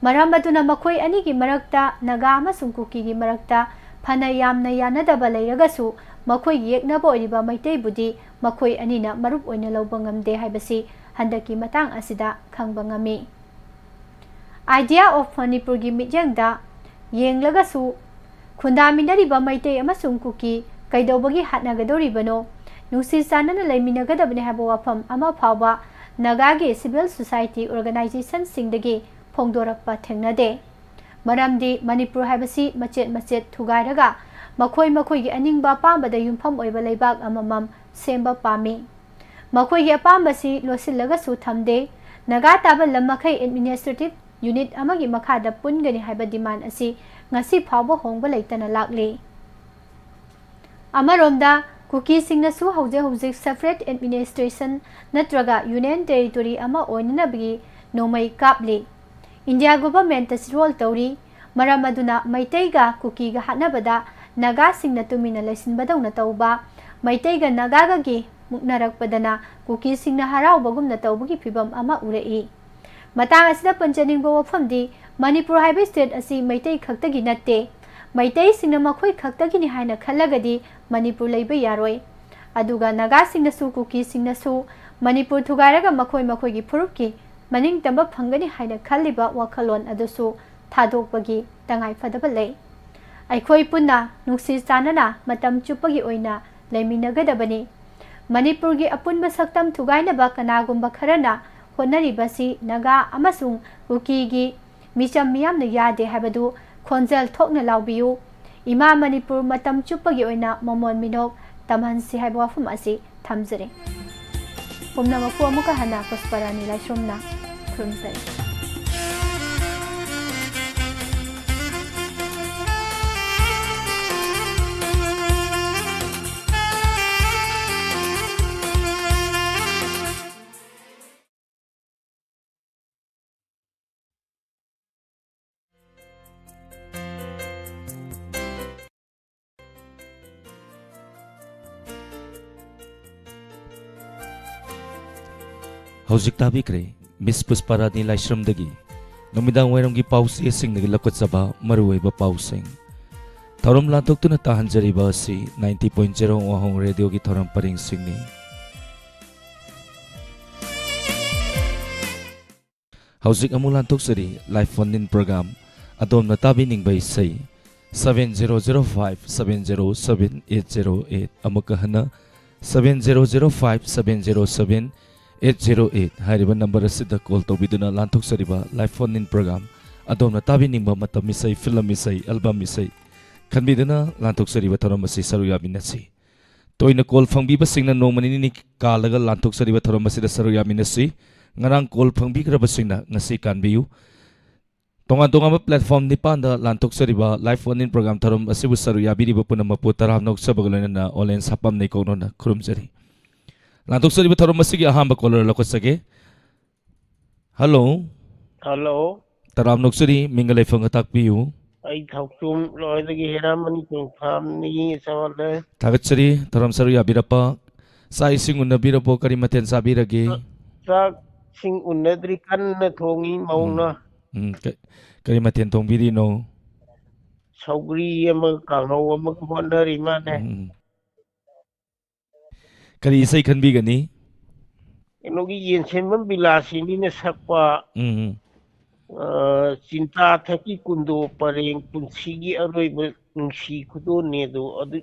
ꯃꯔꯝ ꯑꯗꯨꯅ ꯃꯈꯣꯏ ꯑꯅꯤꯒꯤ ꯃꯔꯛꯇ ꯅꯥꯒꯥ ꯑꯃꯁꯨꯡ ꯀꯨꯀꯤꯒꯤ ꯃꯔꯛꯇ ꯐꯅ ꯌꯥꯝꯅ ꯌꯥꯅꯗꯕ ꯂꯩꯔꯒꯁꯨ ꯃꯈꯣꯏꯒꯤ ꯌꯦꯛꯅꯕ ꯑꯣꯏꯔꯤꯕ ꯃꯩꯇꯩꯕꯨꯗꯤ ꯃꯈꯣꯏ ꯑꯅꯤꯅ ꯃꯔꯨꯞ ꯑꯣꯏꯅ ꯂꯧꯕ ꯉꯝꯗꯦ ꯍꯥꯏꯕꯁꯤ ꯍꯟꯗꯛꯀꯤ ꯃꯇꯥꯡ ꯑꯁꯤꯗ ꯈꯪꯕ ꯉꯝꯃꯤ꯫ Idea of ꯃꯅꯤꯄꯨꯔꯒꯤ ꯃꯤꯠꯌꯦꯡꯗ ꯌꯦꯡꯂꯒꯁꯨ ꯈꯨꯟꯗꯥꯃꯤꯟꯅꯔꯤꯕ ꯃꯩꯇꯩ ꯑꯃꯁꯨꯡ ꯀꯨꯀꯤ ꯀꯩꯗꯧꯕꯒꯤ ꯍꯥꯠꯅꯒꯗꯧꯔꯤꯕꯅꯣ? ꯅꯨꯡꯁꯤ ꯆꯥꯟꯅꯅ ꯂꯩꯃꯤꯟꯅꯒꯗꯕꯅꯤ ꯍꯥꯏꯕ ꯋꯥꯐꯝ ꯑꯃ ꯐꯥꯎꯕ ꯅꯥꯒꯥꯒꯤ civil society organizationꯁꯤꯡꯗꯒꯤ ꯐꯣꯡꯗꯣꯔꯛꯄ ꯊꯦꯡꯅꯗꯦ꯫ ꯃꯔꯝꯗꯤ ꯃꯅꯤꯄꯨꯔ ꯍꯥꯏꯕꯁꯤ ꯃꯆꯦꯠ ꯃꯆꯦꯠ ꯊꯨꯒꯥꯏꯔꯒ ꯃꯈꯣꯏ ꯃꯈꯣꯏꯒꯤ ꯑꯅꯤꯡꯕ ꯑꯄꯥꯝꯕꯗ ꯌꯨꯝꯐꯝ ꯑꯣꯏꯕ ꯂꯩꯕꯥꯛ ꯑꯃꯃꯝ ꯁꯦꯝꯕ ꯄꯥꯝꯃꯤ꯫ ꯃꯈꯣꯏꯒꯤ ꯑꯄꯥꯝꯕꯁꯤ ꯂꯣꯠꯁꯤꯜꯂꯒꯁꯨ ꯊꯝꯗꯦ꯫ ꯅꯥꯒꯥ ꯇꯥꯕ ꯂꯝ ꯃꯈꯩ administrative unit ꯑꯃꯒꯤ ꯃꯈꯥꯗ ꯄꯨꯟꯒꯅꯤ ꯍꯥꯏꯕ demand ꯑꯁꯤ ꯉꯁꯤ ꯐꯥꯎꯕ ꯍꯣꯡꯕ ꯂꯩꯇꯅ ꯂꯥꯛꯂꯤ꯫ ꯑꯃꯔꯣꯝꯗ, ꯀꯨꯀꯤꯁꯤꯡꯅꯁꯨ ꯍꯧꯖꯤꯛ ꯍꯧꯖꯤꯛ separate administration ꯅꯠꯇ꯭ꯔꯒ union territory ꯑꯃ ꯑꯣꯏꯅꯅꯕꯒꯤ ꯅꯣꯡꯃꯩ ꯀꯥꯞꯂꯤ꯫ India government ꯇ ꯁꯤꯔꯣꯜ ꯇꯧꯔꯤ꯫ ꯃꯔꯝ ꯑꯗꯨꯅ ꯃꯩꯇꯩꯒ ꯀꯨꯀꯤꯒ ꯍꯥꯠꯅꯕꯗ ꯅꯥꯒꯥꯁꯤꯡꯅ ꯇꯨꯃꯤꯟꯅ ꯂꯩꯁꯤꯟꯕꯗꯧꯅ ꯇꯧꯕ, ꯃꯩꯇꯩꯒ ꯅꯥꯒꯥꯒꯒꯤ ꯃꯨꯛꯅꯔꯛꯄꯗꯅ ꯀꯨꯀꯤꯁꯤꯡꯅ ꯍꯔꯥꯎꯕꯒꯨꯝꯅ ꯇꯧꯕꯒꯤ ꯐꯤꯚꯝ ꯑꯃ ꯎꯔꯛꯏ꯫ ꯃꯇꯥꯡ ꯑꯁꯤꯗ ꯄꯟꯖꯅꯤꯡꯕ ꯋꯥꯐꯝꯗꯤ, ꯃꯅꯤꯄꯨꯔ ꯍꯥꯏꯕ state ꯑꯁꯤ ꯃꯩꯇꯩ ꯈꯛꯇꯒꯤ ꯅꯠꯇꯦ꯫ ꯃꯩꯇꯩꯁꯤꯡꯅ ꯃꯈꯣꯏ ꯈꯛꯇꯒꯤꯅꯤ ꯍꯥꯏꯅ ꯈꯜꯂꯒꯗꯤ ꯃꯅꯤꯄꯨꯔ ꯂꯩꯕ ꯌꯥꯔꯣꯏ꯫ ꯑꯗꯨꯒ ꯅꯥꯒꯥꯁꯤꯡꯅꯁꯨ ꯀꯨꯀꯤꯁꯤꯡꯅꯁꯨ ꯃꯅꯤꯄꯨꯔ ꯊꯨꯒꯥꯏꯔꯒ ꯃꯈꯣꯏ ꯃꯈꯣꯏꯒꯤ ꯐꯨꯔꯨꯞꯀꯤ ꯃꯅꯤꯡꯇꯝꯕ ꯐꯪꯒꯅꯤ ꯍꯥꯏꯅ ꯈꯜꯂꯤꯕ ꯋꯥꯈꯜꯂꯣꯟ ꯑꯗꯨꯁꯨ ꯊꯥꯗꯣꯛꯄꯒꯤ ꯇꯉꯥꯏ ꯐꯗꯕ ꯂꯩ꯫ ꯑꯩꯈꯣꯏ ꯄꯨꯟꯅ ꯅꯨꯡꯁꯤ ꯆꯥꯟꯅꯅ ꯃꯇꯝ ꯆꯨꯞꯄꯒꯤ ꯑꯣꯏꯅ ꯂꯩꯃꯤꯟꯅꯒꯗꯕꯅꯤ꯫ ꯃꯅꯤꯄꯨꯔꯒꯤ ꯑꯄꯨꯟꯕ ꯁꯛꯇꯝ ꯊꯨꯒꯥꯏꯅꯕ ꯀꯅꯥꯒꯨꯝꯕ ꯈꯔꯅ ꯍꯣꯠꯅꯔꯤꯕꯁꯤ ꯅꯥꯒꯥ ꯑꯃꯁꯨꯡ ꯀꯨꯀꯤꯒꯤ ꯃꯤꯆꯝ ꯃꯤꯌꯥꯝꯅ ꯌꯥꯗꯦ ꯍꯥꯏꯕꯗꯨ ꯈꯣꯟꯖꯦꯜ ꯊꯣꯛꯅ ꯂꯥꯎꯕꯤꯌꯨ꯫ ꯏꯃꯥ ꯃꯅꯤꯄꯨꯔ ꯃꯇꯝ ꯆꯨꯞꯄꯒꯤ ꯑꯣꯏꯅ ꯃꯃꯣꯟ ꯃꯤꯅꯣꯛ ꯇꯝꯍꯟꯁꯤ ꯍꯥꯏꯕ ꯋꯥꯐꯝ ꯑꯁꯤ ꯊꯝꯖꯔꯤ꯫ ꯄꯨꯝꯅꯃꯛꯄꯨ ꯑꯃꯨꯛꯀ ꯍꯟꯅ ꯄꯨꯁꯄꯔꯥꯅꯤ ꯂꯥꯏꯁ꯭ꯔꯝꯅ ꯈꯨꯔꯨꯝꯖꯔꯤ꯫ ꯍꯧꯖꯤꯛ ꯇꯥꯕꯤꯈ꯭ꯔꯦ ꯃꯤꯁ ꯄꯨꯁꯄꯥꯔꯥꯅꯤ ꯂꯥꯏꯁ꯭ꯔꯝꯗꯒꯤ ꯅꯨꯃꯤꯗꯥꯡ ꯋꯥꯏꯔꯝꯒꯤ ꯄꯥꯎꯆꯦꯁꯤꯡꯗꯒꯤ ꯂꯧꯈꯠꯆꯕ ꯃꯔꯨꯑꯣꯏꯕ ꯄꯥꯎꯁꯤꯡ꯫ ꯊꯧꯔꯝ ꯂꯥꯟꯊꯣꯛꯇꯨꯅ ꯇꯥꯍꯟꯖꯔꯤꯕ ꯑꯁꯤ ninety point zero ꯋꯥꯍꯣꯡ ꯔꯦꯗꯤꯑꯣꯒꯤ ꯊꯧꯔꯝ ꯄꯔꯤꯡꯁꯤꯡꯅꯤ꯫ ꯍꯧꯖꯤꯛ ꯑꯃꯨꯛ ꯂꯥꯟꯊꯣꯛꯆꯔꯤ live phone in program꯫ ꯑꯗꯣꯝꯅ ꯇꯥꯕꯤꯅꯤꯡꯕ ꯏꯁꯩ seven zero zero five seven zero seven eight zero eight, ꯑꯃꯨꯛꯀ ꯍꯟꯅ seven zero zero five seven zero seven eight zero eight ꯍꯥꯏꯔꯤꯕ number ꯑꯁꯤꯗ call ꯇꯧꯕꯤꯗꯨꯅ ꯂꯥꯟꯊꯣꯛꯆꯔꯤꯕ live phone in program ꯑꯗꯣꯝꯅ ꯇꯥꯕꯤꯅꯤꯡꯕ ꯃꯇꯝ ꯏꯁꯩ, ꯐꯤꯂꯝ ꯏꯁꯩ, ꯑꯦꯜꯕꯝ ꯏꯁꯩ ꯈꯟꯕꯤꯗꯨꯅ ꯂꯥꯟꯊꯣꯛꯆꯔꯤꯕ ꯊꯧꯔꯝ ꯑꯁꯤ ꯁꯔꯨꯛ ꯌꯥꯃꯤꯟꯅꯁꯤ꯫ ꯇꯣꯏꯅ ꯀꯣꯜ ꯐꯪꯕꯤꯕꯁꯤꯡꯅ ꯅꯣꯡꯃ ꯅꯤꯅꯤ ꯀꯥꯜꯂꯒ ꯂꯥꯟꯊꯣꯛꯆꯔꯤꯕ ꯊꯧꯔꯝ ꯑꯁꯤꯗ ꯁꯔꯨꯛ ꯌꯥꯃꯤꯟꯅꯁꯤ꯫ ꯉꯔꯥꯡ ꯀꯣꯜ ꯐꯪꯕꯤꯈ꯭ꯔꯕꯁꯤꯡꯅ ꯉꯁꯤ ꯀꯥꯟꯕꯤꯌꯨ꯫ ꯇꯣꯉꯥꯟ ꯇꯣꯉꯥꯟꯕ platform ꯅꯤꯄꯥꯟꯗ ꯂꯥꯟꯊꯣꯛꯆꯔꯤꯕ live phone in program ꯊꯧꯔꯝ ꯑꯁꯤꯕꯨ ꯁꯔꯨꯛ ꯌꯥꯕꯤꯔꯤꯕ ꯄꯨꯝꯅꯃꯛꯄꯨ ꯇꯔꯥꯝꯅ ꯑꯣꯛꯆꯕꯒ ꯂꯣꯏꯅꯅ ꯑꯣꯂꯦꯟ ꯁꯥꯄꯝ ꯅꯩꯀꯣꯛꯅꯣꯅ ꯈꯨꯔꯨꯝꯖꯔꯤ꯫ ꯂꯥꯟꯊꯣꯛꯆꯔꯤꯕ ꯊꯧꯔꯝ ꯑꯁꯤꯒꯤ ꯑꯍꯥꯟꯕ caller ꯂꯧꯈꯠꯆꯒꯦ꯫ Hello꯫ Hello꯫ ꯇꯔꯥꯝꯅ ꯑꯣꯛꯆꯔꯤ, ꯃꯤꯡꯒ ꯂꯩꯐꯝꯒ ꯇꯥꯛꯄꯤꯌꯨ꯫ ꯑꯩ ꯊꯧꯆꯨꯝ ꯂꯣꯏꯗꯒꯤ ꯍꯦꯔꯥꯃꯅꯤ ꯆꯣꯡꯊꯥꯝꯅꯤ, ꯆꯥꯎꯍꯜꯂꯦ꯫ ꯊꯥꯒꯠꯆꯔꯤ, ꯊꯧꯔꯝ ꯁꯔꯨꯛ ꯌꯥꯕꯤꯔꯛꯄ꯫ ꯆꯥꯛ ꯏꯁꯤꯡ ꯎꯅꯕꯤꯔꯕꯣ? ꯀꯔꯤ ꯃꯊꯦꯜ ꯆꯥꯕꯤꯔꯒꯦ? ꯆꯥꯛ ꯏꯁꯤꯡ ꯎꯅꯗ꯭ꯔꯤ, ꯀꯟꯅ ꯊꯣꯡꯉꯤ ꯃꯧꯅ꯫ ꯎꯝ꯫ ꯎꯝ, ꯀ-, ꯀꯔꯤ ꯃꯊꯦꯜ ꯊꯣꯡꯕꯤꯔꯤꯅꯣ? ꯁꯧꯒ꯭ꯔꯤ ꯑꯃꯒ ꯀꯥꯡꯍꯧ ꯑꯃꯒ ꯍꯣꯠꯅꯔꯤ ꯃꯥꯅꯦ꯫ ꯎꯝ꯫ ꯀꯔꯤ ꯏꯁꯩ ꯈꯟꯕꯤꯒꯅꯤ? ꯀꯩꯅꯣꯒꯤ ꯌꯦꯟꯁꯦꯟꯕꯝ ꯕꯤꯂꯥꯁꯤꯅꯤꯅ ꯁꯛꯄ, ꯎꯝ, ꯎꯝ꯫ ꯑ, ꯆꯤꯟꯇꯥ ꯊꯛꯀꯤ ꯀꯨꯟꯗꯣ ꯄꯔꯦꯡ ꯄꯨꯟꯁꯤꯒꯤ ꯑꯔꯣꯏꯕ ꯅꯨꯡꯁꯤ ꯈꯨꯗꯣꯜꯅꯦ ꯑꯗꯣ, ꯑꯗꯨ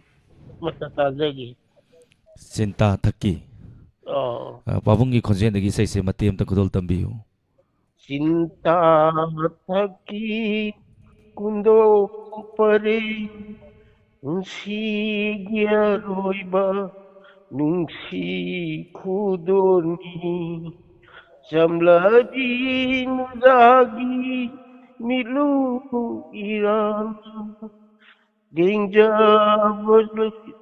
ꯑꯃꯠꯇ ꯇꯥꯖꯒꯦ꯫ ꯆꯤꯟꯇꯥ ꯊꯛꯀꯤ꯫ ꯑꯥ꯫ ꯑ, ꯄꯥꯕꯨꯡꯒꯤ ꯈꯣꯟꯖꯦꯜꯗꯒꯤ ꯏꯁꯩꯁꯦ ꯃꯇꯦꯛ ꯑꯃꯇ ꯈꯨꯗꯣꯜ ꯇꯝꯕꯤꯌꯨ꯫ ꯆꯤꯟꯇꯥ ꯊꯛꯀꯤ ꯀꯨꯟꯗꯣ ꯄꯔꯦꯡ ꯄꯨꯟꯁꯤꯒꯤ ꯑꯔꯣꯏꯕ ꯅꯨꯡꯁꯤ ꯈꯨꯗꯣꯜꯅꯤ꯫ ꯆꯝꯂꯕꯤ ꯅꯨꯡꯖꯥꯒꯤ ꯃꯤꯠꯂꯨ ꯏꯔꯥ ꯂꯦꯡꯖꯕ ꯂꯣꯏ-,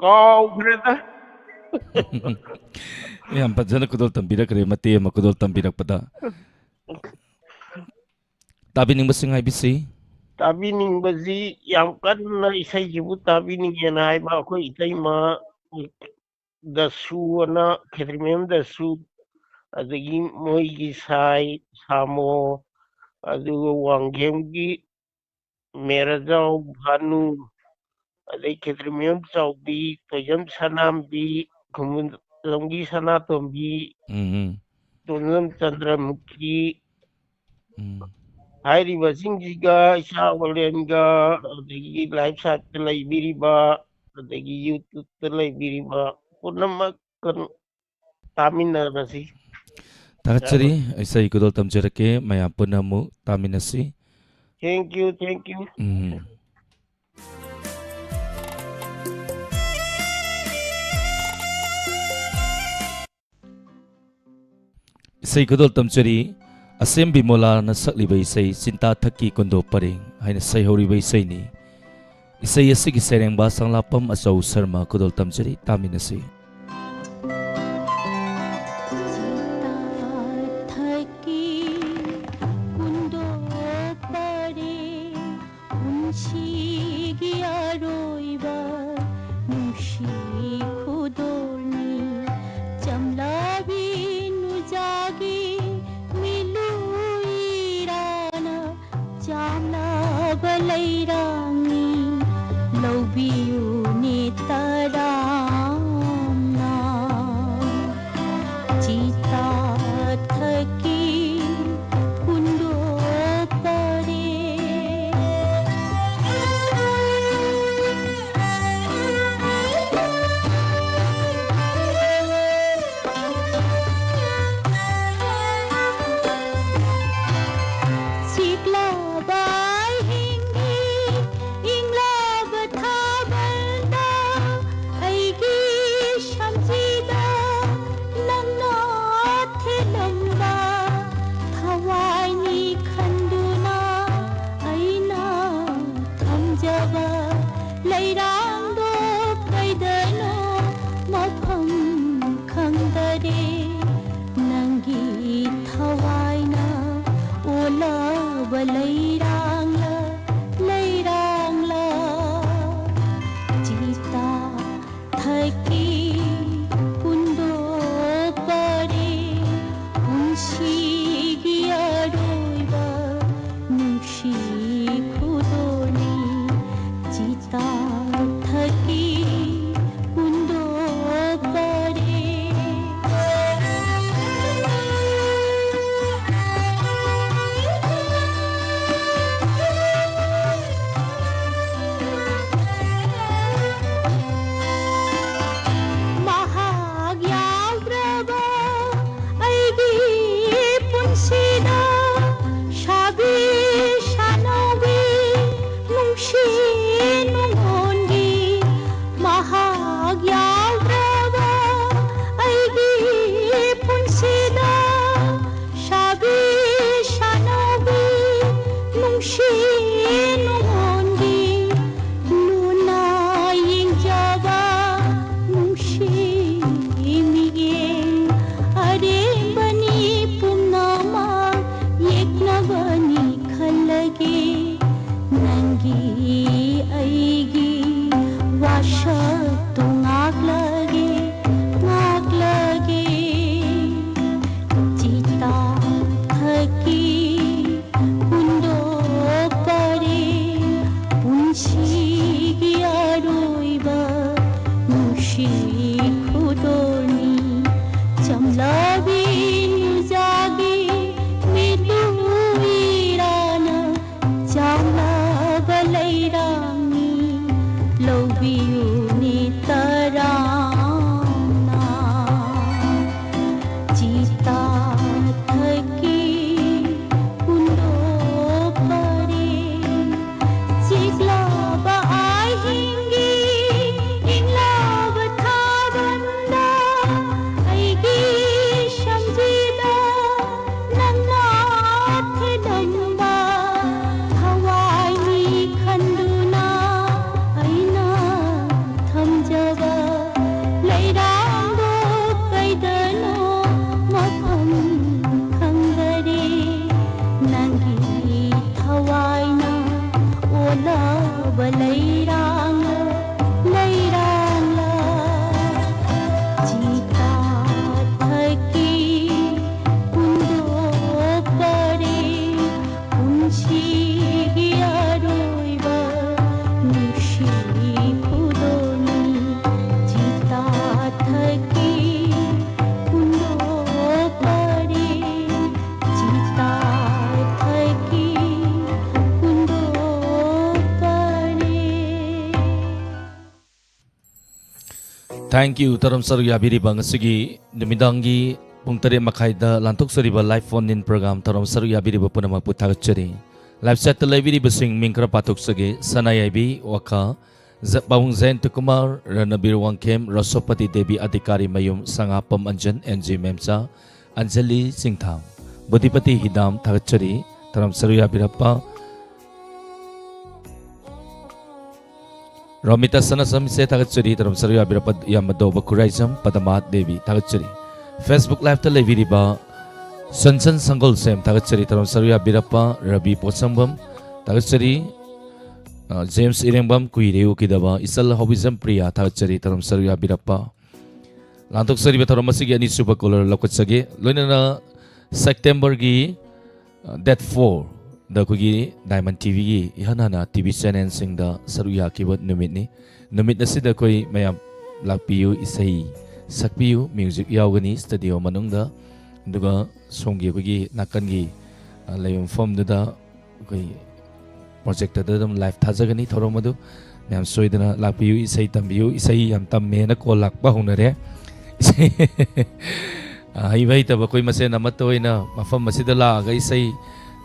ꯀꯥꯎꯈ꯭ꯔꯦꯗ꯫ ꯌꯥꯝ ꯐꯖꯅ ꯈꯨꯗꯣꯜ ꯇꯝꯕꯤꯔꯛꯈ꯭ꯔꯦ, ꯃꯇꯦꯛ ꯑꯃ ꯈꯨꯗꯣꯜ ꯇꯝꯕꯤꯔꯛꯄꯗ꯫ ꯇꯥꯕꯤꯅꯤꯡꯕꯁꯤꯡ ꯍꯥꯏꯕꯤꯁꯤ꯫ ꯇꯥꯕꯤꯅꯤꯡꯕꯁꯤ ꯌꯥꯝ ꯀꯟꯅ ꯏꯁꯩꯁꯤꯕꯨ ꯇꯥꯕꯤꯅꯤꯡꯉꯦꯅ ꯍꯥꯏꯕ ꯑꯩꯈꯣꯏ ꯏꯇꯩꯃ ꯗꯁꯨ ꯑꯅ, ꯈꯦꯇ꯭ꯔꯤꯃꯌꯨꯝ ꯗꯁꯨ, ꯑꯗꯒꯤ ꯃꯣꯏꯒꯤ ꯁꯥꯏ ꯁꯥꯃꯣ, ꯑꯗꯨꯒ ꯋꯥꯡꯈꯦꯝꯒꯤ ꯃꯦꯔꯥꯖꯥꯎ ꯚꯥꯅꯨ, ꯑꯗꯩ ꯈꯦꯇ꯭ꯔꯤꯃꯌꯨꯝ ꯆꯥꯎꯕꯤ, ꯇꯣꯏꯖꯝ ꯁꯅꯥꯝꯕꯤ, ꯈꯨꯃꯟꯂꯝꯒꯤ ꯁꯅꯥꯇꯣꯝꯕꯤ, ꯎꯝ, ꯎꯝ꯫ ꯇꯣꯟꯖꯝ ꯆꯟꯗ꯭ꯔꯃꯨꯈꯤ, ꯎꯝ꯫ ꯍꯥꯏꯔꯤꯕꯁꯤꯡꯁꯤꯒ, ꯏꯆꯥ ꯑꯣꯂꯦꯟꯒ, ꯑꯗꯒꯤ live site-ꯇ ꯂꯩꯕꯤꯔꯤꯕ, ꯑꯗꯒꯤ YouTube-ꯇ ꯂꯩꯕꯤꯔꯤꯕ ꯄꯨꯝꯅꯃꯛ ꯀꯩꯅꯣ ꯇꯥꯃꯤꯟꯅꯔꯁꯤ꯫ ꯊꯥꯒꯠꯆꯔꯤ꯫ ꯏꯁꯩ ꯈꯨꯗꯣꯜ ꯇꯝꯖꯔꯛꯀꯦ, ꯃꯌꯥꯝ ꯄꯨꯟꯅ ꯑꯃꯨꯛ ꯇꯥꯃꯤꯟꯅꯁꯤ꯫ Thank you, thank you. ꯎꯝ꯫ ꯏꯁꯩ ꯈꯨꯗꯣꯜ ꯇꯝꯖꯔꯤ꯫ ꯑꯁꯦꯝ ꯕꯤꯃꯣꯂꯥꯅ ꯁꯛꯂꯤꯕ ꯏꯁꯩ ꯆꯤꯟꯇꯥ ꯊꯛꯀꯤ ꯀꯨꯟꯗꯣ ꯄꯔꯦꯡ ꯍꯥꯏꯅ ꯁꯩꯍꯧꯔꯤꯕ ꯏꯁꯩꯅꯤ꯫ ꯏꯁꯩ ꯑꯁꯤꯒꯤ ꯁꯩꯔꯦꯡꯕ ꯁꯪꯂꯥꯛꯄꯝ ꯑꯆꯧ ꯁꯔꯃ ꯈꯨꯗꯣꯜ ꯇꯝꯖꯔꯤ, ꯇꯥꯃꯤꯟꯅꯁꯤ꯫ ꯆꯤꯟꯇꯥ ꯊꯛꯀꯤ ꯀꯨꯟꯗꯣ ꯄꯔꯦꯡ, ꯄꯨꯟꯁꯤꯒꯤ ꯑꯔꯣꯏꯕ ꯅꯨꯡꯁꯤ ꯈꯨꯗꯣꯜꯅꯤ꯫ ꯆꯝꯂꯕꯤ ꯅꯨꯖꯥꯒꯤ ꯃꯤꯂꯨꯏꯔꯥꯅ ꯆꯥꯝꯂꯕ ꯂꯩꯔꯥꯡꯅꯤ, ꯂꯧꯕꯤꯌꯨꯅꯦ ꯇꯔꯥꯝꯅ꯫ ꯆꯤꯇꯥ ꯊꯛꯀꯤ ꯀꯨꯟꯗꯣ ꯄꯔꯦꯡ꯫ ꯅꯉꯣꯟꯒꯤ ꯃꯍꯥꯛ ꯌꯥꯎꯗ꯭ꯔꯕ ꯑꯩꯒꯤ ꯄꯨꯟꯁꯤꯗ ꯁꯥꯕꯤ ꯁꯥꯅꯧꯕꯤ ꯅꯨꯡꯁꯤ ꯅꯉꯣꯟꯒꯤ ꯂꯨꯅ ꯌꯦꯡꯖꯕ ꯅꯨꯡꯁꯤ ꯃꯤꯠꯌꯦꯡ ꯑꯔꯦꯝꯕꯅꯤ ꯄꯨꯝꯅꯃꯛ ꯌꯦꯛꯅꯕꯅꯤ ꯈꯜꯂꯒꯦ ꯅꯪꯒꯤ ꯑꯩꯒꯤ ꯋꯥꯁꯛꯇꯨ ꯉꯥꯛꯂꯒꯦ ꯉꯥꯛꯂꯒꯦ ꯆꯤꯇꯥ ꯊꯛꯀꯤ ꯍꯨꯟꯗꯣꯛꯄꯔꯦ ꯄꯨꯟꯁꯤꯒꯤ ꯑꯔꯣꯏꯕ ꯅꯨꯡꯁꯤ ꯈꯨꯗꯣꯜꯅꯤ ꯆꯝꯂꯕꯤ ꯅꯨꯡꯖꯥꯒꯤ ꯃꯤꯠꯂꯨꯏꯔꯥꯅ ꯆꯥꯎꯂꯕ ꯂꯩꯔꯥꯡꯅꯤ ꯂꯧꯕꯤꯌꯨꯅꯦ ꯇꯔꯥꯝꯅ ꯆꯤꯇꯥ ꯊꯛꯀꯤ ꯍꯨꯟꯗꯣꯛꯄꯔꯦ ꯆꯤꯛꯂꯕ ꯑꯍꯤꯡꯒꯤ ꯏꯪꯂꯕ ꯊꯥꯕꯜꯗ ꯑꯩꯒꯤ ꯁꯝꯖꯤꯗ ꯅꯪꯅ ꯊꯤꯜꯂꯝꯕ ꯊꯋꯥꯏꯅꯤ ꯈꯟꯗꯨꯅ ꯑꯩꯅ ꯊꯝꯖꯕ ꯂꯩꯔꯥꯡꯗꯣ ꯀꯩꯗꯅꯣ ꯃꯐꯝ ꯈꯪꯗꯔꯦ ꯅꯪꯒꯤ ꯊꯋꯥꯏꯅ ꯑꯣꯜꯂꯕ ꯂꯩꯔꯥꯡ ꯂꯩꯔꯥꯡꯂ ꯆꯤꯇꯥ ꯊꯛꯀꯤ ꯍꯨꯟꯗꯣꯛꯄꯔꯦ ꯄꯨꯟꯁꯤꯒꯤ ꯑꯔꯣꯏꯕ ꯅꯨꯡꯁꯤ ꯈꯨꯗꯣꯜꯅꯤ ꯆꯤꯇꯥ ꯊꯛꯀꯤ ꯍꯨꯟꯗꯣꯛꯄꯔꯦ ꯆꯤꯇꯥ ꯊꯛꯀꯤ ꯍꯨꯟꯗꯣꯛꯄꯔꯦ꯫ Thank you. ꯊꯧꯔꯝ ꯁꯔꯨꯛ ꯌꯥꯕꯤꯔꯤꯕ ꯉꯁꯤꯒꯤ ꯅꯨꯃꯤꯗꯥꯡꯒꯤ ꯄꯨꯡ ꯇꯔꯦꯠ ꯃꯈꯥꯏꯗ ꯂꯥꯟꯊꯣꯛꯆꯔꯤꯕ live phone in program ꯊꯧꯔꯝ ꯁꯔꯨꯛ ꯌꯥꯕꯤꯔꯤꯕ ꯄꯨꯝꯅꯃꯛꯄꯨ ꯊꯥꯒꯠꯆꯔꯤ꯫ Live chat ꯇ ꯂꯩꯕꯤꯔꯤꯕꯁꯤꯡ ꯃꯤꯡ ꯈꯔ ꯄꯥꯊꯣꯛꯆꯒꯦ꯫ ꯁꯅꯥꯌꯥꯏꯕꯤ ꯋꯥꯈꯥ, ꯖ-, ꯄꯥꯕꯨꯡ ꯖꯌꯟꯇ ꯀꯨꯃꯥꯔ, ꯔꯅꯕꯤꯔ ꯋꯥꯡꯈꯦꯝ, ꯔꯣꯁꯣꯄꯇꯤ ꯗꯦꯕꯤ, ꯑꯙꯤꯀꯥꯔꯤ ꯃꯌꯨꯝ, ꯁꯉꯥꯄꯝ ꯑꯟꯖꯟ, ꯑꯦꯟ ꯖꯤ ꯃꯦꯝꯆꯥ, ꯑꯟꯖꯂꯤ ꯆꯤꯡꯊꯥꯡ, ꯕꯨꯙꯤꯄꯇꯤ ꯍꯤꯗꯥꯝ, ꯊꯥꯒꯠꯆꯔꯤ꯫ ꯇꯔꯥꯝ ꯁꯔꯨ ꯌꯥꯕꯤꯔꯛꯄ꯫ ꯔꯣꯃꯤꯇꯥ ꯁꯅꯥꯁꯝꯁꯦ ꯊꯥꯒꯠꯆꯔꯤ, ꯇꯔꯥꯝ ꯁꯔꯨ ꯌꯥꯕꯤꯔꯛꯄ꯫ ꯌꯥꯝꯕꯗꯧꯕ ꯈꯨꯔꯥꯏꯖꯝ ꯄꯗꯃꯥ ꯗꯦꯕꯤ ꯊꯥꯒꯠꯆꯔꯤ꯫ Facebook live ꯇ ꯂꯩꯕꯤꯔꯤꯕ ꯁꯟꯁꯟ ꯁꯪꯒꯣꯜꯁꯦꯝ ꯊꯥꯒꯠꯆꯔꯤ, ꯇꯔꯥꯝ ꯁꯔꯨ ꯌꯥꯕꯤꯔꯛꯄ꯫ ꯔꯕꯤ ꯄꯣꯠꯁꯪꯕꯝ ꯊꯥꯒꯠꯆꯔꯤ꯫ ꯑ, ꯖꯦꯝꯁ ꯏꯔꯦꯡꯕꯝ, ꯀꯨꯏꯔꯦ ꯎꯈꯤꯗꯕ꯫ ꯏꯆꯜ ꯍꯧꯕꯤꯖꯝ ꯄ꯭ꯔꯤꯌꯥ ꯊꯥꯒꯠꯆꯔꯤ, ꯇꯔꯥꯝ ꯁꯔꯨ ꯌꯥꯕꯤꯔꯛꯄ꯫ ꯂꯥꯟꯊꯣꯛꯆꯔꯤꯕ ꯊꯧꯔꯝ ꯑꯁꯤꯒꯤ ꯑꯅꯤꯁꯨꯕ caller ꯂꯧꯈꯠꯆꯒꯦ꯫ ꯂꯣꯏꯅꯅ September ꯒꯤ, ꯑ, date four ꯗ ꯑꯩꯈꯣꯏꯒꯤ Diamond T V ꯒꯤ ꯏꯍꯥꯟ ꯍꯥꯟꯅ T V channel ꯁꯤꯡꯗ ꯁꯔꯨꯛ ꯌꯥꯈꯤꯕ ꯅꯨꯃꯤꯠꯅꯤ꯫ ꯅꯨꯃꯤꯠ ꯑꯁꯤꯗ ꯑꯩꯈꯣꯏ ꯃꯌꯥꯝ ꯂꯥꯛꯄꯤꯌꯨ, ꯏꯁꯩ ꯁꯛꯄꯤꯌꯨ, music ꯌꯥꯎꯒꯅꯤ studio ꯃꯅꯨꯡꯗ꯫ ꯑꯗꯨꯒ ꯁꯣꯝꯒꯤ ꯑꯩꯈꯣꯏꯒꯤ ꯅꯥꯀꯟꯒꯤ, ꯑ, ꯂꯩꯕ ꯃꯐꯝꯗꯨꯗ ꯑꯩꯈꯣꯏ projector ꯗ ꯑꯗꯨꯝ live ꯊꯥꯖꯒꯅꯤ ꯊꯧꯔꯝ ꯑꯗꯨ꯫ ꯃꯌꯥꯝ ꯁꯣꯏꯗꯅ ꯂꯥꯛꯄꯤꯌꯨ, ꯏꯁꯩ ꯇꯝꯕꯤꯌꯨ꯫ ꯏꯁꯩ ꯌꯥꯝ ꯇꯝꯃꯦꯅ call ꯂꯥꯛꯄ ꯍꯧꯅꯔꯦ꯫ ꯏꯁꯩ, ꯑ, ꯍꯩꯕ ꯍꯩꯇꯕ ꯑꯩꯈꯣꯏ ꯃꯁꯦꯟ ꯑꯃꯠꯇ ꯑꯣꯏꯅ ꯃꯐꯝ ꯑꯁꯤꯗ ꯂꯥꯛꯑꯒ ꯏꯁꯩ,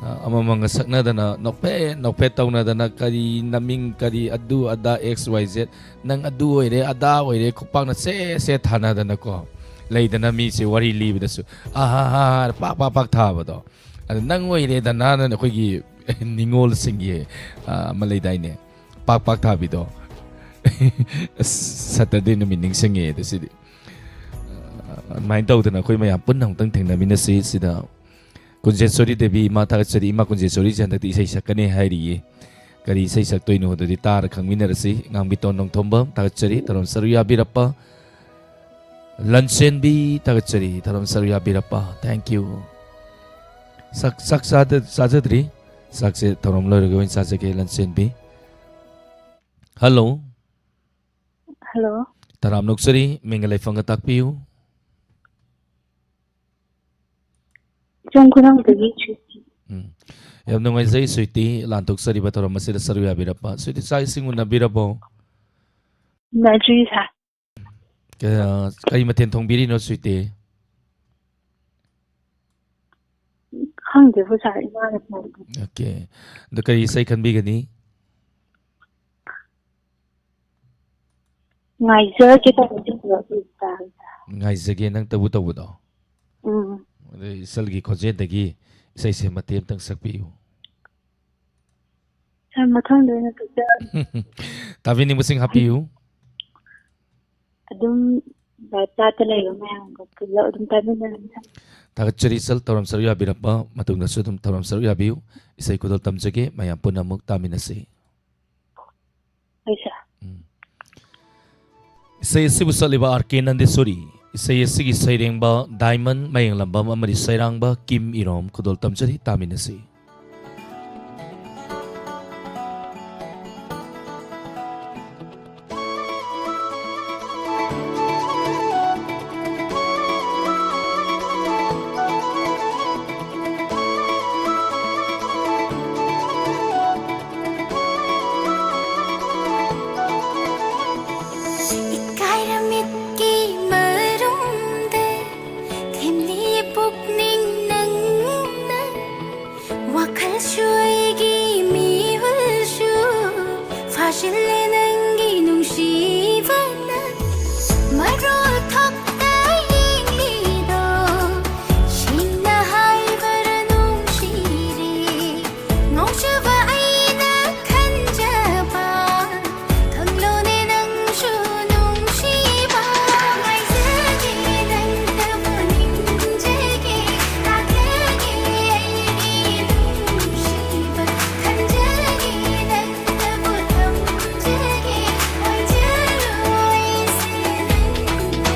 ꯑ, ꯑꯃꯃꯝꯒ ꯁꯛꯅꯗꯅ, ꯅꯣꯛꯐꯦꯠ ꯅꯣꯛꯐꯦꯠ ꯇꯧꯅꯗꯅ, ꯀꯔꯤ ꯅꯃꯤꯡ, ꯀꯔꯤ ꯑꯗꯨ ꯑꯗꯥ, X Y Z, ꯅꯪ ꯑꯗꯨ ꯑꯣꯏꯔꯦ, ꯑꯗꯥ ꯑꯣꯏꯔꯦ, ꯈꯨꯄꯥꯛꯅ ꯁꯦ ꯁꯦ ꯊꯥꯅꯗꯅꯀꯣ꯫ ꯂꯩꯗꯅ ꯃꯤꯁꯦ ꯋꯥꯔꯤ ꯂꯤꯕꯗꯁꯨ, "ꯑꯍꯥ ꯍꯥ ꯍꯥ" ꯄꯥꯛ ꯄꯥꯛ ꯄꯥꯛ ꯊꯥꯕꯗꯣ꯫ ꯑꯗ ꯅꯪ ꯑꯣꯏꯔꯦꯗꯅ, ꯅꯪ ꯑꯩꯈꯣꯏꯒꯤ ꯅꯤꯉꯣꯜꯁꯤꯡꯒꯤ, ꯑ, ꯑꯃ ꯂꯩꯗꯥꯏꯅꯦ, ꯄꯥꯛ ꯄꯥꯛ ꯊꯥꯕꯤꯗꯣ꯫ ꯑꯁ, Saturday ꯅꯨꯃꯤꯠ ꯅꯤꯡꯁꯤꯡꯉꯦ ꯑꯗꯨ ꯁꯤꯗꯤ꯫ ꯑ, ꯑꯗꯨꯃꯥꯏꯅ ꯇꯧꯗꯅ ꯑꯩꯈꯣꯏ ꯃꯌꯥꯝ ꯄꯨꯟꯅ ꯑꯃꯨꯛꯇꯪ ꯊꯦꯡꯅꯃꯤꯟꯅꯁꯤ꯫ ꯁꯤꯗ ꯀꯨꯟꯖꯦꯁꯣꯔꯤ ꯗꯦꯕꯤ, ꯏꯃꯥ ꯊꯥꯒꯠꯆꯔꯤ꯫ ꯏꯃꯥ ꯀꯨꯟꯖꯦꯁꯣꯔꯤꯁꯦ ꯍꯟꯗꯛꯇꯤ ꯏꯁꯩ ꯁꯛꯀꯅꯤ ꯍꯥꯏꯔꯤꯌꯦ꯫ ꯀꯔꯤ ꯏꯁꯩ ꯁꯛꯇꯣꯏꯅꯣ ꯑꯗꯨꯗꯤ ꯇꯥꯔ ꯈꯪꯃꯤꯟꯅꯔꯁꯤ꯫ ꯉꯥꯡꯕꯤꯇꯣꯟ ꯅꯣꯡꯊꯣꯝꯕꯝ ꯊꯥꯒꯠꯆꯔꯤ, ꯊꯧꯔꯝ ꯁꯔꯨꯛ ꯌꯥꯕꯤꯔꯛꯄ꯫ ꯂꯟꯆꯦꯟꯕꯤ ꯊꯥꯒꯠꯆꯔꯤ, ꯊꯧꯔꯝ ꯁꯔꯨꯛ ꯌꯥꯕꯤꯔꯛꯄ꯫ Thank you꯫ ꯆꯥꯛ, ꯆꯥꯛ ꯆꯥꯗ-, ꯆꯥꯖꯗ꯭ꯔꯤ꯫ ꯆꯥꯛꯁꯦ ꯊꯧꯔꯝ ꯂꯣꯏꯔꯒ ꯑꯣꯏꯅ ꯆꯥꯖꯒꯦ, ꯂꯟꯆꯦꯟꯕꯤ꯫ Hello꯫ Hello꯫ ꯇꯔꯥꯝ ꯅꯣꯛꯆꯔꯤ, ꯃꯤꯡꯒ ꯂꯩꯐꯝꯒ ꯇꯥꯛꯄꯤꯌꯨ꯫ ꯆꯤꯡ ꯈꯨꯅꯧꯗꯒꯤ ꯁ꯭ꯋꯤꯇꯤ꯫ ꯎꯝ꯫ ꯌꯥꯝ ꯅꯨꯡꯉꯥꯏꯖꯩ, ꯁ꯭ꯋꯤꯇꯤ, ꯂꯥꯟꯊꯣꯛꯆꯔꯤꯕ ꯊꯧꯔꯝ ꯑꯁꯤꯗ ꯁꯔꯨꯛ ꯌꯥꯕꯤꯔꯛꯄ꯫ ꯁ꯭ꯋꯤꯇꯤ, ꯆꯥꯛ ꯏꯁꯤꯡ ꯎꯅꯕꯤꯔꯕꯣ? ꯎꯅꯗ꯭ꯔꯤ, ꯁꯥꯔ꯫ ꯀ-, ꯀꯔꯤ ꯃꯊꯦꯜ ꯊꯣꯡꯕꯤꯔꯤꯅꯣ, ꯁ꯭ꯋꯤꯇꯤ? ꯈꯪꯗꯦꯕꯨ ꯁꯥꯔ, ꯏꯃꯥꯅ ꯊꯣꯡꯕ꯫ ꯑꯣꯀꯦ꯫ ꯑꯗꯣ ꯀꯔꯤ ꯏꯁꯩ ꯈꯟꯕꯤꯒꯅꯤ? ꯉꯥꯏꯖꯒꯦ ꯇꯧꯕꯁꯤꯡꯗꯣ ꯑꯗꯨ ꯇꯥꯔꯦ, ꯁꯥꯔ꯫ ꯉꯥꯏꯖꯒꯦ ꯅꯪꯇꯕꯨ ꯇꯧꯕꯗꯣ? ꯎꯝ꯫ ꯑꯗꯨ ꯏꯆꯜꯒꯤ ꯈꯣꯟꯖꯦꯜꯗꯒꯤ ꯏꯁꯩꯁꯦ ꯃꯇꯦꯛ ꯑꯃꯇꯪ ꯁꯛꯄꯤꯌꯨ꯫ ꯁꯥꯔ, ꯃꯊꯪꯗ ꯑꯣꯏꯅ ꯁꯛꯆꯔꯒꯦ꯫ ꯇꯥꯕꯤꯅꯤꯡꯕꯁꯤꯡ ꯍꯥꯞꯄꯤꯌꯨ꯫ ꯑꯗꯨꯝ ꯂꯥꯏꯞ ꯆꯥꯠꯇ ꯂꯩꯕ ꯃꯌꯥꯝꯒ ꯄꯨꯜꯂꯞ ꯑꯗꯨꯝ ꯇꯥꯃꯤꯟꯅꯔꯅꯤ꯫ ꯊꯥꯒꯠꯆꯔꯤ ꯏꯆꯜ, ꯊꯧꯔꯝ ꯁꯔꯨꯛ ꯌꯥꯕꯤꯔꯛꯄ ꯃꯇꯨꯡꯗꯁꯨ ꯑꯗꯨꯝ ꯊꯧꯔꯝ ꯁꯔꯨꯛ ꯌꯥꯕꯤꯌꯨ꯫ ꯏꯁꯩ ꯈꯨꯗꯣꯜ ꯇꯝꯖꯒꯦ, ꯃꯌꯥꯝ ꯄꯨꯟꯅ ꯑꯃꯨꯛ ꯇꯥꯃꯤꯟꯅꯁꯤ꯫ ꯍꯣꯏ, ꯁꯥꯔ꯫ ꯎꯝ꯫ ꯏꯁꯩ ꯑꯁꯤꯕꯨ ꯁꯛꯂꯤꯕ ꯑꯥꯔ ꯀꯦ ꯅꯟꯗꯦꯁꯣꯔꯤ, ꯏꯁꯩ ꯑꯁꯤꯒꯤ ꯁꯩꯔꯦꯡꯕ ꯗꯥꯏꯃꯟ ꯃꯌꯦꯡꯂꯝꯕꯝ ꯑꯃꯗꯤ ꯁꯩꯔꯥꯡꯕ ꯀꯤꯝ ꯏꯔꯣꯝ꯫ ꯈꯨꯗꯣꯜ ꯇꯝꯖꯔꯤ, ꯇꯥꯃꯤꯟꯅꯁꯤ꯫ ꯏꯀꯥꯏꯔ ꯃꯤꯠꯀꯤ ꯃꯔꯨꯝꯗ ꯊꯦꯝꯂꯤ ꯄꯨꯛꯅꯤꯡ ꯅꯪꯅ, ꯋꯥꯈꯜꯁꯨ ꯑꯩꯒꯤ ꯃꯤꯍꯨꯜꯁꯨ ꯐꯥꯖꯤꯜꯂꯦ ꯅꯪꯒꯤ ꯅꯨꯡꯁꯤꯕꯅ꯫ ꯃꯔꯣꯜ ꯊꯣꯛꯇ ꯌꯦꯡꯂꯤꯗꯣ ꯁꯦꯡꯅ ꯍꯥꯏꯕꯔ ꯅꯨꯡꯁꯤꯔꯦ꯫ ꯉꯥꯎꯖꯕ ꯑꯩꯅ ꯈꯟꯖꯕ ꯈꯪꯂꯣꯅꯦ ꯅꯪꯁꯨ ꯅꯨꯡꯁꯤꯕ꯫ ꯉꯥꯏꯖꯒꯦ ꯅꯪꯇꯕꯨ ꯅꯤꯡꯖꯒꯦ, ꯇꯥꯛꯂꯒꯦ ꯑꯩꯒꯤ ꯅꯨꯡꯁꯤꯕ꯫ ꯈꯟꯖꯒꯦ ꯅꯪꯇꯕꯨ ꯊꯝꯖꯒꯦ, ꯑꯣꯏꯖꯔꯣ ꯑꯩꯁꯦ ꯅꯪꯒꯤ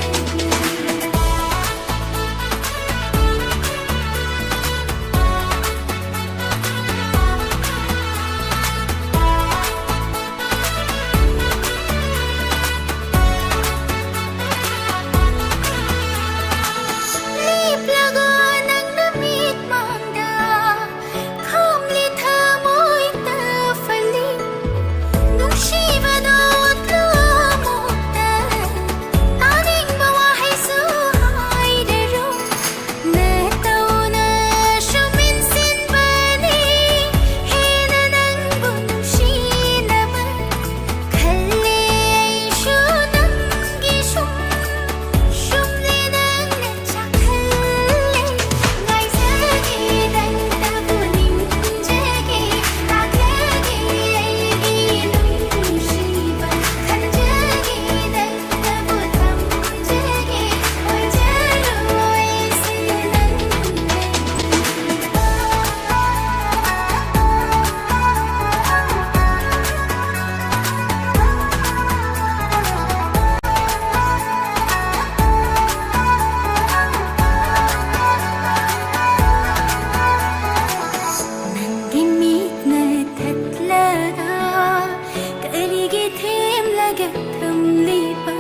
ꯊꯝꯂꯤꯕ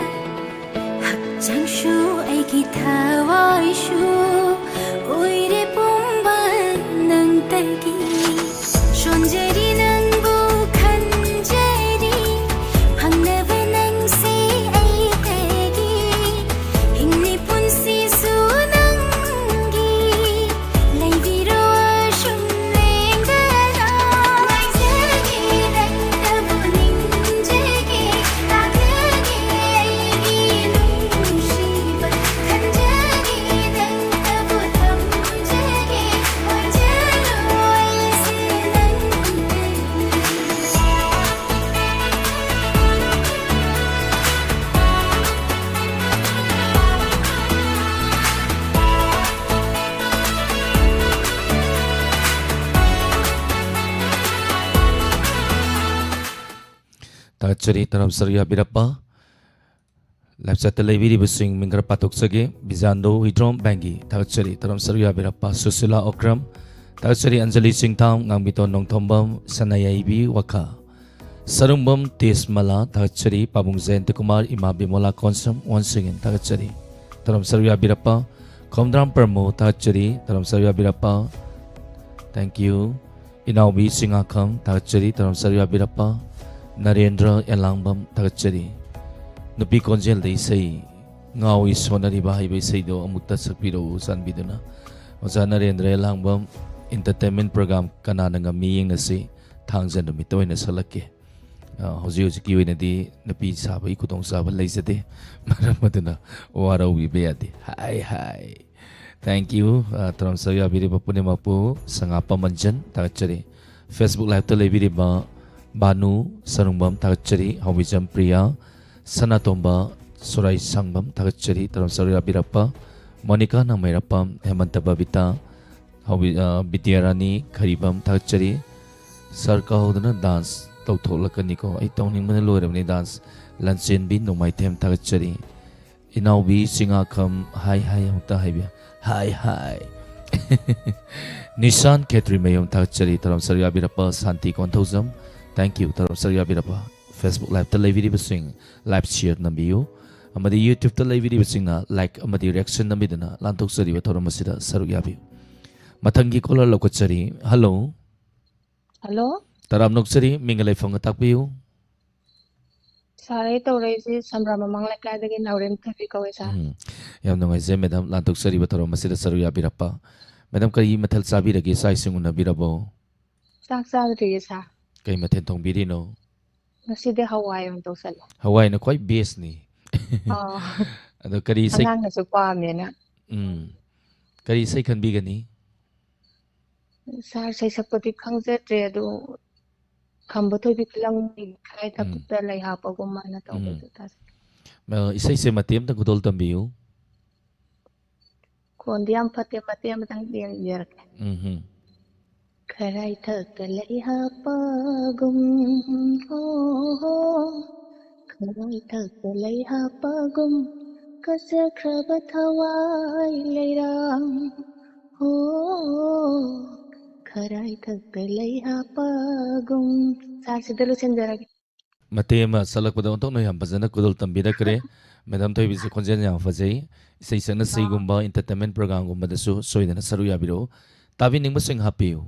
ꯍꯛꯆꯥꯡꯁꯨ ꯑꯩꯒꯤ ꯊꯋꯥꯏꯁꯨ ꯑꯣꯏꯔꯦ ꯄꯨꯝꯕ ꯅꯪꯇꯒꯤ꯫ ꯁꯣꯟꯖꯔꯤ ꯅꯪꯕꯨ ꯈꯟꯖꯔꯤ, ꯐꯪꯅꯕ ꯅꯪꯁꯦ ꯑꯩꯇꯒꯤ꯫ ꯍꯤꯡꯂꯤ ꯄꯨꯟꯁꯤꯁꯨ ꯅꯪꯒꯤ, ꯂꯩꯕꯤꯔꯣ ꯑꯁꯨꯝ ꯂꯦꯡꯗꯅ꯫ ꯉꯥꯏꯖꯒꯦ ꯅꯪꯇꯕꯨ ꯅꯤꯡꯖꯒꯦ, ꯇꯥꯖꯒꯦ ꯑꯩꯒꯤ ꯅꯨꯡꯁꯤꯕ, ꯈꯟꯖꯒꯦ ꯅꯪꯇꯕꯨ ꯊꯝꯖꯒꯦ, ꯑꯣꯏꯖꯔꯣ ꯑꯩꯁꯦ ꯅꯪꯒꯤ꯫ ꯊꯥꯒꯠꯆꯔꯤ, ꯇꯔꯥꯝ ꯁꯔꯨ ꯌꯥꯕꯤꯔꯛꯄ꯫ Live chat ꯇ ꯂꯩꯕꯤꯔꯤꯕꯁꯤꯡ ꯃꯤꯡ ꯈꯔ ꯄꯥꯊꯣꯛꯆꯒꯦ꯫ ꯕꯤꯖꯥꯟꯗꯣ ꯍꯨꯏꯗ꯭ꯔꯣꯝ ꯕꯦꯡꯒꯤ, ꯊꯥꯒꯠꯆꯔꯤ, ꯇꯔꯥꯝ ꯁꯔꯨ ꯌꯥꯕꯤꯔꯛꯄ꯫ ꯁꯨꯁꯤꯂꯥ ꯑꯣꯀ꯭ꯔꯝ, ꯊꯥꯒꯠꯆꯔꯤ꯫ ꯑꯟꯖꯂꯤ ꯆꯤꯡꯊꯥꯝ, ꯉꯥꯡꯕꯤꯇꯣꯟ ꯅꯣꯡꯊꯣꯝꯕꯝ, ꯁꯅꯥꯌꯥꯏꯕꯤ ꯋꯥꯈꯥ꯫ ꯁꯔꯨꯡꯕꯝ ꯇꯦꯖꯃꯂꯥ, ꯊꯥꯒꯠꯆꯔꯤ꯫ ꯄꯥꯕꯨꯡ ꯖꯌꯟꯇ ꯀꯨꯃꯥꯔ, ꯏꯃꯥ ꯕꯤꯃꯣꯂꯥ ꯀꯣꯟꯁꯝ, once again ꯊꯥꯒꯠꯆꯔꯤ꯫ ꯇꯔꯥꯝ ꯁꯔꯨ ꯌꯥꯕꯤꯔꯛꯄ꯫ ꯈꯣꯝꯗ꯭ꯔꯥꯝ ꯄ꯭ꯔꯃꯣ, ꯊꯥꯒꯠꯆꯔꯤ꯫ ꯇꯔꯥꯝ ꯁꯔꯨ ꯌꯥꯕꯤꯔꯛꯄ꯫ Thank you꯫ ꯏꯅꯥꯎꯕꯤ ꯆꯤꯡꯉꯥꯈꯝ, ꯊꯥꯒꯠꯆꯔꯤ꯫ ꯇꯔꯥꯝ ꯁꯔꯨ ꯌꯥꯕꯤꯔꯛꯄ꯫ ꯅꯔꯦꯟꯗ꯭ꯔ ꯑꯦꯂꯥꯡꯕꯝ, ꯊꯥꯒꯠꯆꯔꯤ꯫ ꯅꯨꯄꯤ ꯈꯣꯟꯖꯦꯜꯗ ꯏꯁꯩ, ꯉꯥꯎꯏ ꯁꯣꯟꯅꯔꯤꯕ ꯍꯥꯏꯕ ꯏꯁꯩꯗꯣ ꯑꯃꯨꯛꯇ ꯁꯛꯄꯤꯔꯛꯎ ꯆꯥꯟꯕꯤꯗꯨꯅ꯫ ꯑꯣꯖꯥ ꯅꯔꯦꯟꯗ꯭ꯔ ꯑꯦꯂꯥꯡꯕꯝ, entertainment program ꯀꯅꯥꯅ ꯉꯝꯃꯤ ꯌꯦꯡꯅꯁꯤ, ꯊꯥꯡꯖ ꯅꯨꯃꯤꯠꯇ ꯑꯣꯏꯅ ꯁꯛꯂꯛꯀꯦ꯫ ꯑ, ꯍꯧꯖꯤꯛ ꯍꯧꯖꯤꯛꯀꯤ ꯑꯣꯏꯅꯗꯤ ꯅꯨꯄꯤ ꯁꯥꯕꯒꯤ ꯈꯨꯗꯣꯡꯆꯥꯕ ꯂꯩꯖꯗꯦ, ꯃꯔꯝ ꯑꯗꯨꯅ ꯋꯥꯔꯧꯕꯤꯕ ꯌꯥꯗꯦ꯫ ꯍꯥꯏ ꯍꯥꯏ꯫ Thank you꯫ ꯑ, ꯇꯔꯥꯝ ꯁꯔꯨ ꯌꯥꯕꯤꯔꯤꯕ ꯄꯨꯝꯅꯃꯛꯄꯨ ꯁꯉꯥꯞꯄ ꯃꯟꯖꯟ, ꯊꯥꯒꯠꯆꯔꯤ꯫ Facebook live ꯇ ꯂꯩꯕꯤꯔꯤꯕ ꯕꯥꯅꯨ ꯁꯔꯨꯡꯕꯝ, ꯊꯥꯒꯠꯆꯔꯤ꯫ ꯍꯥꯎꯕꯤꯖꯝ ꯄ꯭ꯔꯤꯌꯥ, ꯁꯅꯥꯇꯣꯝꯕ ꯁꯣꯔꯥꯏ ꯁꯥꯡꯕꯝ, ꯊꯥꯒꯠꯆꯔꯤ꯫ ꯇꯔꯥꯝ ꯁꯔꯨ ꯌꯥꯕꯤꯔꯛꯄ ꯃꯣꯅꯤꯀꯥ ꯅꯥꯃꯩꯔꯥꯄꯝ, ꯍꯦꯃꯟꯇ ꯕꯕꯤꯇꯥ, ꯍꯥꯎꯕꯤ-, ꯑ, ꯕꯤꯗ꯭ꯌꯥꯔꯥꯅꯤ ꯈꯔꯤꯕꯝ, ꯊꯥꯒꯠꯆꯔꯤ꯫ Sir ꯀꯥꯎꯗꯅ dance ꯇꯧꯊꯣꯛꯂꯛꯀꯅꯤꯀꯣ꯫ ꯑꯩ ꯇꯧꯅꯤꯡꯕꯅ ꯂꯣꯏꯔꯕꯅꯤ dance꯫ ꯂꯟꯆꯦꯟꯕꯤ ꯅꯣꯡꯃꯥꯏꯊꯦꯝ, ꯊꯥꯒꯠꯆꯔꯤ꯫ ꯏꯅꯥꯎꯕꯤ ꯆꯤꯡꯉꯥꯈꯝ, ꯍꯥꯏ ꯍꯥꯏ ꯑꯃꯨꯛꯇ ꯍꯥꯏꯕꯤꯌꯨ꯫ ꯍꯥꯏ ꯍꯥꯏ꯫ ꯅꯤꯁꯥꯟ ꯈꯦꯇ꯭ꯔꯤꯃꯌꯨꯝ, ꯊꯥꯒꯠꯆꯔꯤ꯫ ꯇꯔꯥꯝ ꯁꯔꯨ ꯌꯥꯕꯤꯔꯛꯄ ꯁꯥꯟꯇꯤ ꯀꯣꯟꯊꯧꯖꯝ, thank you꯫ ꯇꯔꯥꯝ ꯁꯔꯨ ꯌꯥꯕꯤꯔꯛꯄ꯫ Facebook Live-ꯇ ꯂꯩꯕꯤꯔꯤꯕꯁꯤꯡ live share ꯅꯝꯕꯤꯌꯨ, ꯑꯃꯗꯤ YouTube-ꯇ ꯂꯩꯕꯤꯔꯤꯕꯁꯤꯡꯅ like ꯑꯃꯗꯤ reaction ꯅꯝꯕꯤꯗꯨꯅ ꯂꯥꯟꯊꯣꯛꯆꯔꯤꯕ ꯊꯧꯔꯝ ꯑꯁꯤꯗ ꯁꯔꯨꯛ ꯌꯥꯕꯤꯌꯨ꯫ ꯃꯊꯪꯒꯤ caller ꯂꯧꯈꯠꯆꯔꯤ꯫ Hello꯫ Hello꯫ ꯇꯔꯥꯝꯅ ꯑꯣꯛꯆꯔꯤ, ꯃꯤꯡꯒ ꯂꯩꯐꯝꯒ ꯇꯥꯛꯄꯤꯌꯨ꯫ Sir, ꯑꯩ ꯇꯧꯔꯛꯏꯁꯤ ꯁꯝꯕ꯭ꯔꯥ ꯃꯃꯥꯡ ꯂꯩꯀꯥꯏꯗꯒꯤ ꯅꯥꯎꯔꯦꯝ ꯊꯣꯏꯕꯤ ꯀꯧꯋꯦ, sir꯫ ꯎꯝ, ꯌꯥꯝ ꯅꯨꯡꯉꯥꯏꯖꯩ madam, ꯂꯥꯟꯊꯣꯛꯆꯔꯤꯕ ꯊꯧꯔꯝ ꯑꯁꯤꯗ ꯁꯔꯨꯛ ꯌꯥꯕꯤꯔꯛꯄ꯫ Madam, ꯀꯔꯤ ꯃꯊꯦꯜ ꯆꯥꯕꯤꯔꯒꯦ? ꯆꯥꯛ ꯏꯁꯤꯡ ꯎꯅꯕꯤꯔꯕꯣ? ꯆꯥꯛ ꯆꯥꯗ꯭ꯔꯤꯌꯦ, sir꯫ ꯀꯩ ꯃꯊꯦꯜ ꯊꯣꯡꯕꯤꯔꯤꯅꯣ? ꯉꯁꯤꯗꯤ ꯍꯋꯥꯏ ꯑꯣꯏꯅ ꯇꯧꯁꯜꯂꯦ꯫ ꯍꯋꯥꯏꯅ ꯈ꯭ꯋꯥꯏ best-ꯅꯤ꯫ ꯑꯥ꯫ ꯑꯗꯣ ꯀꯔꯤ ꯏꯁꯩ ꯑꯉꯥꯡꯅꯁꯨ ꯄꯥꯝꯃꯦꯅ꯫ ꯎꯝ꯫ ꯀꯔꯤ ꯏꯁꯩ ꯈꯟꯕꯤꯒꯅꯤ? Sir, ꯁꯩꯁꯛꯄꯗꯤ ꯈꯪꯖꯗ꯭ꯔꯦ, ꯑꯗꯨ ꯈꯝꯕ ꯊꯣꯏꯕꯤ ꯐꯤꯂꯝꯒꯤ ꯈꯔꯥꯏ ꯎꯝ꯫ ꯊꯛꯇ ꯂꯩ ꯍꯥꯞꯄꯒꯨꯝ ꯍꯥꯏꯅ ꯎꯝ꯫ ꯇꯧꯕꯗꯨ ꯇꯥꯖꯩ꯫ ꯑ, ꯏꯁꯩꯁꯦ ꯃꯇꯦꯛ ꯑꯝꯇ ꯈꯨꯗꯣꯜ ꯇꯝꯕꯤꯌꯨ꯫ ꯈꯣꯟꯗꯤ ꯌꯥꯝ ꯐꯠꯇꯦ, ꯃꯇꯦꯛ ꯑꯃꯇꯪ ꯌꯦꯡꯖꯔꯛꯀꯦ꯫ ꯎꯝ ꯍꯨꯝ꯫ ꯈꯔꯥꯏ ꯊꯛꯇ ꯂꯩ ꯍꯥꯞꯄꯒꯨꯝ, ꯍꯣ, ꯍꯣ, ꯈꯔꯥꯏ ꯊꯛꯇ ꯂꯩ ꯍꯥꯞꯄꯒꯨꯝ, ꯀꯆꯈ꯭ꯔꯕ ꯊꯋꯥꯏ ꯂꯩꯔꯥꯡ, ꯍꯣ, ꯈꯔꯥꯏ ꯊꯛꯇ ꯂꯩ ꯍꯥꯞꯄꯒꯨꯝ꯫ Sir, ꯁꯤꯗ ꯂꯣꯏꯁꯤꯟꯖꯔꯒꯦ꯫ ꯃꯇꯦꯛ ꯑꯃ ꯁꯛꯂꯛꯄꯗ ꯑꯣꯟꯊꯣꯛꯅ ꯌꯥꯝ ꯐꯖꯅ ꯈꯨꯗꯣꯜ ꯇꯝꯕꯤꯔꯛꯈ꯭ꯔꯦ꯫ Madam ꯊꯣꯏꯕꯤꯁꯦ ꯈꯣꯟꯖꯦꯜ ꯌꯥꯝ ꯐꯖꯩ꯫ ꯏꯁꯩ ꯁꯛꯅ ꯁꯤꯒꯨꯝꯕ entertainment program-ꯒꯨꯝꯕꯗꯁꯨ ꯁꯣꯏꯗꯅ ꯁꯔꯨꯛ ꯌꯥꯕꯤꯔꯛꯎ꯫ ꯇꯥꯕꯤꯅꯤꯡꯕꯁꯤꯡ ꯍꯥꯞꯄꯤꯌꯨ꯫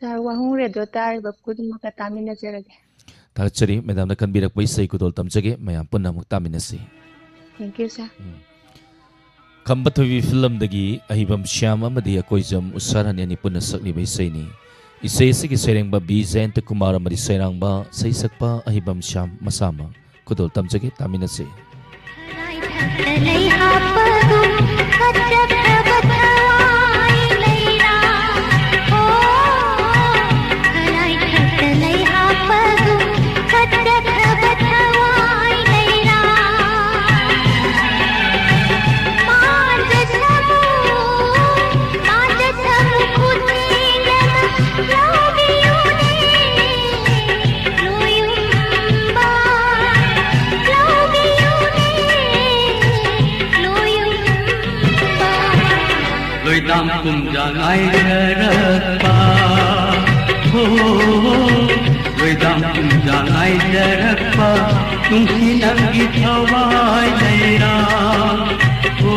Sir, ꯋꯥꯍꯣꯡ Radio ꯇꯥꯔꯤꯕ ꯈꯨꯗꯤꯡꯃꯛꯀ ꯇꯥꯃꯤꯟꯅꯖꯔꯒꯦ꯫ ꯊꯥꯒꯠꯆꯔꯤ, madam-ꯅ ꯈꯟꯕꯤꯔꯛꯄ ꯏꯁꯩ ꯈꯨꯗꯣꯜ ꯇꯝꯖꯒꯦ, ꯃꯌꯥꯝ ꯄꯨꯟꯅ ꯑꯃꯨꯛ ꯇꯥꯃꯤꯟꯅꯁꯤ꯫ Thank you, sir꯫ ꯎꯝ꯫ ꯈꯝꯕ ꯊꯣꯏꯕꯤ ꯐꯤꯂꯝꯗꯒꯤ ꯑꯍꯩꯕꯝ ꯁ꯭ꯌꯥꯝ ꯑꯃꯗꯤ ꯑꯀꯣꯏꯖꯝ ꯎꯁꯥꯔꯥꯅꯤ ꯑꯅꯤ ꯄꯨꯟꯅ ꯁꯛꯂꯤꯕ ꯏꯁꯩꯅꯤ꯫ ꯏꯁꯩ ꯑꯁꯤꯒꯤ ꯁꯩꯔꯦꯡꯕ ꯕꯤ ꯖꯌꯟꯇ ꯀꯨꯃꯥꯔ ꯑꯃꯗꯤ ꯁꯩꯔꯥꯡꯕ ꯁꯩꯁꯛꯄ ꯑꯍꯩꯕꯝ ꯁ꯭ꯌꯥꯝ ꯃꯁꯥꯃꯛ꯫ ꯈꯨꯗꯣꯜ ꯇꯝꯖꯒꯦ, ꯇꯥꯃꯤꯟꯅꯁꯤ꯫ ꯂꯣꯏꯗꯥꯝ ꯄꯨꯝꯖꯥ ꯉꯥꯏꯔꯔꯛꯄ, ꯍꯣ, ꯂꯣꯏꯗꯥꯝ ꯄꯨꯝꯖꯥ ꯉꯥꯏꯖꯔꯛꯄ ꯅꯨꯡꯁꯤ ꯅꯪꯒꯤ ꯊꯋꯥꯏ ꯂꯩꯔꯥ꯫ ꯑꯣ,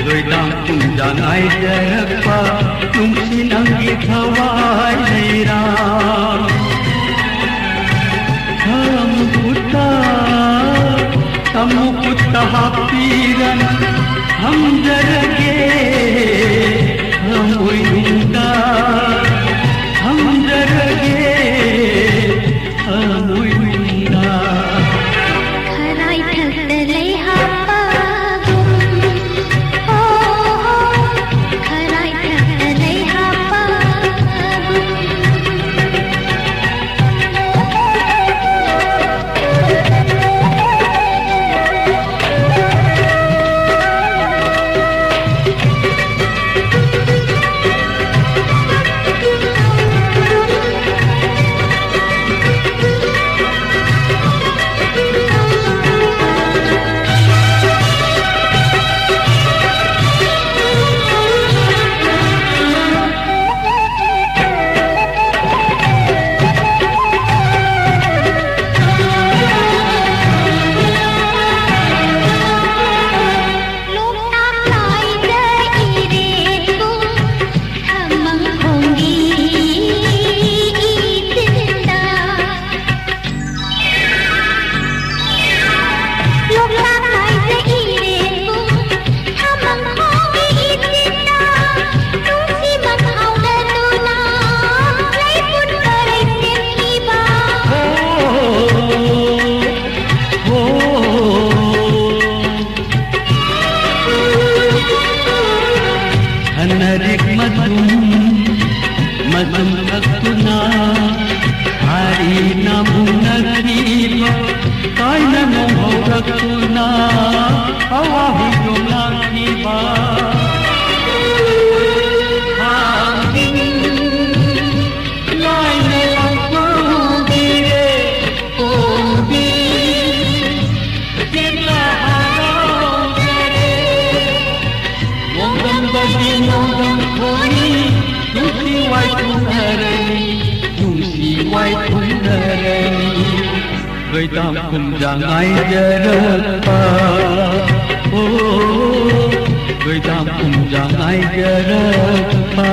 ꯂꯣꯏꯗꯥꯡ ꯄꯨꯡꯖꯥ ꯉꯥꯏꯖꯔꯛꯄ ꯅꯨꯡꯁꯤ ꯅꯪꯒꯤ ꯊꯋꯥꯏ ꯂꯩꯔꯥ꯫ ꯈꯔ ꯃꯈꯨꯠꯇ, ꯇꯝꯃꯨ ꯈꯨꯠꯇ ꯍꯥꯞꯄꯤꯔꯅ ꯊꯝꯖꯔꯒꯦ, ꯊꯃꯣꯏꯅꯨꯡꯗ ꯊꯝꯖꯔꯒꯦ, ꯊꯃꯣꯏꯅꯨꯡꯗ꯫ ꯈꯔꯥꯏꯊꯛꯇ ꯂꯩ ꯍꯥꯞꯄꯒꯨꯝ, ꯍꯣ, ꯍꯣ, ꯈꯔꯥꯏꯊꯛꯇ ꯂꯩ ꯍꯥꯞꯄꯒꯨꯝ꯫ ꯂꯣꯏꯗꯥꯝ ꯀꯨꯝꯖꯥ ꯉꯥꯏꯖꯔꯛꯄ, ꯑꯣ, ꯂꯣꯏꯗꯥꯝ ꯀꯨꯝꯖꯥ ꯉꯥꯏꯖꯔꯛꯄ꯫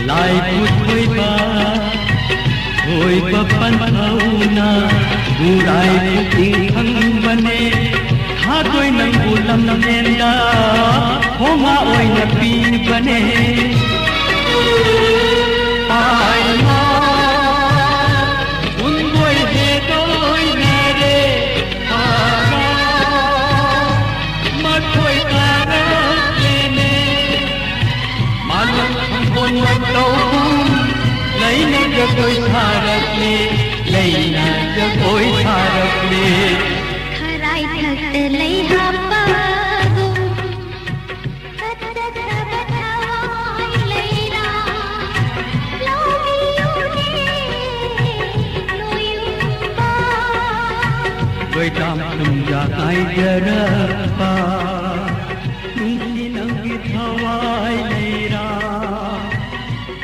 ꯂꯥꯏ ꯄꯨꯊꯣꯏꯕ, ꯊꯣꯏꯕ ꯄꯟꯊꯧꯅ ꯎꯔꯥꯏ ꯄꯨꯛꯅꯤꯡ ꯈꯪꯕꯅꯦ꯫ ꯊꯥꯗꯣꯏ ꯅꯪꯕꯨ ꯂꯝꯖꯦꯟꯗ ꯈꯣꯡꯉꯥ ꯑꯣꯏꯅ ꯄꯤꯕꯅꯦ꯫ ꯄꯥꯏꯃ ꯎꯟꯕꯣꯏ ꯍꯦꯗꯣꯏꯅꯔꯦ꯫ ꯃꯈꯣꯏ ꯇꯥꯔꯛꯂꯦꯅꯦ꯫ ꯃꯥꯂꯪ ꯊꯣꯡꯕꯣꯟ ꯃꯇꯧꯒꯨꯝ ꯂꯩꯅ ꯖꯒꯣꯏ ꯁꯥꯔꯛꯂꯦ, ꯂꯩꯅ ꯖꯒꯣꯏ ꯁꯥꯔꯛꯂꯦ꯫ ꯈꯔꯥꯏ ꯊꯛꯇ ꯂꯩ ꯍꯥꯞꯄꯒꯨꯝ ꯀꯠꯆꯈ꯭ꯔꯕ ꯊꯋꯥꯏ ꯂꯩꯔꯥ ꯂꯧꯕꯤꯌꯨꯅꯦ ꯅꯣꯏꯌꯨꯝꯕ꯫ ꯂꯣꯏꯗꯥꯝ ꯀꯨꯝꯖꯥ ꯉꯥꯏꯖꯔꯛꯄ ꯅꯨꯡꯁꯤ ꯅꯪꯒꯤ ꯊꯋꯥꯏ ꯂꯩꯔꯥ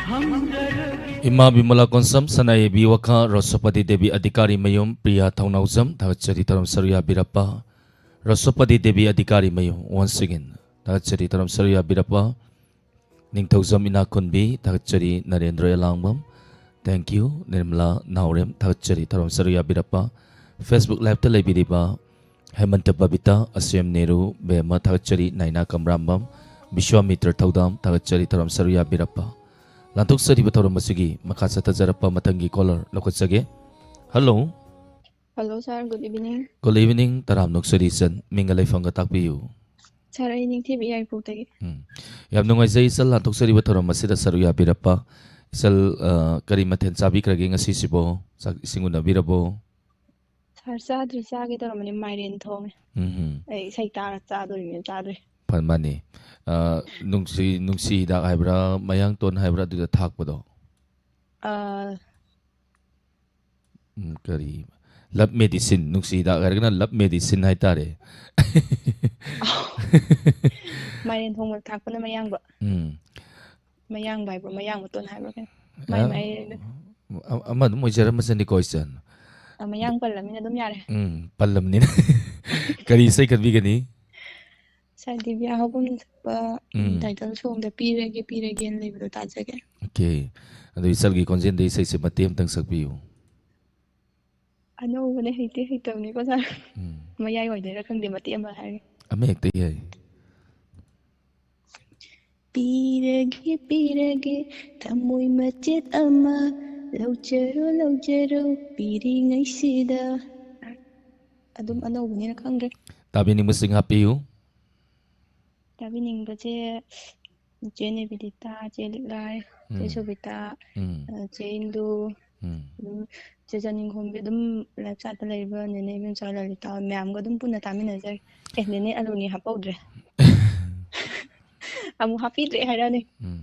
ꯊꯝꯖꯔꯒꯦ꯫ ꯏꯃꯥ ꯕꯤꯃꯂꯥ ꯀꯣꯟꯁꯝ, ꯁꯅꯥꯌꯥꯏꯕꯤ ꯋꯥꯈꯥ, ꯔꯣꯁꯣꯄꯇꯤ ꯗꯦꯕꯤ ꯑꯙꯤꯀꯥꯔꯤ ꯃꯌꯨꯝ, ꯄ꯭ꯔꯤꯌꯥ ꯊꯧꯅꯥꯎꯖꯝ, ꯊꯥꯒꯠꯆꯔꯤ ꯊꯧꯔꯝ ꯁꯔꯨꯛ ꯌꯥꯕꯤꯔꯛꯄ꯫ ꯔꯁꯣꯄꯇꯤ ꯗꯦꯕꯤ ꯑꯙꯤꯀꯥꯔꯤ ꯃꯌꯨꯝ, once again, ꯊꯥꯒꯠꯆꯔꯤ, ꯊꯧꯔꯝ ꯁꯔꯨꯛ ꯌꯥꯕꯤꯔꯛꯄ꯫ ꯅꯤꯡꯊꯧꯖꯝ ꯏꯅꯥꯛꯈꯨꯟꯕꯤ, ꯊꯥꯒꯠꯆꯔꯤ, ꯅꯔꯦꯟꯗ꯭ꯔ ꯑꯦꯂꯥꯡꯕꯝ, thank you, ꯅꯤꯔꯃꯂꯥ ꯅꯥꯎꯔꯦꯝ, ꯊꯥꯒꯠꯆꯔꯤ, ꯊꯧꯔꯝ ꯁꯔꯨꯛ ꯌꯥꯕꯤꯔꯛꯄ꯫ Facebook Live-ꯇ ꯂꯩꯕꯤꯔꯤꯕ ꯍꯦꯃꯟꯇ ꯕꯕꯤꯇꯥ, ꯑꯁꯦꯝ ꯅꯦꯔꯨ, ꯕꯦꯝꯃ, ꯊꯥꯒꯠꯆꯔꯤ, ꯅꯥꯏꯅꯥ ꯀꯝꯔꯥꯝꯕꯝ, ꯕꯤꯁ꯭ꯋꯥꯃꯤꯇ꯭ꯔ ꯊꯧꯗꯥꯝ, ꯊꯥꯒꯠꯆꯔꯤ, ꯊꯧꯔꯝ ꯁꯔꯨꯛ ꯌꯥꯕꯤꯔꯛꯄ꯫ ꯂꯥꯟꯊꯣꯛꯆꯔꯤꯕ ꯊꯧꯔꯝ ꯑꯁꯤꯒꯤ ꯃꯈꯥ ꯆꯠꯊꯖꯔꯛꯄ ꯃꯊꯪꯒꯤ caller ꯂꯧꯈꯠꯆꯒꯦ꯫ Hello꯫ Hello sir, good evening. Good evening, ꯇꯔꯥꯝꯅ ꯑꯣꯛꯆꯔꯤ ꯏꯆꯟ, ꯃꯤꯡꯒ ꯂꯩꯐꯝꯒ ꯇꯥꯛꯄꯤꯌꯨ꯫ Sir, ꯑꯩ ꯅꯤꯡꯊꯤꯕꯤ ꯌꯥꯏꯐꯧꯗꯒꯤ꯫ ꯎꯝ꯫ ꯌꯥꯝ ꯅꯨꯡꯉꯥꯏꯖꯩ ꯏꯆꯜ, ꯂꯥꯟꯊꯣꯛꯆꯔꯤꯕ ꯊꯧꯔꯝ ꯑꯁꯤꯗ ꯁꯔꯨꯛ ꯌꯥꯕꯤꯔꯛꯄ꯫ ꯏꯆꯜ, ꯑ, ꯀꯔꯤ ꯃꯊꯦꯜ ꯆꯥꯕꯤꯈ꯭ꯔꯒꯦ ꯉꯁꯤꯁꯤꯕꯣ? ꯆꯥꯛ ꯏꯁꯤꯡ ꯎꯅꯕꯤꯔꯕꯣ? Sir, ꯆꯥꯗ꯭ꯔꯤ, ꯆꯥꯒꯦ ꯇꯧꯔꯝꯕꯅꯤ, ꯃꯥꯏꯔꯦꯟ ꯊꯣꯡꯉꯦ꯫ ꯎꯝ ꯍꯨꯝ꯫ ꯑꯩ ꯏꯁꯩ ꯇꯥꯔ ꯆꯥꯗꯣꯔꯤꯕꯅꯤꯅ ꯆꯥꯗ꯭ꯔꯤ꯫ ꯐ-, ꯃꯥꯅꯤ꯫ ꯑ, ꯅꯨꯡꯁꯤ, ꯅꯨꯡꯁꯤ ꯍꯤꯗꯥꯛ ꯍꯥꯏꯕ꯭ꯔꯥ, ꯃꯌꯥꯡꯇꯣꯟ ꯍꯥꯏꯕ꯭ꯔꯥ, ꯑꯗꯨꯗ ꯊꯥꯛꯄꯗꯣ? ꯑ, ꯎꯝ, ꯀꯔꯤ? Love medicine, ꯅꯨꯡꯁꯤ ꯍꯤꯗꯥꯛ ꯍꯥꯏꯔꯒꯅ love medicine ꯍꯥꯏꯇꯥꯔꯦ꯫ ꯃꯥꯏꯔꯦꯟ ꯊꯣꯡꯕ ꯊꯥꯛꯄꯅ ꯃꯌꯥꯡꯕ꯫ ꯎꯝ꯫ ꯃꯌꯥꯡꯕ ꯍꯥꯏꯕ꯭ꯔꯣ, ꯃꯌꯥꯡ ꯃꯇꯣꯟ ꯍꯥꯏꯕ꯭ꯔꯣ ꯀꯩꯅꯣ? ꯃꯥꯏ ꯑ, ꯃꯥꯏ ꯑ-, ꯑꯃ ꯑꯗꯨꯝ ꯑꯣꯏꯖꯔꯝꯃꯁꯅꯤꯀꯣ, ꯏꯆꯟ꯫ ꯑ, ꯃꯌꯥꯡ ꯄꯜꯂꯃꯤꯅ ꯑꯗꯨꯝ ꯌꯥꯔꯦ꯫ ꯎꯝ, ꯄꯜꯂꯝꯅꯤꯅ꯫ ꯀꯔꯤ ꯏꯁꯩ ꯈꯟꯕꯤꯒꯅꯤ? Sir, ꯗꯤꯕꯤꯌꯥ ꯍꯧꯕꯝꯅ ꯁꯛꯄ, ꯎꯝ, ꯎꯝ꯫ Title song-ꯗ "ꯄꯤꯔꯒꯦ, ꯄꯤꯔꯒꯦꯅ" ꯂꯩꯕꯗꯣ ꯇꯥꯖꯒꯦ꯫ Okay꯫ ꯑꯗꯨ ꯏꯆꯜꯒꯤ ꯈꯣꯟꯖꯦꯜꯗ ꯏꯁꯩꯁꯦ ꯃꯇꯦꯛ ꯑꯃꯇꯪ ꯁꯛꯄꯤꯌꯨ꯫ ꯑꯅꯧꯕꯅꯦ, ꯍꯩꯇꯦ, ꯍꯩꯇꯕꯅꯤꯀꯣ, sir꯫ ꯎꯝ꯫ ꯃꯌꯥꯏ ꯑꯣꯏꯗꯣꯏꯔꯥ ꯈꯪꯗꯦ, ꯃꯇꯦꯛ ꯑꯃ ꯍꯥꯏꯔꯒꯦ꯫ ꯑꯃ ꯍꯦꯛꯇ ꯌꯥꯏ꯫ ꯄꯤꯔꯒꯦ, ꯄꯤꯔꯒꯦ, ꯊꯃꯣꯏ ꯃꯆꯦꯠ ꯑꯃ, ꯂꯧꯖꯔꯣ, ꯂꯧꯖꯔꯣ, ꯄꯤꯔꯤꯉꯩꯁꯤꯗ꯫ ꯑꯗꯨꯝ ꯑꯅꯧꯕꯅꯤꯅ ꯈꯪꯗ꯭ꯔꯦ꯫ ꯇꯥꯕꯤꯅꯤꯡꯕꯁꯤꯡ ꯍꯥꯞꯄꯤꯌꯨ꯫ ꯇꯥꯕꯤꯅꯤꯡꯕꯁꯦ ꯆꯦ ꯅꯦꯕꯤꯗꯤꯇꯥ, ꯆꯦ ꯂꯤꯛꯂꯥꯏ, ꯆꯦ ꯎꯝ꯫ ꯁꯣꯕꯤꯇꯥ, ꯎꯝ꯫ ꯑ, ꯆꯦ ꯏꯟꯗꯨ, ꯎꯝ꯫ ꯑꯗꯨꯝ ꯆꯦ ꯆꯅꯤꯡꯈꯣꯝꯕꯤ, ꯑꯗꯨꯝ live chat-ꯇ ꯂꯩꯔꯤꯕ ꯅꯦꯅꯦ ꯏꯕꯦꯝꯆꯥ ꯂꯂꯤꯇꯥ ꯃꯌꯥꯝꯒ ꯑꯗꯨꯝ ꯄꯨꯟꯅ ꯇꯥꯃꯤꯟꯅꯖꯔꯤ꯫ ꯑꯦ, ꯅꯦꯅꯦ ꯑꯂꯨꯅꯤ ꯍꯥꯞꯄꯧꯗ꯭ꯔꯦ꯫ ꯑꯃꯨꯛ ꯍꯥꯞꯄꯤꯗ꯭ꯔꯦ ꯍꯥꯏꯔꯛꯑꯅꯤ꯫ ꯎꯝ꯫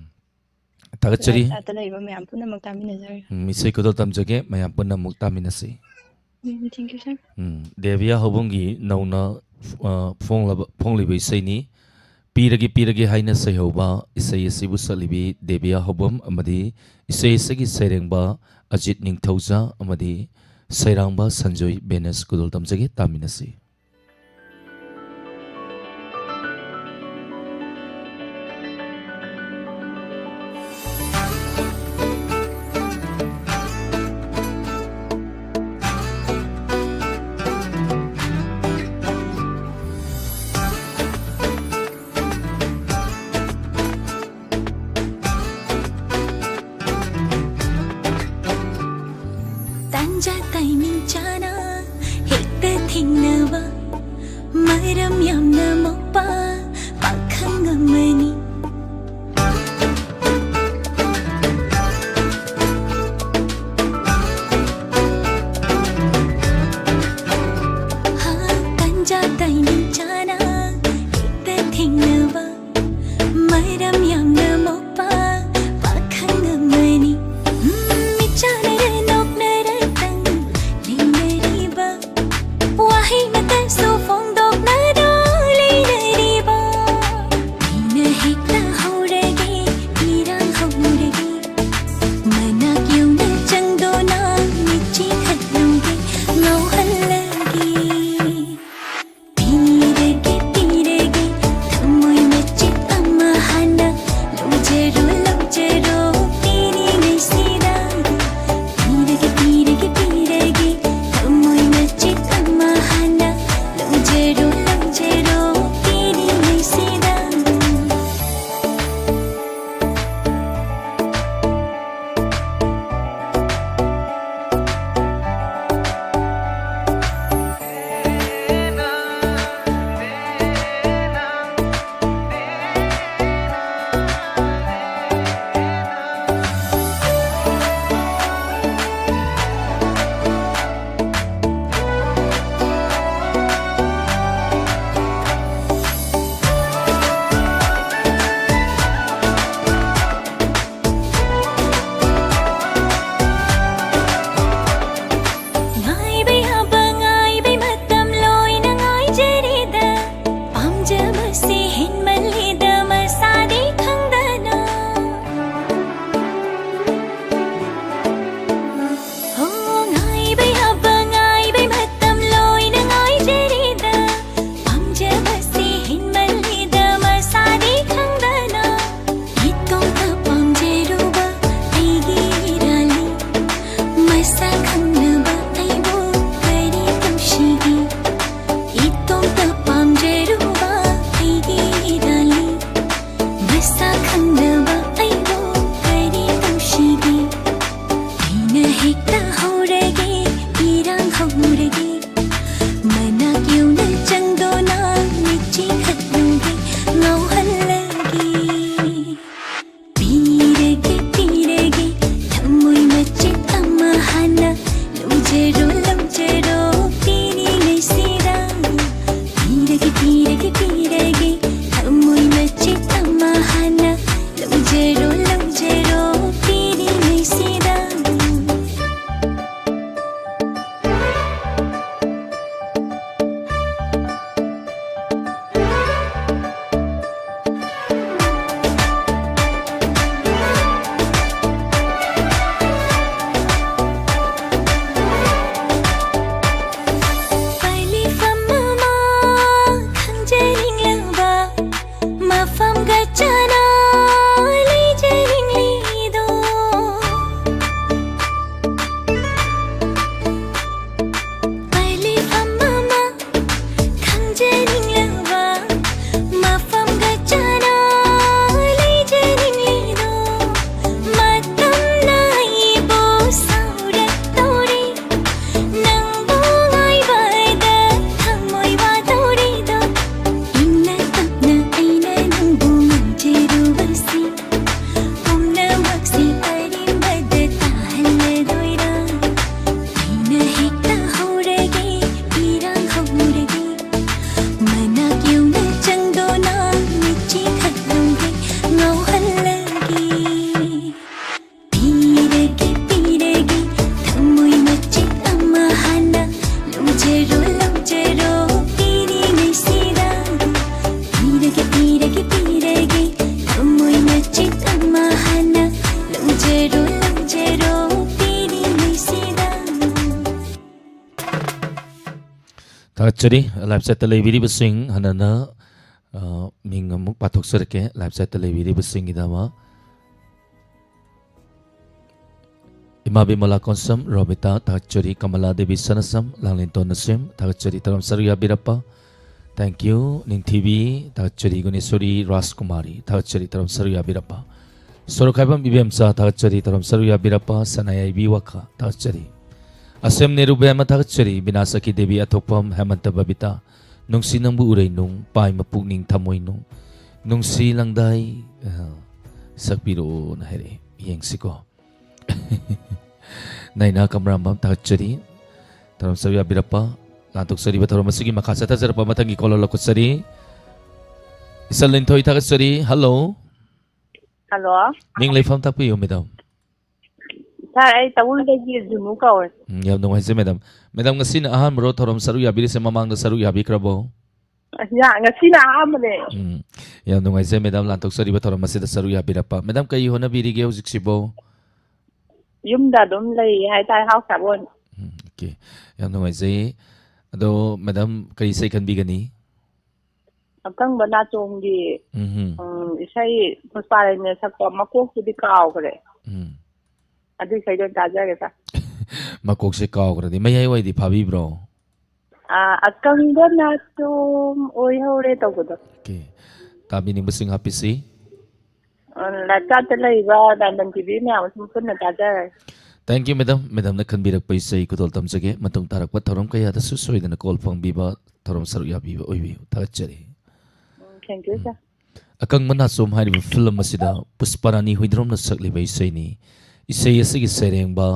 ꯊꯥꯒꯠꯆꯔꯤ꯫ Live chat-ꯇ ꯂꯩꯔꯤꯕ ꯃꯌꯥꯝ ꯄꯨꯝꯅꯃꯛ ꯇꯥꯃꯤꯟꯅꯖꯔꯤ꯫ ꯎꯝ, ꯏꯁꯩ ꯈꯨꯗꯣꯜ ꯇꯝꯖꯒꯦ, ꯃꯌꯥꯝ ꯄꯨꯟꯅ ꯑꯃꯨꯛ ꯇꯥꯃꯤꯟꯅꯁꯤ꯫ ꯎꯝ, thank you, sir꯫ ꯎꯝ, ꯗꯦꯕꯤꯌꯥ ꯍꯧꯕꯝꯒꯤ ꯅꯧꯅ, ꯑ, ꯐꯣꯡꯂꯕ, ꯐꯣꯡꯂꯤꯕ ꯏꯁꯩꯅꯤ꯫ "ꯄꯤꯔꯒꯦ, ꯄꯤꯔꯒꯦ" ꯍꯥꯏꯅ ꯁꯩꯍꯧꯕ ꯏꯁꯩ ꯑꯁꯤꯕꯨ ꯁꯛꯂꯤꯕꯤ ꯗꯦꯕꯤꯌꯥ ꯍꯧꯕꯝ ꯑꯃꯗꯤ ꯏꯁꯩ ꯑꯁꯤꯒꯤ ꯁꯩꯔꯦꯡꯕ ꯑꯖꯤꯠ ꯅꯤꯡꯊꯧꯖ ꯑꯃꯗꯤ ꯁꯩꯔꯥꯡꯕ ꯁꯟꯖꯣꯏ ꯕꯦꯅꯁ ꯈꯨꯗꯣꯜ ꯇꯝꯖꯒꯦ, ꯇꯥꯃꯤꯟꯅꯁꯤ꯫ ꯌꯥꯝꯅ ꯃꯣꯛꯄ ꯄꯥꯈꯪ ꯑꯃꯅꯤ꯫ ꯍꯥ, ꯇꯟꯖꯥ ꯇꯥꯏꯃꯤꯡ ꯆꯥꯅ ꯍꯦꯛꯇ ꯊꯦꯡꯅꯕ ꯃꯔꯝ ꯌꯥꯝꯅ ꯃꯣꯛꯄ ꯄꯥꯈꯪ ꯑꯃꯅꯤ꯫ ꯎꯝ, ꯃꯤꯠꯆꯥꯟꯅꯔ ꯅꯣꯛꯅꯔꯇꯪ ꯂꯩꯅꯔꯤꯕ ꯋꯥꯍꯩ ꯃꯇꯠꯁꯨ ꯐꯣꯡꯗꯣꯛꯅꯗꯣ ꯆꯠꯆꯅꯤꯡꯂꯕ ꯃꯐꯝꯒ ꯆꯥꯅ ꯂꯩꯖꯅꯤꯡꯂꯤꯗꯣ, ꯃꯇꯝꯅ ꯑꯩꯕꯨ ꯁꯥꯎꯔꯛꯇꯧꯔꯦ, ꯅꯪꯕꯨ ꯉꯥꯏꯕꯗ ꯊꯃꯣꯏ ꯋꯥꯗꯧꯔꯤꯗꯣ, ꯏꯪꯅ ꯇꯞꯅ ꯑꯩꯅ ꯅꯪꯕꯨ ꯉꯥꯏꯖꯔꯨꯕꯁꯤ ꯄꯨꯝꯅꯃꯛꯁꯤ ꯑꯔꯦꯝꯕꯗ ꯇꯥꯍꯜꯂꯗꯣꯏꯔꯥ? ꯑꯩꯅ ꯍꯦꯛꯇ ꯍꯧꯔꯒꯦ, ꯏꯔꯥꯡ ꯍꯧꯔꯒꯦ, ꯃꯅꯥꯛ ꯌꯧꯅ ꯆꯪꯗꯨꯅ ꯃꯤꯠꯆꯤ ꯈꯛꯂꯝꯒꯦ, ꯉꯥꯎꯍꯜꯂꯒꯦ꯫ ꯄꯤꯔꯒꯦ, ꯄꯤꯔꯒꯦ, ꯊꯃꯣꯏ ꯃꯆꯦꯠ ꯑꯃ ꯍꯥꯟꯅ ꯂꯧꯖꯔꯣ, ꯂꯧꯖꯔꯣ, ꯄꯤꯔꯤꯉꯩꯁꯤꯗ꯫ ꯄꯤꯔꯒꯦ, ꯄꯤꯔꯒꯦ, ꯄꯤꯔꯒꯦ, ꯊꯃꯣꯏ ꯃꯆꯦꯠ ꯑꯃ ꯍꯥꯟꯅ ꯂꯧꯖꯔꯣ, ꯂꯧꯖꯔꯣ, ꯄꯤꯔꯤꯉꯩꯁꯤꯗ꯫ ꯊꯥꯒꯠꯆꯔꯤ꯫ ꯂꯥꯏꯞ ꯆꯦꯠꯇ ꯂꯩꯕꯤꯔꯤꯕꯁꯤꯡ ꯍꯟꯅꯅ, ꯑ, ꯃꯤꯡ ꯑꯃꯨꯛ ꯄꯥꯊꯣꯛꯆꯔꯛꯀꯦ꯫ ꯂꯥꯏꯞ ꯆꯦꯠꯇ ꯂꯩꯕꯤꯔꯤꯕꯁꯤꯡꯒꯤꯗꯃꯛ ꯏꯃꯥ ꯕꯤꯃꯂꯥ ꯀꯣꯟꯁꯝ, ꯔꯣꯃꯤꯇꯥ, ꯊꯥꯒꯠꯆꯔꯤ꯫ ꯀꯃꯂꯥ ꯗꯦꯕꯤ ꯁꯅꯥꯁꯝ, ꯂꯥꯡꯂꯦꯟꯇꯣꯟ ꯅꯁꯤꯝ, ꯊꯥꯒꯠꯆꯔꯤ꯫ ꯇꯔꯥꯝ ꯁꯔꯨꯛ ꯌꯥꯕꯤꯔꯛꯄ꯫ Thank you꯫ ꯅꯤꯡꯊꯤꯕꯤ, ꯊꯥꯒꯠꯆꯔꯤ꯫ ꯒꯨꯅꯦꯁꯣꯔꯤ ꯔꯥꯖꯀꯨꯃꯥꯔꯤ, ꯊꯥꯒꯠꯆꯔꯤ꯫ ꯇꯔꯥꯝ ꯁꯔꯨꯛ ꯌꯥꯕꯤꯔꯛꯄ꯫ ꯁꯣꯔꯣꯛꯈꯥꯏꯕꯝ ꯏꯕꯦꯝꯆꯥ, ꯊꯥꯒꯠꯆꯔꯤ꯫ ꯇꯔꯥꯝ ꯁꯔꯨꯛ ꯌꯥꯕꯤꯔꯛꯄ꯫ ꯁꯅꯥꯌꯥꯏꯕꯤ ꯋꯥꯈꯥ, ꯊꯥꯒꯠꯆꯔꯤ꯫ ꯑꯁꯦꯝ ꯅꯦꯔꯨ ꯕꯦꯝꯃ, ꯊꯥꯒꯠꯆꯔꯤ꯫ ꯕꯤꯅꯥ ꯁꯈꯤ ꯗꯦꯕꯤ, ꯑꯊꯣꯛꯄꯝ, ꯍꯦꯃꯟꯇ ꯕꯕꯤꯇꯥ, ꯅꯨꯡꯁꯤ ꯅꯪꯕꯨ ꯎꯔꯩ ꯅꯨꯡ, ꯄꯥꯏꯃ ꯄꯨꯛꯅꯤꯡ ꯊꯃꯣꯏ ꯅꯨꯡ, ꯅꯨꯡꯁꯤ ꯂꯪꯗꯥꯏ, ꯑ, ꯁꯛꯄꯤꯔꯛꯑꯣꯅ ꯍꯥꯏꯔꯛꯑꯦ꯫ ꯌꯦꯡꯁꯤꯀꯣ꯫ ꯅꯥꯏꯅꯥ ꯀꯝꯔꯥꯝꯕꯝ, ꯊꯥꯒꯠꯆꯔꯤ꯫ ꯊꯧꯔꯝ ꯁꯔꯨꯛ ꯌꯥꯕꯤꯔꯛꯄ, ꯂꯥꯟꯊꯣꯛꯆꯔꯤꯕ ꯊꯧꯔꯝ ꯑꯁꯤꯒꯤ ꯃꯈꯥ ꯆꯠꯊꯖꯔꯛꯄ ꯃꯊꯪꯒꯤ caller ꯂꯧꯈꯠꯆꯔꯤ꯫ ꯏꯆꯜ ꯂꯤꯟꯊꯣꯏ, ꯊꯥꯒꯠꯆꯔꯤ꯫ Hello꯫ Hello꯫ ꯃꯤꯡ ꯂꯩꯐꯝ ꯇꯥꯛꯄꯤꯌꯨ, madam꯫ Sir, ꯑꯩ ꯇꯥꯋꯨꯜꯗꯒꯤ ꯖꯨꯅꯨ ꯀꯧꯋꯦ꯫ ꯎꯝ, ꯌꯥꯝ ꯅꯨꯡꯉꯥꯏꯖꯩ, madam꯫ Madam, ꯉꯁꯤꯅ ꯑꯍꯥꯟꯕꯔꯣ ꯊꯧꯔꯝ ꯁꯔꯨꯛ ꯌꯥꯕꯤꯔꯤꯁꯦ? ꯃꯃꯥꯡꯗ ꯁꯔꯨꯛ ꯌꯥꯕꯤꯈ꯭ꯔꯕꯣ? ꯌꯥ-, ꯉꯁꯤꯅ ꯑꯍꯥꯟꯕꯅꯦ꯫ ꯎꯝ, ꯌꯥꯝ ꯅꯨꯡꯉꯥꯏꯖꯩ, madam, ꯂꯥꯟꯊꯣꯛꯆꯔꯤꯕ ꯊꯧꯔꯝ ꯑꯁꯤꯗ ꯁꯔꯨꯛ ꯌꯥꯕꯤꯔꯛꯄ꯫ Madam, ꯀꯔꯤ ꯍꯣꯠꯅꯕꯤꯔꯤꯒꯦ ꯍꯧꯖꯤꯛꯁꯤꯕꯣ? ꯌꯨꯝꯗ ꯑꯗꯨꯝ ꯂꯩ ꯍꯥꯏꯇꯥꯔꯦ, house wife ꯑꯣꯏꯅ꯫ ꯎꯝ, okay꯫ ꯌꯥꯝ ꯅꯨꯡꯉꯥꯏꯖꯩ꯫ ꯑꯗꯣ, madam, ꯀꯔꯤ ꯏꯁꯩ ꯈꯟꯕꯤꯒꯅꯤ? ꯑꯀꯪꯕ ꯅꯥꯆꯣꯝꯒꯤ, ꯎꯝꯍꯨꯝ꯫ ꯎꯝ, ꯏꯁꯩ ꯄꯨꯁꯄꯥꯔꯥꯅꯤꯅ ꯁꯛꯄ ꯃꯀꯣꯛꯇꯨꯗꯤ ꯀꯥꯎꯈ꯭ꯔꯦ꯫ ꯎꯝ꯫ ꯑꯗꯨ ꯏꯁꯩꯗꯣ ꯑꯣꯏꯅ ꯇꯥꯖꯔꯒꯦ, sir꯫ ꯃꯀꯣꯛꯁꯦ ꯀꯥꯎꯈ꯭ꯔꯗꯤ꯫ ꯃꯌꯥꯏ ꯋꯥꯏꯗꯤ ꯐꯥꯕꯤꯕ꯭ꯔꯣ? ꯑꯥ, ꯑꯀꯪꯕ ꯅꯥꯆꯣꯝ ꯑꯣꯏꯍꯧꯔꯦ ꯇꯧꯕꯗꯣ꯫ ꯑꯣꯀꯦ, ꯇꯥꯕꯤꯅꯤꯡꯕꯁꯤꯡ ꯍꯥꯞꯄꯤꯁꯤ꯫ ꯑ, ꯂꯩꯀꯥꯠꯇ ꯂꯩꯕ ꯗꯥꯏꯃꯟ ꯇꯤꯚꯤ ꯃꯌꯥꯝ ꯑꯁꯨꯝ ꯄꯨꯟꯅ ꯇꯥꯖꯔꯦ꯫ Thank you, madam. Madamꯅ ꯈꯟꯕꯤꯔꯛꯄ ꯏꯁꯩ ꯈꯨꯗꯣꯜ ꯇꯝꯖꯒꯦ꯫ ꯃꯇꯨꯡ ꯇꯥꯔꯛꯄ ꯊꯧꯔꯝ ꯀꯌꯥꯗꯁꯨ ꯁꯣꯏꯗꯅ ꯀꯣꯜ ꯐꯪꯕꯤꯕ, ꯊꯧꯔꯝ ꯁꯔꯨꯛ ꯌꯥꯕꯤꯕ ꯑꯣꯏꯕꯤꯌꯨ꯫ ꯊꯥꯒꯠꯆꯔꯤ꯫ ꯎꯝ, thank you, sir. ꯑꯀꯪꯕ ꯅꯥꯆꯣꯝ ꯍꯥꯏꯔꯤꯕ ꯐꯤꯂꯝ ꯑꯁꯤꯗ ꯄꯨꯁꯄꯥꯔꯥꯅꯤ ꯍꯨꯏꯗ꯭ꯔꯣꯝꯅ ꯁꯛꯂꯤꯕ ꯏꯁꯩꯅꯤ꯫ ꯏꯁꯩ ꯑꯁꯤꯒꯤ ꯁꯩꯔꯦꯡꯕ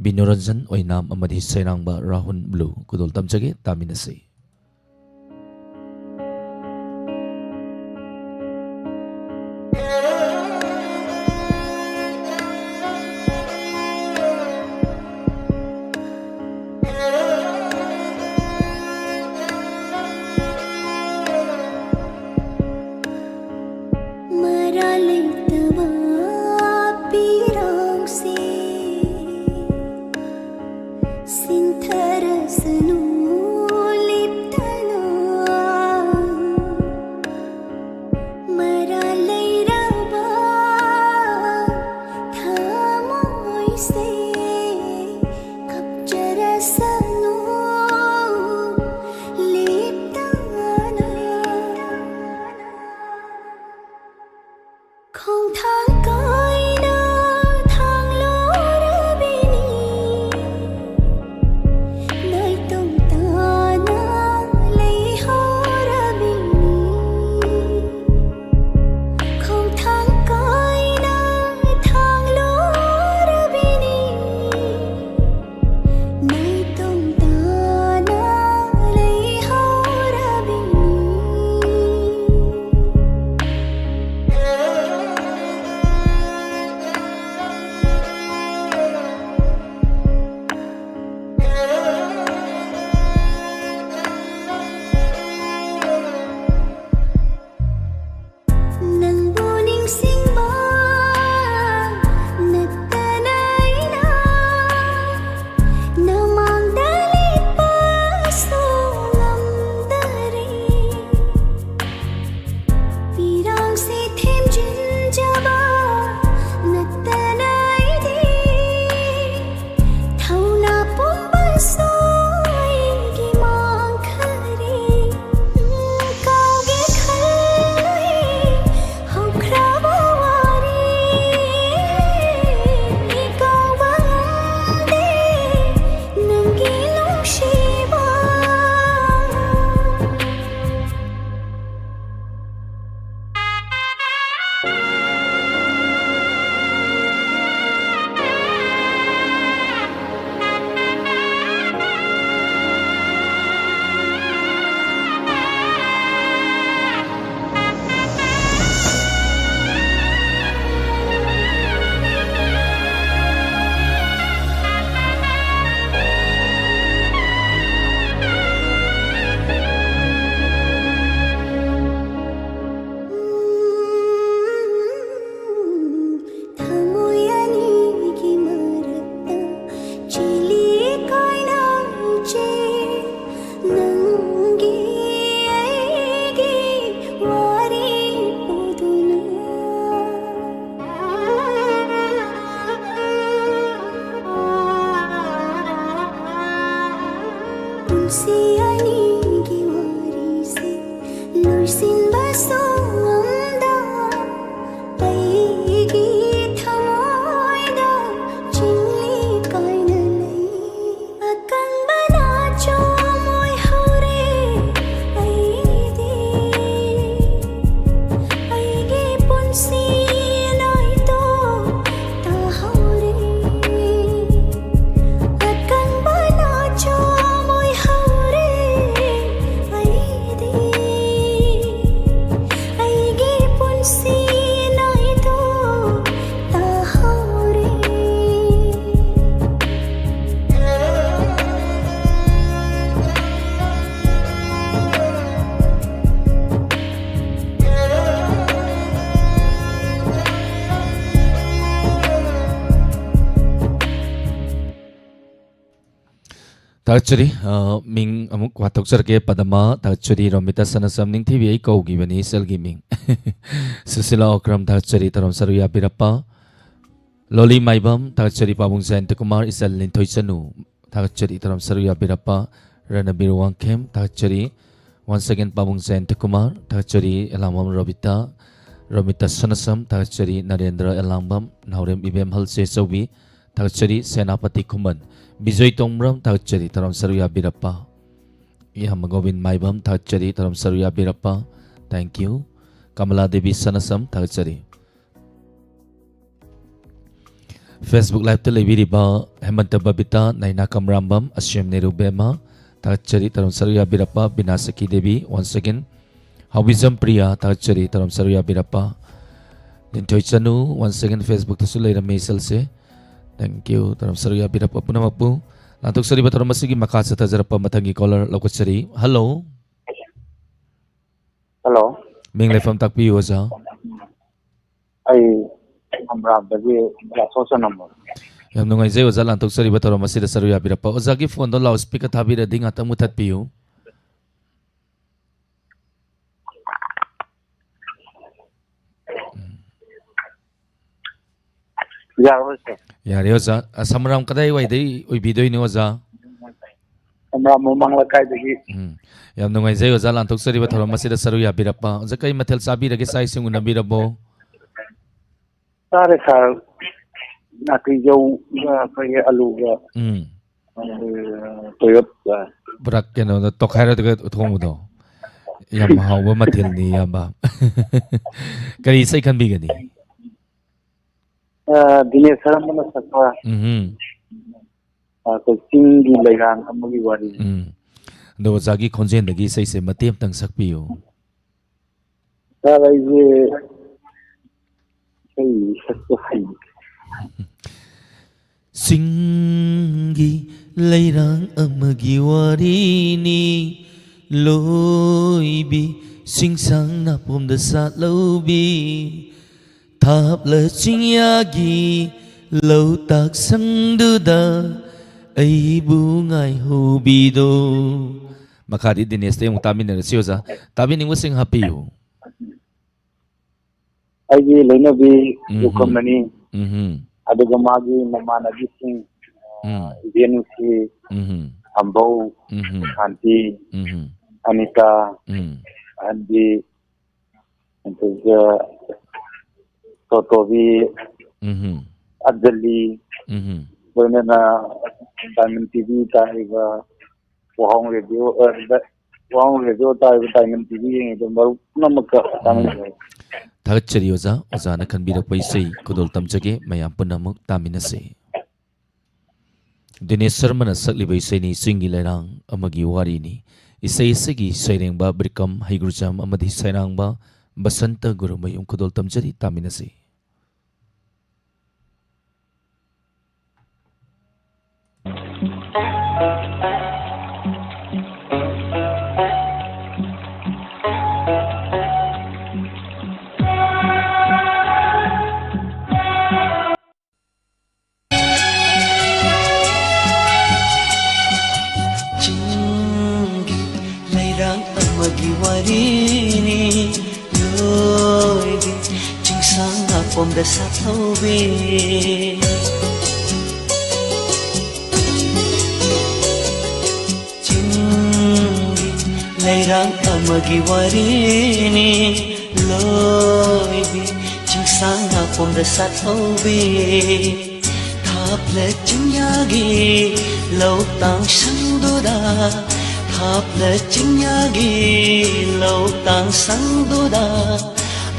ꯕꯤꯅꯣꯔꯟꯖꯟ ꯑꯣꯏꯅꯥꯝ ꯑꯃꯗꯤ ꯁꯩꯔꯥꯡꯕ ꯔꯥꯍꯨꯜ ꯕ꯭ꯂꯨ꯫ ꯈꯨꯗꯣꯜ ꯇꯝꯖꯒꯦ, ꯇꯥꯃꯤꯟꯅꯁꯤ꯫ ꯃꯔꯥ ꯂꯩꯇꯕ ꯄꯤꯔꯥꯡꯁꯦ ꯁꯤꯟꯊꯔꯁꯅꯨ ꯂꯦꯞꯇꯅ꯫ ꯃꯔꯥ ꯂꯩꯔꯕ ꯊꯃꯣꯏꯁꯦ ꯀꯞꯆꯔꯁꯅꯨ ꯂꯦꯞꯇꯅ꯫ ꯈꯣꯡꯊꯥꯡ ꯊꯥꯒꯠꯆꯔꯤ꯫ ꯑ, ꯃꯤꯡ ꯑꯃꯨꯛ ꯋꯥꯊꯣꯛꯆꯔꯛꯀꯦ꯫ ꯄꯗꯃꯥ, ꯊꯥꯒꯠꯆꯔꯤ꯫ ꯔꯣꯃꯤꯇꯥ ꯁꯅꯥꯁꯝ, ꯅꯤꯡꯊꯤꯕꯤ, ꯑꯩ ꯀꯧꯈꯤꯕꯅꯤ ꯏꯆꯜꯒꯤ ꯃꯤꯡ꯫ ꯁꯨꯁꯤꯂꯥ ꯑꯣꯀ꯭ꯔꯝ, ꯊꯥꯒꯠꯆꯔꯤ꯫ ꯊꯧꯔꯝ ꯁꯔꯨꯛ ꯌꯥꯕꯤꯔꯛꯄ꯫ ꯂꯣꯂꯤ ꯃꯥꯏꯕꯝ, ꯊꯥꯒꯠꯆꯔꯤ꯫ ꯄꯥꯕꯨꯡ ꯖꯌꯟꯇ ꯀꯨꯃꯥꯔ, ꯏꯆꯜ ꯂꯤꯟꯊꯣꯏ ꯆꯅꯨ, ꯊꯥꯒꯠꯆꯔꯤ꯫ ꯊꯧꯔꯝ ꯁꯔꯨꯛ ꯌꯥꯕꯤꯔꯛꯄ꯫ ꯔꯅꯕꯤꯔ ꯋꯥꯡꯈꯦꯝ, ꯊꯥꯒꯠꯆꯔꯤ꯫ Once again, ꯄꯥꯕꯨꯡ ꯖꯌꯟꯇ ꯀꯨꯃꯥꯔ, ꯊꯥꯒꯠꯆꯔꯤ꯫ ꯑꯦꯂꯥꯡꯕꯝ ꯔꯣꯕꯤꯇꯥ, ꯔꯣꯃꯤꯇꯥ ꯁꯅꯥꯁꯝ, ꯊꯥꯒꯠꯆꯔꯤ꯫ ꯅꯔꯦꯟꯗ꯭ꯔ ꯑꯦꯂꯥꯡꯕꯝ, ꯅꯥꯎꯔꯦꯝ ꯏꯕꯦꯝꯍꯜ ꯆꯦꯆꯧꯕꯤ, ꯊꯥꯒꯠꯆꯔꯤ꯫ ꯁꯦꯅꯥꯄꯇꯤ ꯈꯨꯃꯟ, ꯕꯤꯖꯣꯏ ꯇꯣꯡꯕ꯭ꯔꯝ, ꯊꯥꯒꯠꯆꯔꯤ꯫ ꯊꯧꯔꯝ ꯁꯔꯨꯛ ꯌꯥꯕꯤꯔꯛꯄ꯫ ꯏꯌꯥꯝꯕ ꯒꯣꯕꯤꯟ ꯃꯥꯏꯕꯝ, ꯊꯥꯒꯠꯆꯔꯤ꯫ ꯊꯧꯔꯝ ꯁꯔꯨꯛ ꯌꯥꯕꯤꯔꯛꯄ꯫ Thank you꯫ ꯀꯃꯂꯥ ꯗꯦꯕꯤ ꯁꯅꯥꯁꯝ, ꯊꯥꯒꯠꯆꯔꯤ꯫ Facebook Live-ꯇ ꯂꯩꯕꯤꯔꯤꯕ ꯍꯦꯃꯟꯇ ꯕꯕꯤꯇꯥ, ꯅꯥꯏꯅꯥ ꯀꯝꯔꯥꯝꯕꯝ, ꯑꯁ꯭ꯌꯝ ꯅꯦꯔꯨ ꯕꯦꯝꯃ, ꯊꯥꯒꯠꯆꯔꯤ꯫ ꯊꯧꯔꯝ ꯁꯔꯨꯛ ꯌꯥꯕꯤꯔꯛꯄ꯫ ꯕꯤꯅꯥ ꯁꯈꯤ ꯗꯦꯕꯤ, once again꯫ ꯍꯥꯎꯕꯤꯖꯝ ꯄ꯭ꯔꯤꯌꯥ, ꯊꯥꯒꯠꯆꯔꯤ꯫ ꯊꯧꯔꯝ ꯁꯔꯨꯛ ꯌꯥꯕꯤꯔꯛꯄ꯫ ꯂꯤꯟꯊꯣꯏ ꯆꯅꯨ, once again, Facebook-ꯇꯁꯨ ꯂꯩꯔꯝꯃꯤ ꯏꯆꯜꯁꯦ꯫ Thank you꯫ ꯊꯧꯔꯝ ꯁꯔꯨꯛ ꯌꯥꯕꯤꯔꯛꯄ ꯄꯨꯝꯅꯃꯛꯄꯨ꯫ ꯂꯥꯟꯊꯣꯛꯆꯔꯤꯕ ꯊꯧꯔꯝ ꯑꯁꯤꯒꯤ ꯃꯈꯥ ꯆꯠꯊꯖꯔꯛꯄ ꯃꯊꯪꯒꯤ caller ꯂꯧꯈꯠꯆꯔꯤ꯫ Hello꯫ Hello꯫ ꯃꯤꯡ ꯂꯩꯐꯝ ꯇꯥꯛꯄꯤꯌꯨ, ꯑꯣꯖꯥ꯫ ꯑꯩ ꯈꯝꯔꯥꯝꯗꯒꯤ ꯂꯥꯊꯣꯛꯆꯅꯝꯕ꯫ ꯌꯥꯝ ꯅꯨꯡꯉꯥꯏꯖꯩ, ꯑꯣꯖꯥ, ꯂꯥꯟꯊꯣꯛꯆꯔꯤꯕ ꯊꯧꯔꯝ ꯑꯁꯤꯗ ꯁꯔꯨꯛ ꯌꯥꯕꯤꯔꯛꯄ꯫ ꯑꯣꯖꯥꯒꯤ phone-ꯗꯣ loudspeaker ꯊꯥꯕꯤꯔꯗꯤ ꯉꯥꯛꯇꯪ ꯃꯨꯊꯠꯄꯤꯌꯨ꯫ ꯌꯥꯔꯕꯣ, sir? ꯌꯥꯔꯦ, ꯑꯣꯖꯥ꯫ ꯑ, ꯁꯃꯔꯥꯝ ꯀꯗꯥꯏꯋꯥꯏꯗꯩ ꯑꯣꯏꯕꯤꯗꯣꯏꯅꯣ, ꯑꯣꯖꯥ? ꯁꯃꯔꯥꯝ ꯃꯃꯥꯡ ꯂꯩꯀꯥꯏꯗꯒꯤ꯫ ꯎꯝ꯫ ꯌꯥꯝ ꯅꯨꯡꯉꯥꯏꯖꯩ, ꯑꯣꯖꯥ, ꯂꯥꯟꯊꯣꯛꯆꯔꯤꯕ ꯊꯧꯔꯝ ꯑꯁꯤꯗ ꯁꯔꯨꯛ ꯌꯥꯕꯤꯔꯛꯄ꯫ ꯑꯣꯖꯥ, ꯀꯔꯤ ꯃꯊꯦꯜ ꯆꯥꯕꯤꯔꯒꯦ? ꯆꯥꯛ ꯏꯁꯤꯡ ꯎꯅꯕꯤꯔꯕꯣ? ꯆꯥꯔꯦ, sir꯫ ꯅꯥꯀꯩꯖꯧꯒ ꯑꯩꯈꯣꯏꯒꯤ ꯑꯂꯨꯒ꯫ ꯎꯝ꯫ ꯑꯗꯨ ꯇꯣꯌꯣꯠ ꯆꯥꯏ꯫ ꯄꯨꯔꯥ ꯀꯩꯅꯣꯗ ꯇꯣꯈꯥꯏꯔꯒ ꯊꯣꯡꯕꯗꯣ꯫ ꯌꯥꯝ ꯍꯥꯎꯕ ꯃꯊꯦꯜꯅꯤ, ꯏꯌꯥꯝꯕ꯫ ꯀꯔꯤ ꯏꯁꯩ ꯈꯟꯕꯤꯒꯅꯤ? ꯑ, ꯗꯤꯅꯦꯁ ꯁꯔꯃꯅ ꯁꯛꯄ, ꯎꯝꯍꯨꯝ꯫ ꯑ, ꯑꯩꯈꯣꯏ ꯆꯤꯡꯒꯤ ꯂꯩꯔꯥꯡ ꯑꯃꯒꯤ ꯋꯥꯔꯤ꯫ ꯎꯝ꯫ ꯑꯗꯣ ꯑꯣꯖꯥꯒꯤ ꯈꯣꯟꯖꯦꯜꯗꯒꯤ ꯏꯁꯩꯁꯦ ꯃꯇꯦꯛ ꯑꯃꯇꯪ ꯁꯛꯄꯤꯌꯨ꯫ Sir, ꯑꯩꯁꯦ ꯏꯁꯩ ꯁꯛꯄ ꯍꯩ꯫ ꯆꯤꯡꯒꯤ ꯂꯩꯔꯥꯡ ꯑꯃꯒꯤ ꯋꯥꯔꯤꯅꯤ, ꯂꯣꯏꯕꯤ ꯆꯤꯡꯁꯥꯡ ꯅꯥꯄꯣꯝꯗ ꯁꯥꯠꯂꯧꯕꯤ, ꯊꯥꯞꯂ ꯆꯤꯡꯌꯥꯒꯤ ꯂꯧꯇꯥꯛ ꯁꯪꯗꯨꯗ ꯑꯩꯕꯨ ꯉꯥꯏꯍꯧꯕꯤꯗꯣ꯫ ꯃꯈꯥꯗꯤ ꯗꯤꯅꯦꯁꯇ ꯑꯃꯨꯛ ꯇꯥꯃꯤꯟꯅꯔꯁꯤ, ꯑꯣꯖꯥ꯫ ꯇꯥꯕꯤꯅꯤꯡꯕꯁꯤꯡ ꯍꯥꯞꯄꯤꯌꯨ꯫ ꯑꯩꯒꯤ ꯂꯣꯏꯅꯕꯤ ꯎꯝꯍꯨꯝ꯫ ꯎꯈꯝꯃꯅꯤ, ꯎꯝꯍꯨꯝ꯫ ꯑꯗꯨꯒ ꯃꯥꯒꯤ ꯃꯃꯥꯟꯅꯕꯤꯁꯤꯡ, ꯎꯝ꯫ ꯏꯕꯦꯟꯅꯨꯁꯤ, ꯎꯝꯍꯨꯝ꯫ ꯊꯝꯕꯧ, ꯎꯝꯍꯨꯝ꯫ ꯁꯥꯟꯇꯤ, ꯎꯝꯍꯨꯝ꯫ ꯑꯅꯤꯇꯥ, ꯎꯝ꯫ ꯑꯗꯤ ꯑꯗꯨꯒ ꯇꯣꯇꯣꯕꯤ, ꯎꯝꯍꯨꯝ꯫ ꯑꯟꯖꯂꯤ, ꯎꯝꯍꯨꯝ꯫ ꯂꯣꯏꯅꯅ ꯗꯥꯏꯃꯟ ꯇꯤ ꯚꯤ ꯇꯥꯔꯤꯕ ꯋꯥꯍꯣꯡ ꯔꯦꯗꯤꯑꯣ, ꯑ, ꯗ-, ꯋꯥꯍꯣꯡ ꯔꯦꯗꯤꯑꯣ ꯇꯥꯔꯤꯕ ꯗꯥꯏꯃꯟ ꯇꯤ ꯚꯤ ꯌꯦꯡꯉꯤꯕ ꯃꯔꯨꯞ ꯄꯨꯝꯅꯃꯛꯀ ꯎꯝ꯫ ꯇꯥꯃꯤꯟꯅꯖꯔꯤ꯫ ꯊꯥꯒꯠꯆꯔꯤ ꯑꯣꯖꯥ, ꯑꯣꯖꯥꯅ ꯈꯟꯕꯤꯔꯛꯄ ꯏꯁꯩ ꯈꯨꯗꯣꯜ ꯇꯝꯖꯒꯦ, ꯃꯌꯥꯝ ꯄꯨꯝꯅꯃꯛ ꯇꯥꯃꯤꯟꯅꯁꯤ꯫ ꯗꯤꯅꯦꯁ ꯁꯔꯃꯅ ꯁꯛꯂꯤꯕ ꯏꯁꯩꯅꯤ ꯆꯤꯡꯒꯤ ꯂꯩꯔꯥꯡ ꯑꯃꯒꯤ ꯋꯥꯔꯤꯅꯤ꯫ ꯏꯁꯩ ꯑꯁꯤꯒꯤ ꯁꯩꯔꯦꯡꯕ ꯕ꯭ꯔꯤꯀꯝ ꯍꯩꯒ꯭ꯔꯨꯖꯝ ꯑꯃꯗꯤ ꯁꯩꯔꯥꯡꯕ ꯕꯁꯟꯇ ꯒꯨꯔꯨꯃꯌꯨꯝ꯫ ꯈꯨꯗꯣꯜ ꯇꯝꯖꯔꯤ, ꯇꯥꯃꯤꯟꯅꯁꯤ꯫ ꯆꯤꯡꯒꯤ ꯂꯩꯔꯥꯡ ꯑꯃꯒꯤ ꯋꯥꯔꯤꯅꯤ, ꯂꯣꯏꯕꯤ ꯆꯤꯡꯁꯥꯡ ꯉꯥꯄꯣꯝꯗ ꯁꯥꯠꯍꯧꯕꯤ꯫ ꯆꯤꯡꯒꯤ ꯂꯩꯔꯥꯡ ꯑꯃꯒꯤ ꯋꯥꯔꯤꯅꯤ, ꯂꯣꯏꯕꯤ ꯆꯤꯡꯁꯥꯡ ꯉꯥꯄꯣꯝꯗ ꯁꯥꯠꯍꯧꯕꯤ꯫ ꯊꯥꯞꯂ ꯆꯤꯡꯌꯥꯒꯤ ꯂꯧꯇꯥꯡ ꯁꯪꯗꯨꯗ, ꯊꯥꯞꯂ ꯆꯤꯡꯌꯥꯒꯤ ꯂꯧꯇꯥꯡ ꯁꯪꯗꯨꯗ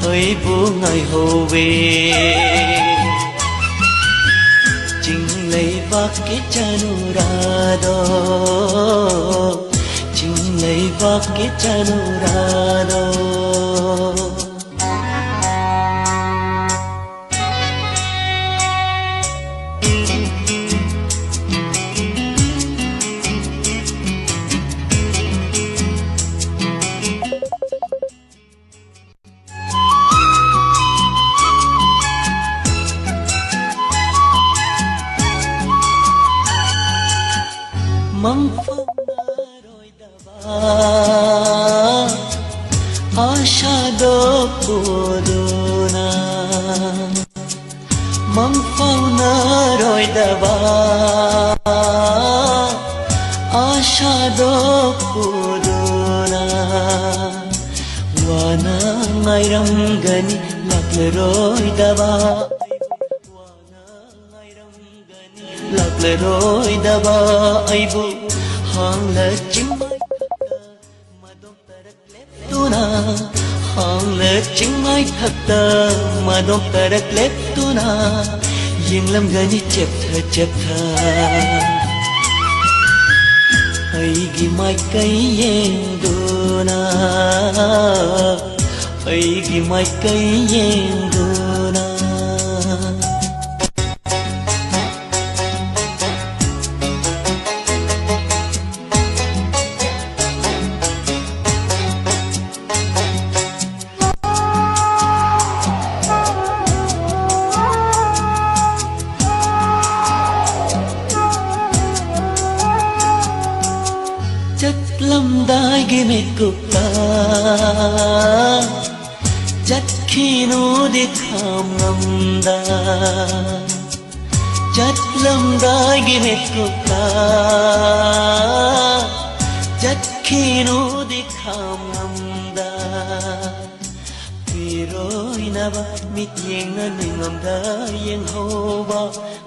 ꯑꯩꯕꯨ ꯉꯥꯏꯍꯧꯋꯦ꯫ ꯆꯤꯡ ꯂꯩꯕꯥꯛꯀꯤ ꯆꯅꯨꯔꯥꯗꯣ, ꯆꯤꯡ ꯂꯩꯕꯥꯛꯀꯤ ꯆꯅꯨꯔꯥꯗꯣ꯫ ꯁꯥꯗꯣꯛꯄꯗꯨꯅ ꯃꯪꯐꯥꯎꯅꯔꯣꯏꯗꯕ ꯑꯥꯁꯥꯗꯣꯛꯄꯗꯨꯅ ꯋꯥꯅ ꯉꯥꯏꯔꯝꯒꯅꯤ ꯂꯥꯛꯂꯔꯣꯏꯗꯕ ꯂꯥꯛꯂꯔꯣꯏꯗꯕ ꯑꯩꯕꯨ ꯍꯥꯡꯂ ꯆꯤꯡꯃꯥꯏ ꯃꯗꯣꯝ ꯇꯔꯛ ꯂꯦꯞꯇꯨꯅ ꯍꯥꯡꯂ ꯆꯤꯡꯃꯥꯏ ꯊꯛꯇ ꯃꯗꯣꯝ ꯇꯔꯛ ꯂꯦꯞꯇꯨꯅ ꯌꯦꯡꯂꯝꯒꯅꯤ ꯆꯦꯞꯊ ꯆꯦꯞꯊ ꯑꯩꯒꯤ ꯃꯥꯏꯀꯩ ꯌꯦꯡꯗꯨꯅ ꯑꯩꯒꯤ ꯃꯥꯏꯀꯩ ꯌꯦꯡꯗꯨꯅ ꯆꯠꯂꯝꯗꯥꯏꯒꯤ ꯃꯤꯀꯨꯞꯇ ꯆꯠꯈꯤꯅꯨꯗꯤ ꯈꯥꯝꯉꯝꯗ ꯆꯠꯂꯝꯗꯥꯏꯒꯤ ꯃꯤꯀꯨꯞꯇ ꯆꯠꯈꯤꯅꯨꯗꯤ ꯈꯥꯝꯉꯝꯗ ꯄꯤꯔꯣꯏꯅꯕ ꯃꯤꯠꯌꯦꯡꯅ ꯅꯤꯡꯉꯝꯗ ꯌꯦꯡꯍꯧꯕ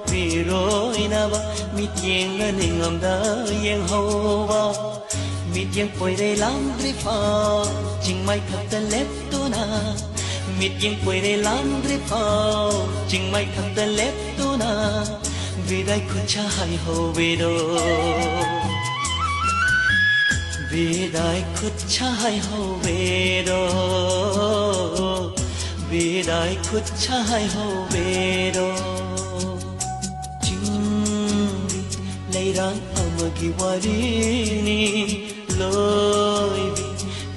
ꯄꯤꯔꯣꯏꯅꯕ ꯃꯤꯠꯌꯦꯡꯅ ꯅꯤꯡꯉꯝꯗ ꯌꯦꯡꯍꯧꯕ ꯃꯤꯠꯌꯦꯡ ꯄꯣꯏꯔꯩ ꯂꯥꯡꯗ꯭ꯔꯤꯐꯥꯎ ꯆꯤꯡꯃꯥꯏ ꯊꯛꯇ ꯂꯦꯞꯇꯨꯅ ꯃꯤꯠꯌꯦꯡ ꯄꯣꯏꯔꯩ ꯂꯥꯡꯗ꯭ꯔꯤꯐꯥꯎ ꯆꯤꯡꯃꯥꯏ ꯊꯛꯇ ꯂꯦꯞꯇꯨꯅ ꯕꯤꯗꯥꯏ ꯈꯨꯠꯁꯥ ꯍꯥꯏꯍꯧꯕꯤꯔꯣ ꯕꯤꯗꯥꯏ ꯈꯨꯠꯁꯥ ꯍꯥꯏꯍꯧꯕꯤꯔꯣ ꯕꯤꯗꯥꯏ ꯈꯨꯠꯁꯥ ꯍꯥꯏꯍꯧꯕꯤꯔꯣ ꯆꯤꯡꯒꯤ ꯂꯩꯔꯥꯡ ꯑꯃꯒꯤ ꯋꯥꯔꯤꯅꯤ ꯂꯣꯏꯕꯤ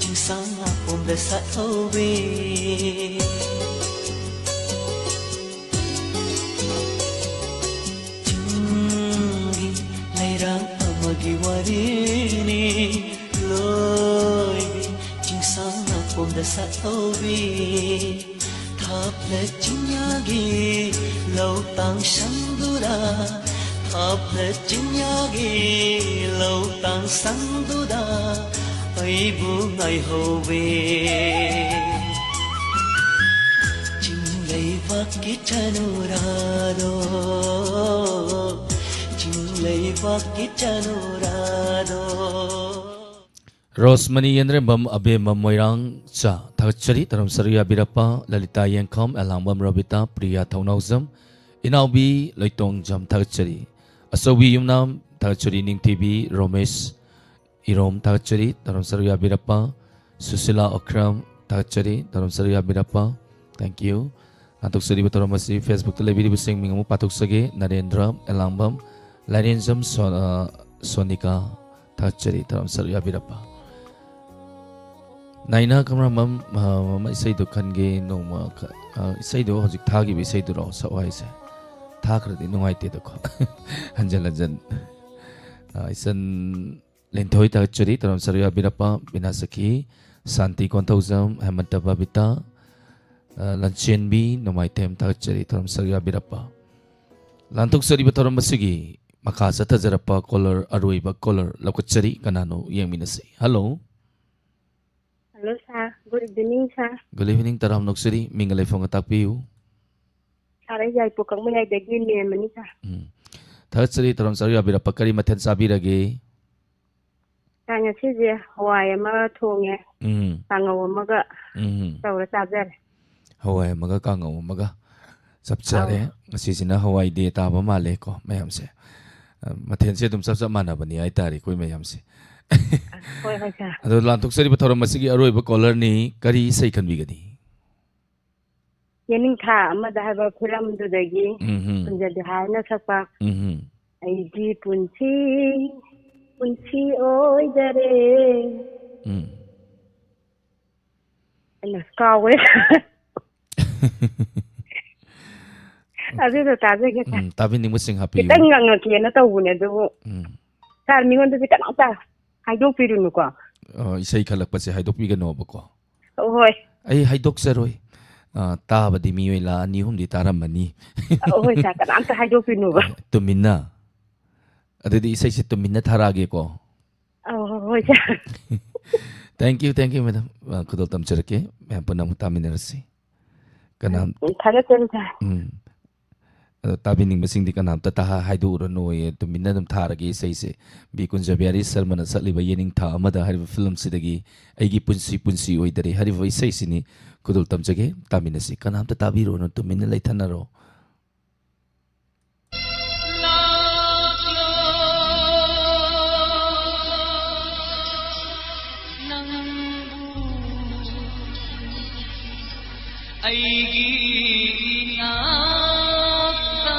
ꯆꯤꯡꯁꯥꯡ ꯃꯄꯣꯝꯗ ꯁꯥꯠꯍꯧꯕꯤ ꯆꯤꯡꯒꯤ ꯂꯩꯔꯥꯡ ꯑꯃꯒꯤ ꯋꯥꯔꯤꯅꯤ ꯂꯣꯏꯕꯤ ꯆꯤꯡꯁꯥꯡ ꯃꯄꯣꯝꯗ ꯁꯛꯍꯧꯕꯤ꯫ ꯊꯥꯞꯅ ꯆꯤꯡꯌꯥꯒꯤ ꯂꯧꯇꯥꯡ ꯁꯪꯗꯨꯗ, ꯊꯥꯞꯅ ꯆꯤꯡꯌꯥꯒꯤ ꯂꯧꯇꯥꯡ ꯁꯪꯗꯨꯗ ꯑꯩꯕꯨ ꯉꯥꯏꯍꯧꯋꯦ꯫ ꯆꯤꯡ ꯂꯩꯕꯥꯛꯀꯤ ꯆꯅꯨꯔꯥꯗꯣ, ꯆꯤꯡ ꯂꯩꯕꯥꯛꯀꯤ ꯆꯅꯨꯔꯥꯗꯣ꯫ ꯔꯣꯁꯃꯅꯤ ꯌꯦꯟꯗ꯭ꯔꯦꯝꯕꯝ ꯑꯕꯦꯝꯃ ꯃꯣꯏꯔꯥꯡꯆꯥ ꯊꯥꯒꯠꯆꯔꯤ꯫ ꯇꯔꯝ ꯁꯔꯨꯛ ꯌꯥꯕꯤꯔꯛꯄ ꯂꯂꯤꯇꯥ ꯌꯦꯡꯈꯝ, ꯑꯦꯂꯥꯡꯕꯝ ꯔꯣꯕꯤꯇꯥ, ꯄ꯭ꯔꯤꯌꯥ ꯊꯧꯅꯥꯎꯖꯝ, ꯏꯅꯥꯎꯕꯤ ꯂꯣꯏꯇꯣꯡꯖꯝ ꯊꯥꯒꯠꯆꯔꯤ꯫ ꯑꯆꯧꯕꯤ ꯌꯨꯝꯅꯥꯝ ꯊꯥꯒꯠꯆꯔꯤ꯫ ꯅꯤꯡꯊꯤꯕꯤ ꯔꯣꯃꯦꯁ ꯏꯔꯣꯝ ꯊꯥꯒꯠꯆꯔꯤ꯫ ꯇꯔꯝ ꯁꯔꯨꯛ ꯌꯥꯕꯤꯔꯛꯄ ꯁꯨꯁꯤꯂꯥ ꯑꯣꯈ꯭ꯔꯝ ꯊꯥꯒꯠꯆꯔꯤ꯫ ꯇꯔꯝ ꯁꯔꯨꯛ ꯌꯥꯕꯤꯔꯛꯄ꯫ Thank you꯫ ꯂꯥꯟꯊꯣꯛꯆꯔꯤꯕ ꯊꯧꯔꯝ ꯑꯁꯤ Facebook-ꯇ ꯂꯩꯕꯤꯔꯤꯕꯁꯤꯡ ꯃꯤꯡ ꯑꯃꯨꯛ ꯄꯥꯊꯣꯛꯆꯒꯦ꯫ ꯅꯔꯦꯟꯗ꯭ꯔ, ꯑꯦꯂꯥꯡꯕꯝ, ꯂꯥꯏꯔꯦꯟꯖꯝ, ꯁꯣ-, ꯑ, ꯁꯣꯅꯤꯀꯥ ꯊꯥꯒꯠꯆꯔꯤ꯫ ꯊꯧꯔꯝ ꯁꯔꯨꯛ ꯌꯥꯕꯤꯔꯛꯄ꯫ ꯅꯥꯏꯅꯥ ꯀꯪꯂꯥꯃꯝ, ꯑ, ꯃꯃ ꯏꯁꯩꯗꯣ ꯈꯟꯒꯦ ꯅꯣꯡꯃ ꯈ-, ꯑ, ꯏꯁꯩꯗꯣ ꯍꯧꯖꯤꯛ ꯊꯥꯈꯤꯕ ꯏꯁꯩꯗꯨꯔꯣ ꯁꯛꯑꯣ ꯍꯥꯏꯁꯦ? ꯊꯥꯈ꯭ꯔꯗꯤ ꯅꯨꯡꯉꯥꯏꯇꯦꯗꯀꯣ꯫ ꯍꯟꯖꯟ ꯍꯟꯖꯟ꯫ ꯑ, ꯏꯆꯟ ꯂꯦꯟꯊꯣꯏ ꯊꯥꯒꯠꯆꯔꯤ, ꯊꯧꯔꯝ ꯁꯔꯨꯛ ꯌꯥꯕꯤꯔꯛꯄ꯫ ꯕꯤꯅꯥ ꯁꯈꯤ, ꯁꯥꯟꯇꯤ ꯀꯣꯟꯊꯧꯖꯝ, ꯍꯦꯃꯟꯇ ꯕꯕꯤꯇꯥ, ꯑ, ꯂꯟꯆꯦꯟꯕꯤ ꯅꯣꯡꯃꯥꯏꯊꯦꯝ ꯊꯥꯒꯠꯆꯔꯤ, ꯊꯧꯔꯝ ꯁꯔꯨꯛ ꯌꯥꯕꯤꯔꯛꯄ꯫ ꯂꯥꯟꯊꯣꯛꯆꯔꯤꯕ ꯊꯧꯔꯝ ꯑꯁꯤꯒꯤ ꯃꯈꯥ ꯆꯠꯊꯖꯔꯛꯄ caller, ꯑꯔꯣꯏꯕ caller ꯂꯧꯈꯠꯆꯔꯤ꯫ ꯀꯅꯥꯅꯣ ꯌꯦꯡꯃꯤꯟꯅꯁꯤ꯫ Hello꯫ Hello, sir. Good evening, sir. Good evening, ꯇꯔꯥꯝꯅ ꯑꯣꯛꯆꯔꯤ꯫ ꯃꯤꯡꯒ ꯂꯩꯐꯝꯒ ꯇꯥꯛꯄꯤꯌꯨ꯫ Sir, ꯑꯩ ꯌꯥꯏꯄꯣꯛ ꯀꯛꯃꯌꯥꯏꯗꯒꯤ ꯃꯦꯝꯕꯅꯤ, sir꯫ ꯎꯝ꯫ ꯊꯥꯒꯠꯆꯔꯤ, ꯊꯧꯔꯝ ꯁꯔꯨꯛ ꯌꯥꯕꯤꯔꯛꯄ꯫ ꯀꯔꯤ ꯃꯊꯦꯜ ꯆꯥꯕꯤꯔꯒꯦ? Sir, ꯉꯁꯤꯁꯦ ꯍꯋꯥꯏ ꯑꯃ ꯊꯣꯡꯉꯦ, ꯎꯝ꯫ ꯀꯥꯡꯉꯧ ꯑꯃꯒ ꯎꯝ꯫ ꯇꯧꯔ ꯆꯥꯖꯔꯦ꯫ ꯍꯋꯥꯏ ꯑꯃꯒ ꯀꯥꯡꯉꯧ ꯑꯃꯒ꯫ ꯆꯞ ꯆꯥꯔꯦ꯫ ꯑꯧ꯫ ꯉꯁꯤꯁꯤꯅ ꯍꯋꯥꯏ day ꯇꯥꯕ ꯃꯥꯜꯂꯦꯀꯣ ꯃꯌꯥꯝꯁꯦ꯫ ꯑ, ꯃꯊꯦꯜꯁꯦ ꯑꯗꯨꯝ ꯆꯞ ꯆꯞ ꯃꯥꯟꯅꯕꯅꯤ ꯍꯥꯏꯇꯥꯔꯦ ꯑꯩꯈꯣꯏ ꯃꯌꯥꯝꯁꯦ꯫ ꯍꯣꯏ, ꯍꯣꯏ, sir꯫ ꯑꯗꯣ ꯂꯥꯟꯊꯣꯛꯆꯔꯤꯕ ꯊꯧꯔꯝ ꯑꯁꯤꯒꯤ ꯑꯔꯣꯏꯕ caller-ꯅꯤ꯫ ꯀꯔꯤ ꯏꯁꯩ ꯈꯟꯕꯤꯒꯅꯤ? ꯌꯦꯅꯤꯡꯊꯥ ꯑꯃꯗ ꯍꯥꯏꯕ ꯐꯤꯂꯝꯗꯨꯗꯒꯤ ꯎꯝꯍꯨꯝ꯫ ꯀꯨꯟꯖꯕꯤꯍꯥꯔꯅ ꯁꯛꯄ ꯎꯝꯍꯨꯝ꯫ "ꯑꯩꯒꯤ ꯄꯨꯟꯁꯤ, ꯄꯨꯟꯁꯤ ꯑꯣꯏꯗꯔꯦ"꯫ ꯎꯝ꯫ ꯑꯩꯅ ꯀꯥꯎꯒ꯭ꯔꯦ꯫ ꯑꯗꯨꯗꯣ ꯇꯥꯖꯒꯦ, sir꯫ ꯎꯝ, ꯇꯥꯕꯤꯅꯤꯡꯕꯁꯤꯡ ꯍꯥꯞꯄꯤꯌꯨ꯫ ꯈꯤꯇꯪ ꯉꯪꯉꯛꯀꯦꯅ ꯇꯧꯕꯅꯦ, ꯑꯗꯨꯕꯨ ꯎꯝ꯫ Sir, ꯃꯤꯉꯣꯟꯗꯁꯨ ꯈꯤꯇꯪ ꯑꯝꯇ ꯍꯥꯏꯗꯣꯛꯄꯤꯔꯨꯅꯨꯀꯣ꯫ ꯑ, ꯏꯁꯩ ꯈꯜꯂꯛꯄꯁꯦ ꯍꯥꯏꯗꯣꯛꯄꯤꯒꯅꯣꯕꯀꯣ꯫ ꯍꯣꯏ꯫ ꯑꯩ ꯍꯥꯏꯗꯣꯛꯆꯔꯣꯏ꯫ ꯑ, ꯇꯥꯕꯗꯤ ꯃꯤꯑꯣꯏ ꯂꯥꯈ ꯑꯅꯤ ꯑꯍꯨꯝꯗꯤ ꯇꯥꯔꯝꯃꯅꯤ꯫ ꯑ, ꯍꯣꯏ, ꯁꯥꯔ, ꯀꯅꯥꯝꯇ ꯍꯥꯏꯗꯣꯛꯄꯤꯅꯨꯕ꯫ ꯇꯨꯃꯤꯟꯅ꯫ ꯑꯗꯨꯗꯤ ꯏꯁꯩꯁꯦ ꯇꯨꯃꯤꯟꯅ ꯊꯥꯔꯛꯑꯒꯦꯀꯣ꯫ ꯑ, ꯍꯣꯏ, ꯁꯥꯔ꯫ Thank you, thank you, madam꯫ ꯑ, ꯈꯨꯗꯣꯜ ꯇꯝꯖꯔꯛꯀꯦ꯫ ꯃꯌꯥꯝ ꯄꯨꯟꯅ ꯑꯃꯨꯛ ꯇꯥꯃꯤꯟꯅꯔꯁꯤ꯫ ꯀꯅꯥꯝ-, ꯎꯝ, ꯊꯥꯒꯠꯆꯔꯤ, ꯁꯥꯔ꯫ ꯎꯝ꯫ ꯑꯗꯣ ꯇꯥꯕꯤꯅꯤꯡꯕꯁꯤꯡꯗꯤ ꯀꯅꯥꯝꯇ ꯇꯥꯍ-, ꯍꯥꯏꯗꯣꯛꯎꯔꯅꯨꯌꯦ, ꯇꯨꯃꯤꯟꯅ ꯑꯗꯨꯝ ꯊꯥꯔꯒꯦ ꯏꯁꯩꯁꯦ꯫ ꯕꯤ ꯀꯨꯟꯖꯕꯤꯍꯥꯔꯤ ꯁꯔꯃꯅ ꯁꯛꯂꯤꯕ ꯌꯦꯅꯤꯡꯊꯥ ꯑꯃꯗ ꯍꯥꯏꯔꯤꯕ ꯐꯤꯂꯝꯁꯤꯗꯒꯤ ꯑꯩꯒꯤ ꯄꯨꯟꯁꯤ ꯄꯨꯟꯁꯤ ꯑꯣꯏꯗꯔꯦ ꯍꯥꯏꯔꯤꯕ ꯏꯁꯩꯁꯤꯅꯤ꯫ ꯈꯨꯗꯣꯜ ꯇꯝꯖꯒꯦ, ꯇꯥꯃꯤꯟꯅꯁꯤ꯫ ꯀꯅꯥꯝꯇ ꯇꯥꯕꯤꯔꯨꯔꯅꯨ, ꯇꯨꯃꯤꯟꯅ ꯂꯩꯊꯅꯔꯣ꯫ ꯑꯩꯒꯤ ꯏꯅꯥꯛꯇ꯫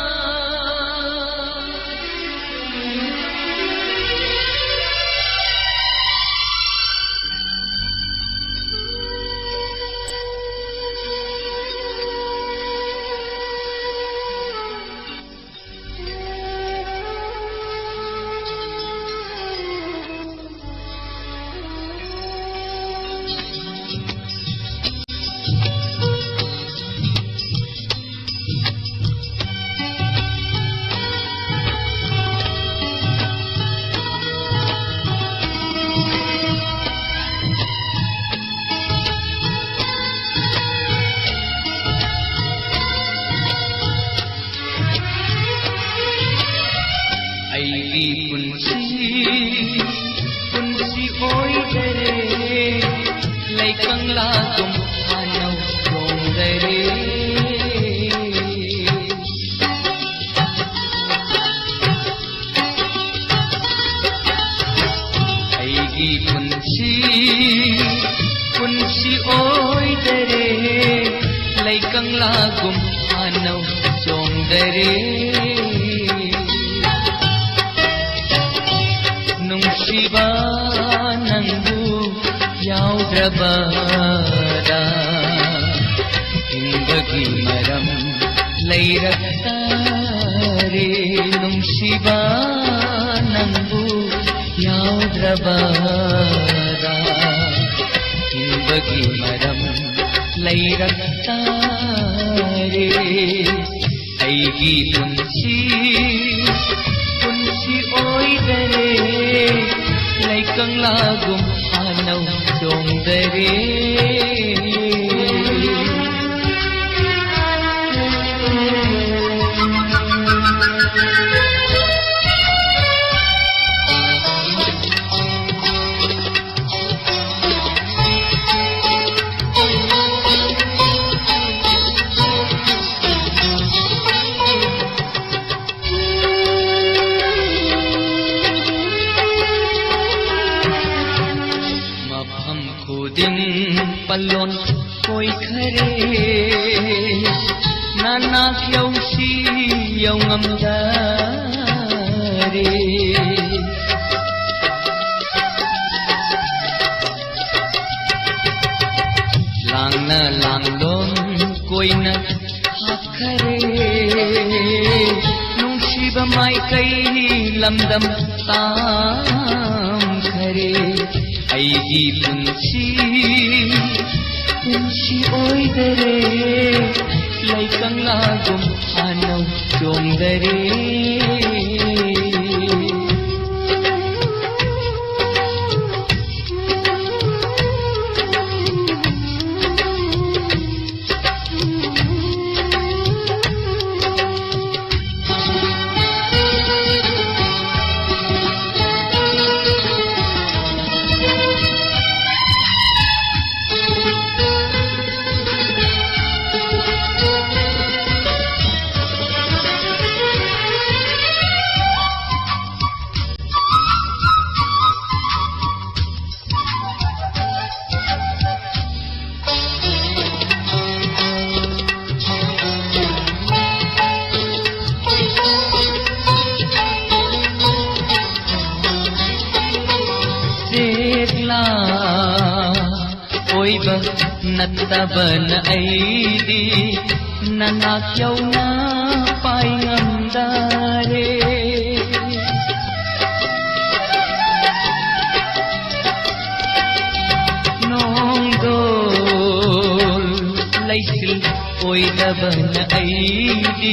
ꯑꯩꯒꯤ ꯄꯨꯟꯁꯤ, ꯄꯨꯟꯁꯤ ꯑꯣꯏꯗꯔꯦ, ꯂꯩꯀꯪꯂꯥꯒꯨꯝ ꯍꯥꯟꯅ ꯆꯣꯡꯗꯔꯦ꯫ ꯑꯩꯒꯤ ꯄꯨꯟꯁꯤ, ꯄꯨꯟꯁꯤ ꯑꯣꯏꯗꯔꯦ, ꯂꯩꯀꯪꯂꯥꯒꯨꯝ ꯍꯥꯟꯅ ꯆꯣꯡꯗꯔꯦ꯫ ꯅꯨꯡꯁꯤꯕ ꯅꯪꯕꯨ ꯌꯥꯎꯗ꯭ꯔꯕꯗ ꯍꯤꯡꯕꯒꯤ ꯃꯔꯝ ꯂꯩꯔꯛꯇꯔꯦ꯫ ꯅꯨꯡꯁꯤꯕ ꯅꯪꯕꯨ ꯌꯥꯎꯗ꯭ꯔꯕꯗ ꯍꯤꯡꯕ ꯒꯤ ꯃꯔꯝ ꯂꯩꯔꯛꯇꯥꯔꯦ꯫ ꯑꯩꯒꯤ ꯄꯨꯟꯁꯤ, ꯄꯨꯟꯁꯤ ꯑꯣꯏꯗꯔꯦ, ꯂꯩꯀꯪꯂꯥꯒꯨꯝ ꯍꯥꯅꯧ ꯆꯣꯡꯗꯔꯦ꯫ ꯃꯐꯝ ꯈꯨꯗꯤꯡ ꯄꯜꯂꯣꯟ ꯀꯣꯏꯈꯔꯦ, ꯅꯅꯥꯛ ꯌꯧꯁꯤ ꯌꯧꯉꯝꯗꯔꯦ꯫ ꯂꯥꯡꯅ ꯂꯥꯡꯂꯣꯟ ꯀꯣꯏꯅ ꯍꯥꯞꯈꯔꯦ, ꯅꯨꯡꯁꯤꯕ ꯃꯥꯏꯀꯩ ꯂꯝꯗꯝ ꯇꯥꯝꯈꯔꯦ꯫ ꯑꯩꯒꯤ ꯄꯨꯟꯁꯤ, ꯄꯨꯟꯁꯤ ꯑꯣꯏꯗꯔꯦ, ꯂꯩꯀꯪꯂꯥꯒꯨꯝ ꯍꯥꯅꯧ ꯆꯣꯡꯗꯔꯦ꯫ ꯆꯦꯛꯂꯥ ꯑꯣꯏꯕ ꯅꯠꯇꯕꯅ ꯑꯩꯗꯤ ꯅꯅꯥꯛ ꯌꯧꯅ ꯄꯥꯏ ꯉꯝꯗꯔꯦ꯫ ꯅꯣꯡꯗꯣ ꯂꯩꯁꯤꯜ ꯑꯣꯏꯗꯕꯅ ꯑꯩꯗꯤ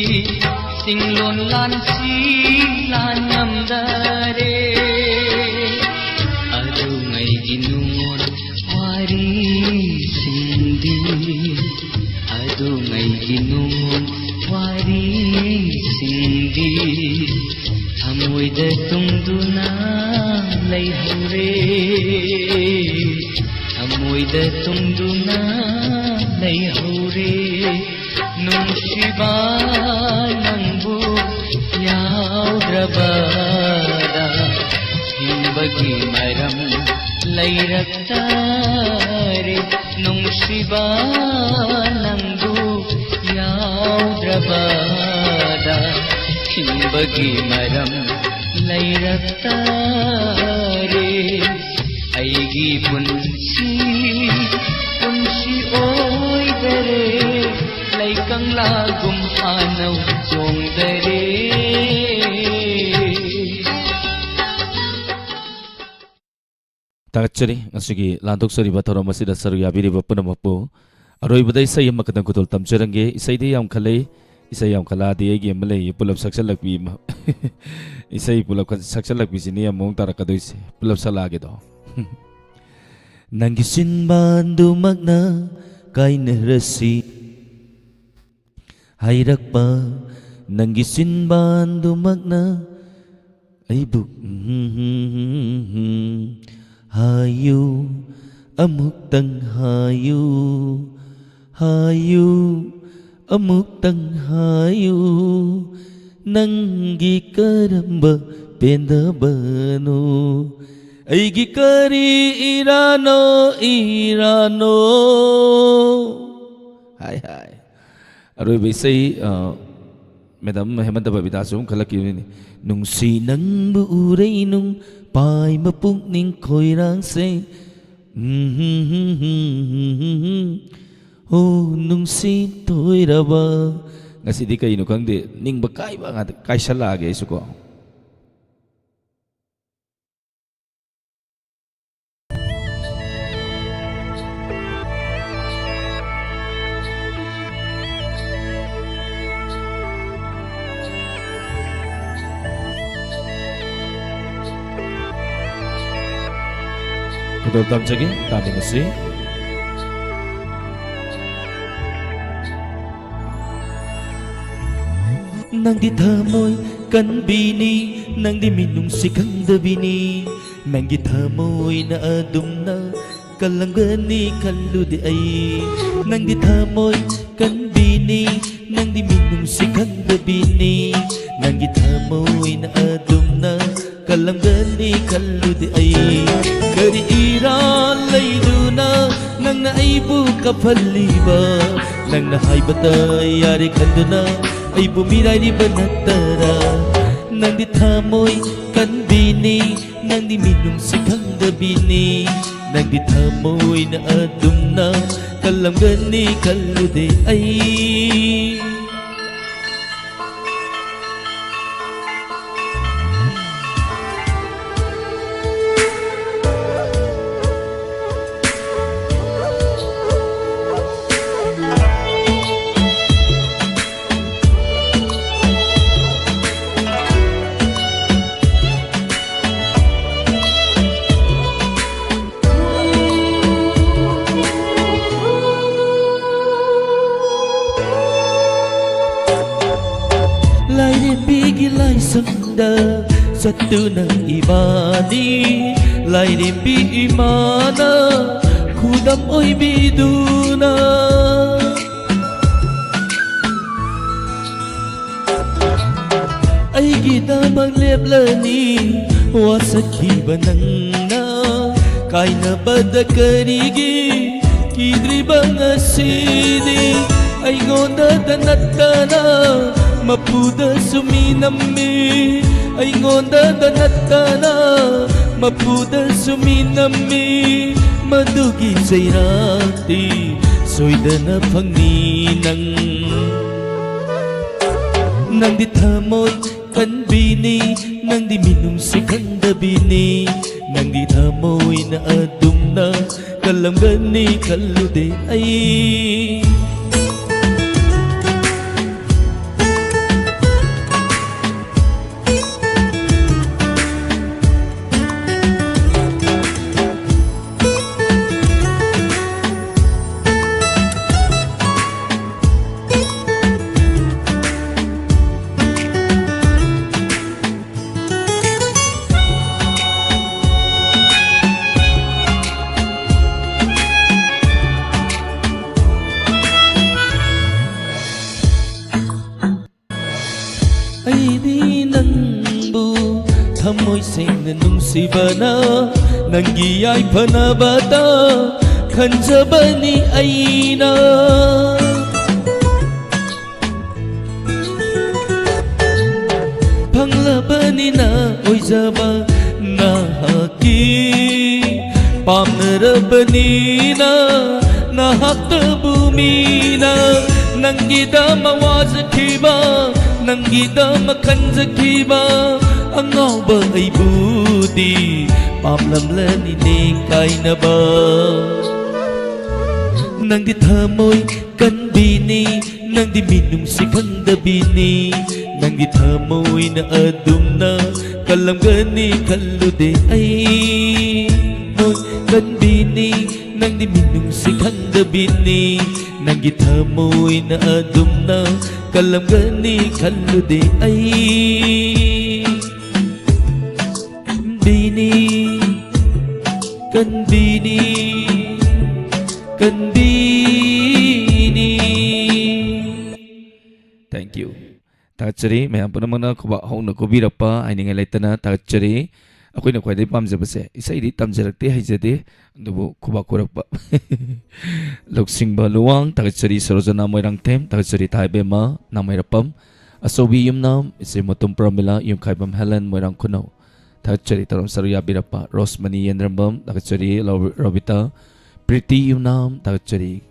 ꯆꯤꯡꯂꯣꯟ ꯂꯥꯟꯁꯤ ꯂꯥꯟ ꯉꯝꯗꯔꯦ꯫ ꯑꯗꯨꯉꯩꯒꯤ ꯅꯨꯡꯉꯣꯟ ꯋꯥꯔꯤꯁꯤꯡꯗꯤ, ꯑꯗꯨꯉꯩꯒꯤ ꯅꯨꯡꯉꯣꯟ ꯋꯥꯔꯤꯁꯤꯡꯗꯤ ꯊꯃꯣꯏꯗ ꯇꯨꯡꯗꯨꯅ ꯂꯩꯍꯧꯔꯦ꯫ ꯊꯃꯣꯏꯗ ꯇꯨꯡꯗꯨꯅ ꯂꯩꯍꯧꯔꯦ꯫ ꯅꯨꯡꯁꯤꯕ, ꯅꯪꯕꯨ ꯌꯥꯎꯗ꯭ꯔꯕꯗ ꯍꯤꯡꯕꯒꯤ ꯃꯔꯝ ꯂꯩꯔꯛꯇꯔꯦ꯫ ꯅꯨꯡꯁꯤꯕ, ꯅꯪꯕꯨ ꯌꯥꯎꯗ꯭ꯔꯕꯗ ꯍꯤꯡꯕꯒꯤ ꯃꯔꯝ ꯂꯩꯔꯛꯇꯔꯦ꯫ ꯑꯩꯒꯤ ꯄꯨꯟꯁꯤ, ꯄꯨꯟꯁꯤ ꯑꯣꯏꯗꯔꯦ, ꯂꯩꯀꯪꯂꯥꯒꯨꯝ ꯍꯥꯟꯅꯧ ꯆꯣꯡꯗꯔꯦ꯫ ꯊꯥꯒꯠꯆꯔꯤ, ꯉꯁꯤꯒꯤ ꯂꯥꯟꯊꯣꯛꯆꯔꯤꯕ ꯊꯧꯔꯝ ꯑꯁꯤꯗ ꯁꯔꯨꯛ ꯌꯥꯕꯤꯔꯤꯕ ꯄꯨꯝꯅꯃꯛꯄꯨ꯫ ꯑꯔꯣꯏꯕꯗ ꯏꯁꯩ ꯑꯃꯈꯛꯇꯪ ꯈꯨꯗꯣꯜ ꯇꯝꯖꯔꯝꯒꯦ꯫ ꯏꯁꯩꯗꯤ ꯌꯥꯝ ꯈꯜꯂꯦ, ꯏꯁꯩ ꯌꯥꯝ ꯈꯜꯂꯛꯑꯗꯤ ꯑꯩꯒꯤ ꯑꯃ ꯂꯩꯌꯦ, ꯄꯨꯂꯞ ꯁꯛꯆꯜꯂꯛꯄꯤ ꯑꯃ꯫ ꯏꯁꯩ ꯄꯨꯂꯞ ꯁꯛꯆꯜꯂꯛꯄꯤꯁꯤꯅꯤ ꯌꯥꯝ ꯃꯑꯣꯡ ꯇꯥꯔꯛꯀꯗꯣꯏꯁꯦ꯫ ꯄꯨꯂꯞ ꯁꯛꯂꯛꯑꯒꯦꯗꯣ꯫ ꯅꯪꯒꯤ ꯆꯤꯟꯕꯥꯟꯗꯨꯃꯛꯅ ꯀꯥꯏꯅꯔꯁꯤ ꯍꯥꯏꯔꯛꯄ, ꯅꯪꯒꯤ ꯆꯤꯟꯕꯥꯟꯗꯨꯃꯛꯅ ꯑꯩꯕꯨ ꯍꯥꯏꯌꯨ, ꯑꯃꯨꯛꯇꯪ ꯍꯥꯏꯌꯨ, ꯍꯥꯏꯌꯨ, ꯑꯃꯨꯛꯇꯪ ꯍꯥꯏꯌꯨ, ꯅꯪꯒꯤ ꯀꯔꯝꯕ ꯄꯦꯟꯗꯕꯅꯣ? ꯑꯩꯒꯤ ꯀꯔꯤ ꯏꯔꯥꯅꯣ, ꯏꯔꯥꯅꯣ? ꯍꯥꯏ, ꯍꯥꯏ꯫ ꯑꯔꯣꯏꯕ ꯏꯁꯩ, ꯑ, ꯃꯦꯗꯥꯝ ꯍꯦꯃꯟꯇ ꯕꯕꯤꯇꯥꯁꯨ ꯑꯃꯨꯛ ꯈꯜꯂꯛꯈꯤꯕꯅꯤꯅꯦ꯫ ꯅꯨꯡꯁꯤ ꯅꯪꯕꯨ ꯎꯔꯩ ꯅꯨꯡ ꯄꯥꯏꯕ ꯄꯨꯛꯅꯤꯡ ꯈꯣꯏꯔꯥꯡꯁꯦ꯫ ꯎꯝ, ꯍꯨꯝ, ꯍꯨꯝ, ꯍꯨꯝ, ꯍꯨꯝ, ꯍꯨꯝ, ꯍꯨꯝ꯫ ꯑꯣ, ꯅꯨꯡꯁꯤ ꯊꯣꯏꯔꯕ꯫ ꯉꯁꯤꯗꯤ ꯀꯩꯅꯣ ꯈꯪꯗꯦ, ꯅꯤꯡꯕ ꯀꯥꯏꯕ ꯉꯥꯛꯇ ꯀꯥꯏꯁꯜꯂꯛꯑꯒꯦ ꯑꯩꯁꯨꯀꯣ꯫ ꯈꯨꯗꯣꯜ ꯇꯝꯖꯒꯦ, ꯇꯥꯃꯤꯟꯅꯁꯤ꯫ ꯅꯪꯗꯤ ꯊꯃꯣꯏ ꯀꯟꯕꯤꯅꯤ, ꯅꯪꯗꯤ ꯃꯤꯅꯨꯡꯁꯤ ꯈꯪꯗꯕꯤꯅꯤ, ꯅꯪꯒꯤ ꯊꯃꯣꯏꯅ ꯑꯗꯨꯝꯅ ꯀꯜꯂꯝꯒꯅꯤ ꯈꯜꯂꯨꯗꯦ ꯑꯩ꯫ ꯅꯪꯗꯤ ꯊꯃꯣꯏ ꯀꯟꯕꯤꯅꯤ, ꯅꯪꯗꯤ ꯃꯤꯅꯨꯡꯁꯤ ꯈꯪꯗꯕꯤꯅꯤ, ꯅꯪꯒꯤ ꯊꯃꯣꯏꯅ ꯑꯗꯨꯝꯅ ꯀꯜꯂꯝꯒꯅꯤ ꯈꯜꯂꯨꯗꯦ ꯑꯩ꯫ ꯀꯔꯤ ꯏꯔꯥꯜ ꯂꯩꯗꯨꯅ ꯅꯪꯅ ꯑꯩꯕꯨ ꯀꯞꯍꯜꯂꯤꯕ? ꯅꯪꯅ ꯍꯥꯏꯕꯇ ꯌꯥꯔꯦ ꯈꯟꯗꯨꯅ ꯑꯩꯕꯨ ꯃꯤꯔꯥꯏꯔꯤꯕ ꯅꯠꯇꯔꯥ? ꯅꯪꯗꯤ ꯊꯃꯣꯏ ꯀꯟꯕꯤꯅꯤ, ꯅꯪꯗꯤ ꯃꯤꯅꯨꯡꯁꯤ ꯈꯪꯗꯕꯤꯅꯤ, ꯅꯪꯗꯤ ꯊꯃꯣꯏꯅ ꯑꯗꯨꯝꯅ ꯀꯜꯂꯝꯒꯅꯤ ꯈꯜꯂꯨꯗꯦ ꯑꯩ꯫ ꯂꯥꯏꯔꯦꯝꯕꯤꯒꯤ ꯂꯥꯏꯁꯪꯗ ꯆꯠꯇꯨꯅ ꯏꯕꯥꯅꯤ, ꯂꯥꯏꯔꯦꯝꯕꯤ ꯏꯃꯥꯅ ꯈꯨꯗꯝ ꯑꯣꯏꯕꯤꯗꯨꯅ꯫ ꯑꯩꯒꯤꯗꯃꯛ ꯂꯦꯞꯂꯅꯤ ꯋꯥꯁꯛꯈꯤꯕ ꯅꯪꯅ, ꯀꯥꯏꯅꯕꯗ ꯀꯔꯤꯒꯤ ꯀꯤꯗ꯭ꯔꯤꯕ ꯉꯁꯤꯗꯤ? ꯑꯩꯉꯣꯟꯗꯗ ꯅꯠꯇꯅ ꯃꯄꯨꯗꯁꯨ ꯃꯤ ꯅꯝꯃꯤ, ꯑꯩꯉꯣꯟꯗꯗ ꯅꯠꯇꯅ ꯃꯄꯨꯗꯁꯨ ꯃꯤ ꯅꯝꯃꯤ꯫ ꯃꯗꯨꯒꯤ ꯆꯩꯔꯥꯛꯇꯤ ꯁꯣꯏꯗꯅ ꯐꯪꯅꯤ ꯅꯪ꯫ ꯅꯪꯗꯤ ꯊꯃꯣꯏ ꯀꯟꯕꯤꯅꯤ, ꯅꯪꯗꯤ ꯃꯤꯅꯨꯡꯁꯤ ꯈꯪꯗꯕꯤꯅꯤ, ꯅꯪꯗꯤ ꯊꯃꯣꯏꯅ ꯑꯗꯨꯝꯅ ꯀꯜꯂꯝꯒꯅꯤ ꯈꯜꯂꯨꯗꯦ ꯑꯩ꯫ ꯅꯨꯡꯁꯤꯕꯅ ꯅꯪꯒꯤ ꯌꯥꯏꯐꯅꯕꯗ ꯈꯟꯖꯕꯅꯤ ꯑꯩꯅ꯫ ꯐꯪꯂꯕꯅꯤꯅ ꯑꯣꯏꯖꯕ ꯅꯍꯥꯛꯀꯤ ꯄꯥꯝꯅꯔꯕꯅꯤꯅ ꯅꯍꯥꯛꯇꯕꯨ ꯃꯤꯅ ꯅꯪꯒꯤꯗꯃꯛ ꯋꯥꯖꯈꯤꯕ, ꯅꯪꯒꯤꯗꯃꯛ ꯈꯟꯖꯈꯤꯕ ꯑꯉꯥꯎꯕ ꯑꯩꯕꯨꯗꯤ ꯄꯥꯝꯂꯝꯂꯅꯤꯅꯦ ꯀꯥꯏꯅꯕ꯫ ꯅꯪꯗꯤ ꯊꯃꯣꯏ ꯀꯟꯕꯤꯅꯤ, ꯅꯪꯗꯤ ꯃꯤꯅꯨꯡꯁꯤ ꯈꯪꯗꯕꯤꯅꯤ, ꯅꯪꯗꯤ ꯊꯃꯣꯏꯅ ꯑꯗꯨꯝꯅ ꯀꯜꯂꯝꯒꯅꯤ ꯈꯜꯂꯨꯗꯦ ꯑꯩ꯫ ꯍꯣꯏ, ꯀꯟꯕꯤꯅꯤ, ꯅꯪꯗꯤ ꯃꯤꯅꯨꯡꯁꯤ ꯈꯪꯗꯕꯤꯅꯤ, ꯅꯪꯒꯤ ꯊꯃꯣꯏꯅ ꯑꯗꯨꯝꯅ ꯀꯜꯂꯝꯒꯅꯤ ꯈꯜꯂꯨꯗꯦ ꯑꯩ꯫ ꯀꯟꯕꯤꯅꯤ, ꯀꯟꯕꯤꯅꯤ, ꯀꯟꯕꯤꯅꯤ꯫ Thank you. ꯊꯥꯒꯠꯆꯔꯤ꯫ ꯃꯌꯥꯝ ꯄꯨꯝꯅꯃꯛꯅ ꯈꯨꯕꯥꯛ ꯍꯧꯅ ꯈꯨꯕꯤꯔꯛꯄ ꯍꯥꯏꯅꯤꯡꯉꯥꯏ ꯂꯩꯇꯅ ꯊꯥꯒꯠꯆꯔꯤ꯫ ꯑꯩꯈꯣꯏꯅ ꯈ꯭ꯋꯥꯏꯗꯒꯤ ꯄꯥꯝꯖꯕꯁꯦ, ꯏꯁꯩꯗꯤ ꯇꯝꯖꯔꯛꯇꯦ, ꯍꯩꯖꯗꯦ, ꯑꯗꯨꯕꯨ ꯈꯨꯕꯥꯛ ꯈꯨꯔꯛꯄ꯫ ꯂꯧꯁꯤꯡꯕ ꯂꯨꯋꯥꯡ, ꯊꯥꯒꯠꯆꯔꯤ꯫ ꯁꯔꯣꯖꯅꯥ ꯃꯣꯏꯔꯥꯡꯊꯦꯝ, ꯊꯥꯒꯠꯆꯔꯤ꯫ ꯊꯥꯏꯕꯦꯝꯃ ꯅꯥꯃꯩꯔꯥꯄꯝ, ꯑꯆꯧꯕꯤ ꯌꯨꯝꯅꯥꯝ, ꯏꯆꯦ ꯃꯣꯇꯨꯝ ꯄ꯭ꯔꯃꯤꯂꯥ, ꯌꯨꯝꯈꯥꯏꯕꯝ ꯍꯦꯂꯦꯟ, ꯃꯣꯏꯔꯥꯡ ꯈꯨꯅꯧ, ꯊꯥꯒꯠꯆꯔꯤ꯫ ꯇꯧꯔꯝ ꯁꯔꯨꯛ ꯌꯥꯕꯤꯔꯛꯄ ꯔꯣꯁꯃꯅꯤ ꯌꯦꯟꯗ꯭ꯔꯝꯕꯝ, ꯊꯥꯒꯠꯆꯔꯤ꯫ ꯂꯧ-, ꯔꯣꯕꯤꯇꯥ, ꯄ꯭ꯔꯤꯇꯤ ꯌꯨꯝꯅꯥꯝ, ꯊꯥꯒꯠꯆꯔꯤ꯫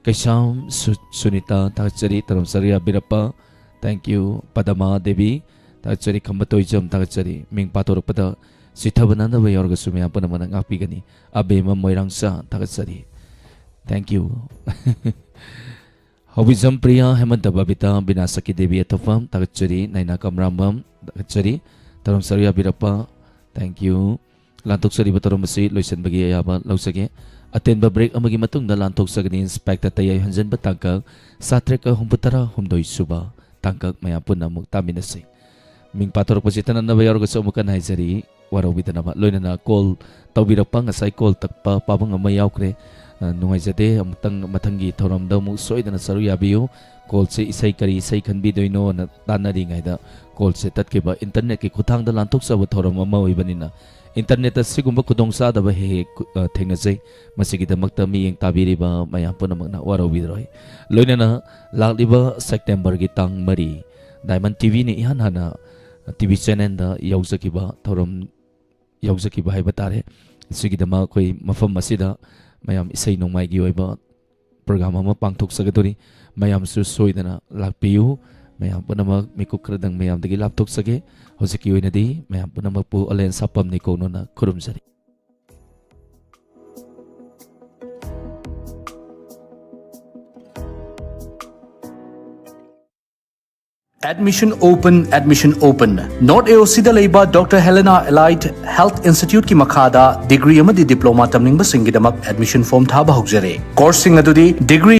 ꯀꯩꯁꯥꯝ ꯁꯨ-, ꯁꯨꯅꯤꯇꯥ, ꯊꯥꯒꯠꯆꯔꯤ꯫ ꯇꯧꯔꯝ ꯁꯔꯨꯛ ꯌꯥꯕꯤꯔꯛꯄ, thank you꯫ ꯄꯗꯃꯥ ꯗꯦꯕꯤ, ꯊꯥꯒꯠꯆꯔꯤ꯫ ꯈꯝꯕ ꯇꯣꯏꯖꯝ, ꯊꯥꯒꯠꯆꯔꯤ꯫ ꯃꯤꯡ ꯄꯥꯊꯣꯔꯛꯄꯗ ꯆꯤꯊꯕ ꯅꯥꯟꯗꯕ ꯌꯥꯎꯔꯒꯁꯨ ꯃꯌꯥꯝ ꯄꯨꯝꯅꯃꯛꯅ ꯉꯥꯛꯄꯤꯒꯅꯤ꯫ ꯑꯕꯦꯝꯃ ꯃꯣꯏꯔꯥꯡꯆꯥ, ꯊꯥꯒꯠꯆꯔꯤ꯫ Thank you꯫ ꯍꯧꯕꯤꯖꯝ ꯄ꯭ꯔꯤꯌꯥ, ꯍꯦꯃꯟꯇ ꯕꯕꯤꯇꯥ, ꯕꯤꯅꯥꯁꯀꯤ ꯗꯦꯕꯤ ꯑꯊꯣꯛꯄꯝ, ꯊꯥꯒꯠꯆꯔꯤ꯫ ꯅꯥꯏꯅꯥ ꯀꯝꯔꯥꯝꯕꯝ, ꯊꯥꯒꯠꯆꯔꯤ꯫ ꯇꯧꯔꯝ ꯁꯔꯨꯛ ꯌꯥꯕꯤꯔꯛꯄ, thank you꯫ ꯂꯥꯟꯊꯣꯛꯆꯔꯤꯕ ꯊꯧꯔꯝ ꯑꯁꯤ ꯂꯣꯏꯁꯤꯟꯕꯒꯤ ꯑꯌꯥꯕ ꯂꯧꯖꯒꯦ꯫ ꯑꯇꯦꯟꯕ break ꯑꯃꯒꯤ ꯃꯇꯨꯡꯗ ꯂꯥꯟꯊꯣꯛꯆꯒꯅꯤ꯫ Inspector ꯇꯌꯥꯏ ꯍꯟꯖꯟꯕ ꯇꯥꯡꯀꯛ ꯆꯥꯇ꯭ꯔꯦꯠꯀ ꯍꯨꯝꯐꯨꯇꯔꯥ ꯍꯨꯝꯗꯣꯏ ꯁꯨꯕ ꯇꯥꯡꯀꯛ ꯃꯌꯥꯝ ꯄꯨꯟꯅ ꯑꯃꯨꯛ ꯇꯥꯃꯤꯟꯅꯁꯤ꯫ ꯃꯤꯡ ꯄꯥꯊꯣꯔꯛꯄꯁꯤ ꯇꯅꯅꯕ ꯌꯥꯎꯔꯒꯁꯨ ꯑꯃꯨꯛ ꯍꯟꯅ ꯍꯥꯏꯖꯔꯤ, ꯋꯥꯔꯧꯕꯤꯗꯅꯕ꯫ ꯂꯣꯏꯅꯅ call ꯇꯧꯕꯤꯔꯛꯄ, ꯉꯁꯥꯏ call ꯇꯛꯄ ꯄꯥꯕꯨꯡ ꯑꯃ ꯌꯥꯎꯈ꯭ꯔꯦ꯫ ꯑ, ꯅꯨꯡꯉꯥꯏꯖꯗꯦ꯫ ꯑꯃꯨꯛꯇꯪ ꯃꯊꯪꯒꯤ ꯊꯧꯔꯝꯗ ꯑꯃꯨꯛ ꯁꯣꯏꯗꯅ ꯁꯔꯨꯛ ꯌꯥꯕꯤꯌꯨ꯫ ꯀꯣꯜꯁꯦ ꯏꯁꯩ, ꯀꯔꯤ ꯏꯁꯩ ꯈꯟꯕꯤꯗꯣꯏꯅꯣꯅ ꯇꯥꯟꯅꯔꯤꯉꯩꯗ ꯀꯣꯜꯁꯦ ꯇꯠꯈꯤꯕ꯫ ꯏꯟꯇꯔꯅꯦꯠꯀꯤ ꯈꯨꯠꯊꯥꯡꯗ ꯂꯥꯟꯊꯣꯛꯆꯕ ꯊꯧꯔꯝ ꯑꯃ ꯑꯣꯏꯕꯅꯤꯅ ꯏꯟꯇꯔꯅꯦꯠꯇ ꯁꯤꯒꯨꯝꯕ ꯈꯨꯗꯣꯡꯆꯥꯗꯕ ꯍꯦꯛ ꯍꯦꯛ, ꯑ, ꯊꯦꯡꯅꯖꯩ꯫ ꯃꯁꯤꯒꯤꯗꯃꯛꯇ ꯃꯤꯠꯌꯦꯡ ꯇꯥꯕꯤꯔꯤꯕ ꯃꯌꯥꯝ ꯄꯨꯝꯅꯃꯛꯅ ꯋꯥꯔꯧꯕꯤꯔꯣꯏ꯫ ꯂꯣꯏꯅꯅ ꯂꯥꯛꯂꯤꯕ ꯁꯦꯞꯇꯦꯝꯕꯔꯒꯤ ꯇꯥꯡ ꯃꯔꯤ, ꯗꯥꯏꯃꯟ ꯇꯤꯚꯤꯅ ꯏꯍꯥꯟ ꯍꯥꯟꯅ ꯇꯤꯚꯤ ꯆꯦꯅꯦꯜꯗ ꯌꯥꯎꯖꯈꯤꯕ ꯊꯧꯔꯝ, ꯌꯥꯎꯖꯈꯤꯕ ꯍꯥꯏꯕ ꯇꯥꯔꯦ꯫ ꯁꯤꯒꯤꯗꯃꯛ ꯑꯩꯈꯣꯏ ꯃꯐꯝ ꯑꯁꯤꯗ ꯃꯌꯥꯝ ꯏꯁꯩ ꯅꯣꯡꯃꯥꯏꯒꯤ ꯑꯣꯏꯕ ꯄ꯭ꯔꯣꯒ꯭ꯔꯥꯝ ꯑꯃ ꯄꯥꯡꯊꯣꯛꯆꯒꯗꯣꯔꯤ꯫ ꯃꯌꯥꯝꯁꯨ ꯁꯣꯏꯗꯅ ꯂꯥꯛꯄꯤꯌꯨ꯫ ꯃꯌꯥꯝ ꯄꯨꯝꯅꯃꯛ ꯃꯤꯀꯨꯞ ꯈꯔꯗꯪ ꯃꯌꯥꯝꯗꯒꯤ ꯂꯥꯞꯊꯣꯛꯆꯒꯦ꯫ ꯍꯧꯖꯤꯛꯀꯤ ꯑꯣꯏꯅꯗꯤ ꯃꯌꯥꯝ ꯄꯨꯝꯅꯃꯛꯄꯨ ꯑꯂꯦꯟ ꯁꯥꯄꯝ ꯅꯤꯀꯧꯅꯣꯅ ꯈꯨꯔꯨꯝꯖꯔꯤ꯫ Admission open, admission open. North A O C ꯗ ꯂꯩꯕ Doctor Helena Allied Health Institute ꯀꯤ ꯃꯈꯥꯗ degree ꯑꯃꯗꯤ diploma ꯇꯝꯅꯤꯡꯕꯁꯤꯡꯒꯤꯗꯃꯛ admission form ꯊꯥꯕ ꯍꯧꯖꯔꯦ꯫ Course ꯁꯤꯡ ꯑꯗꯨꯗꯤ degree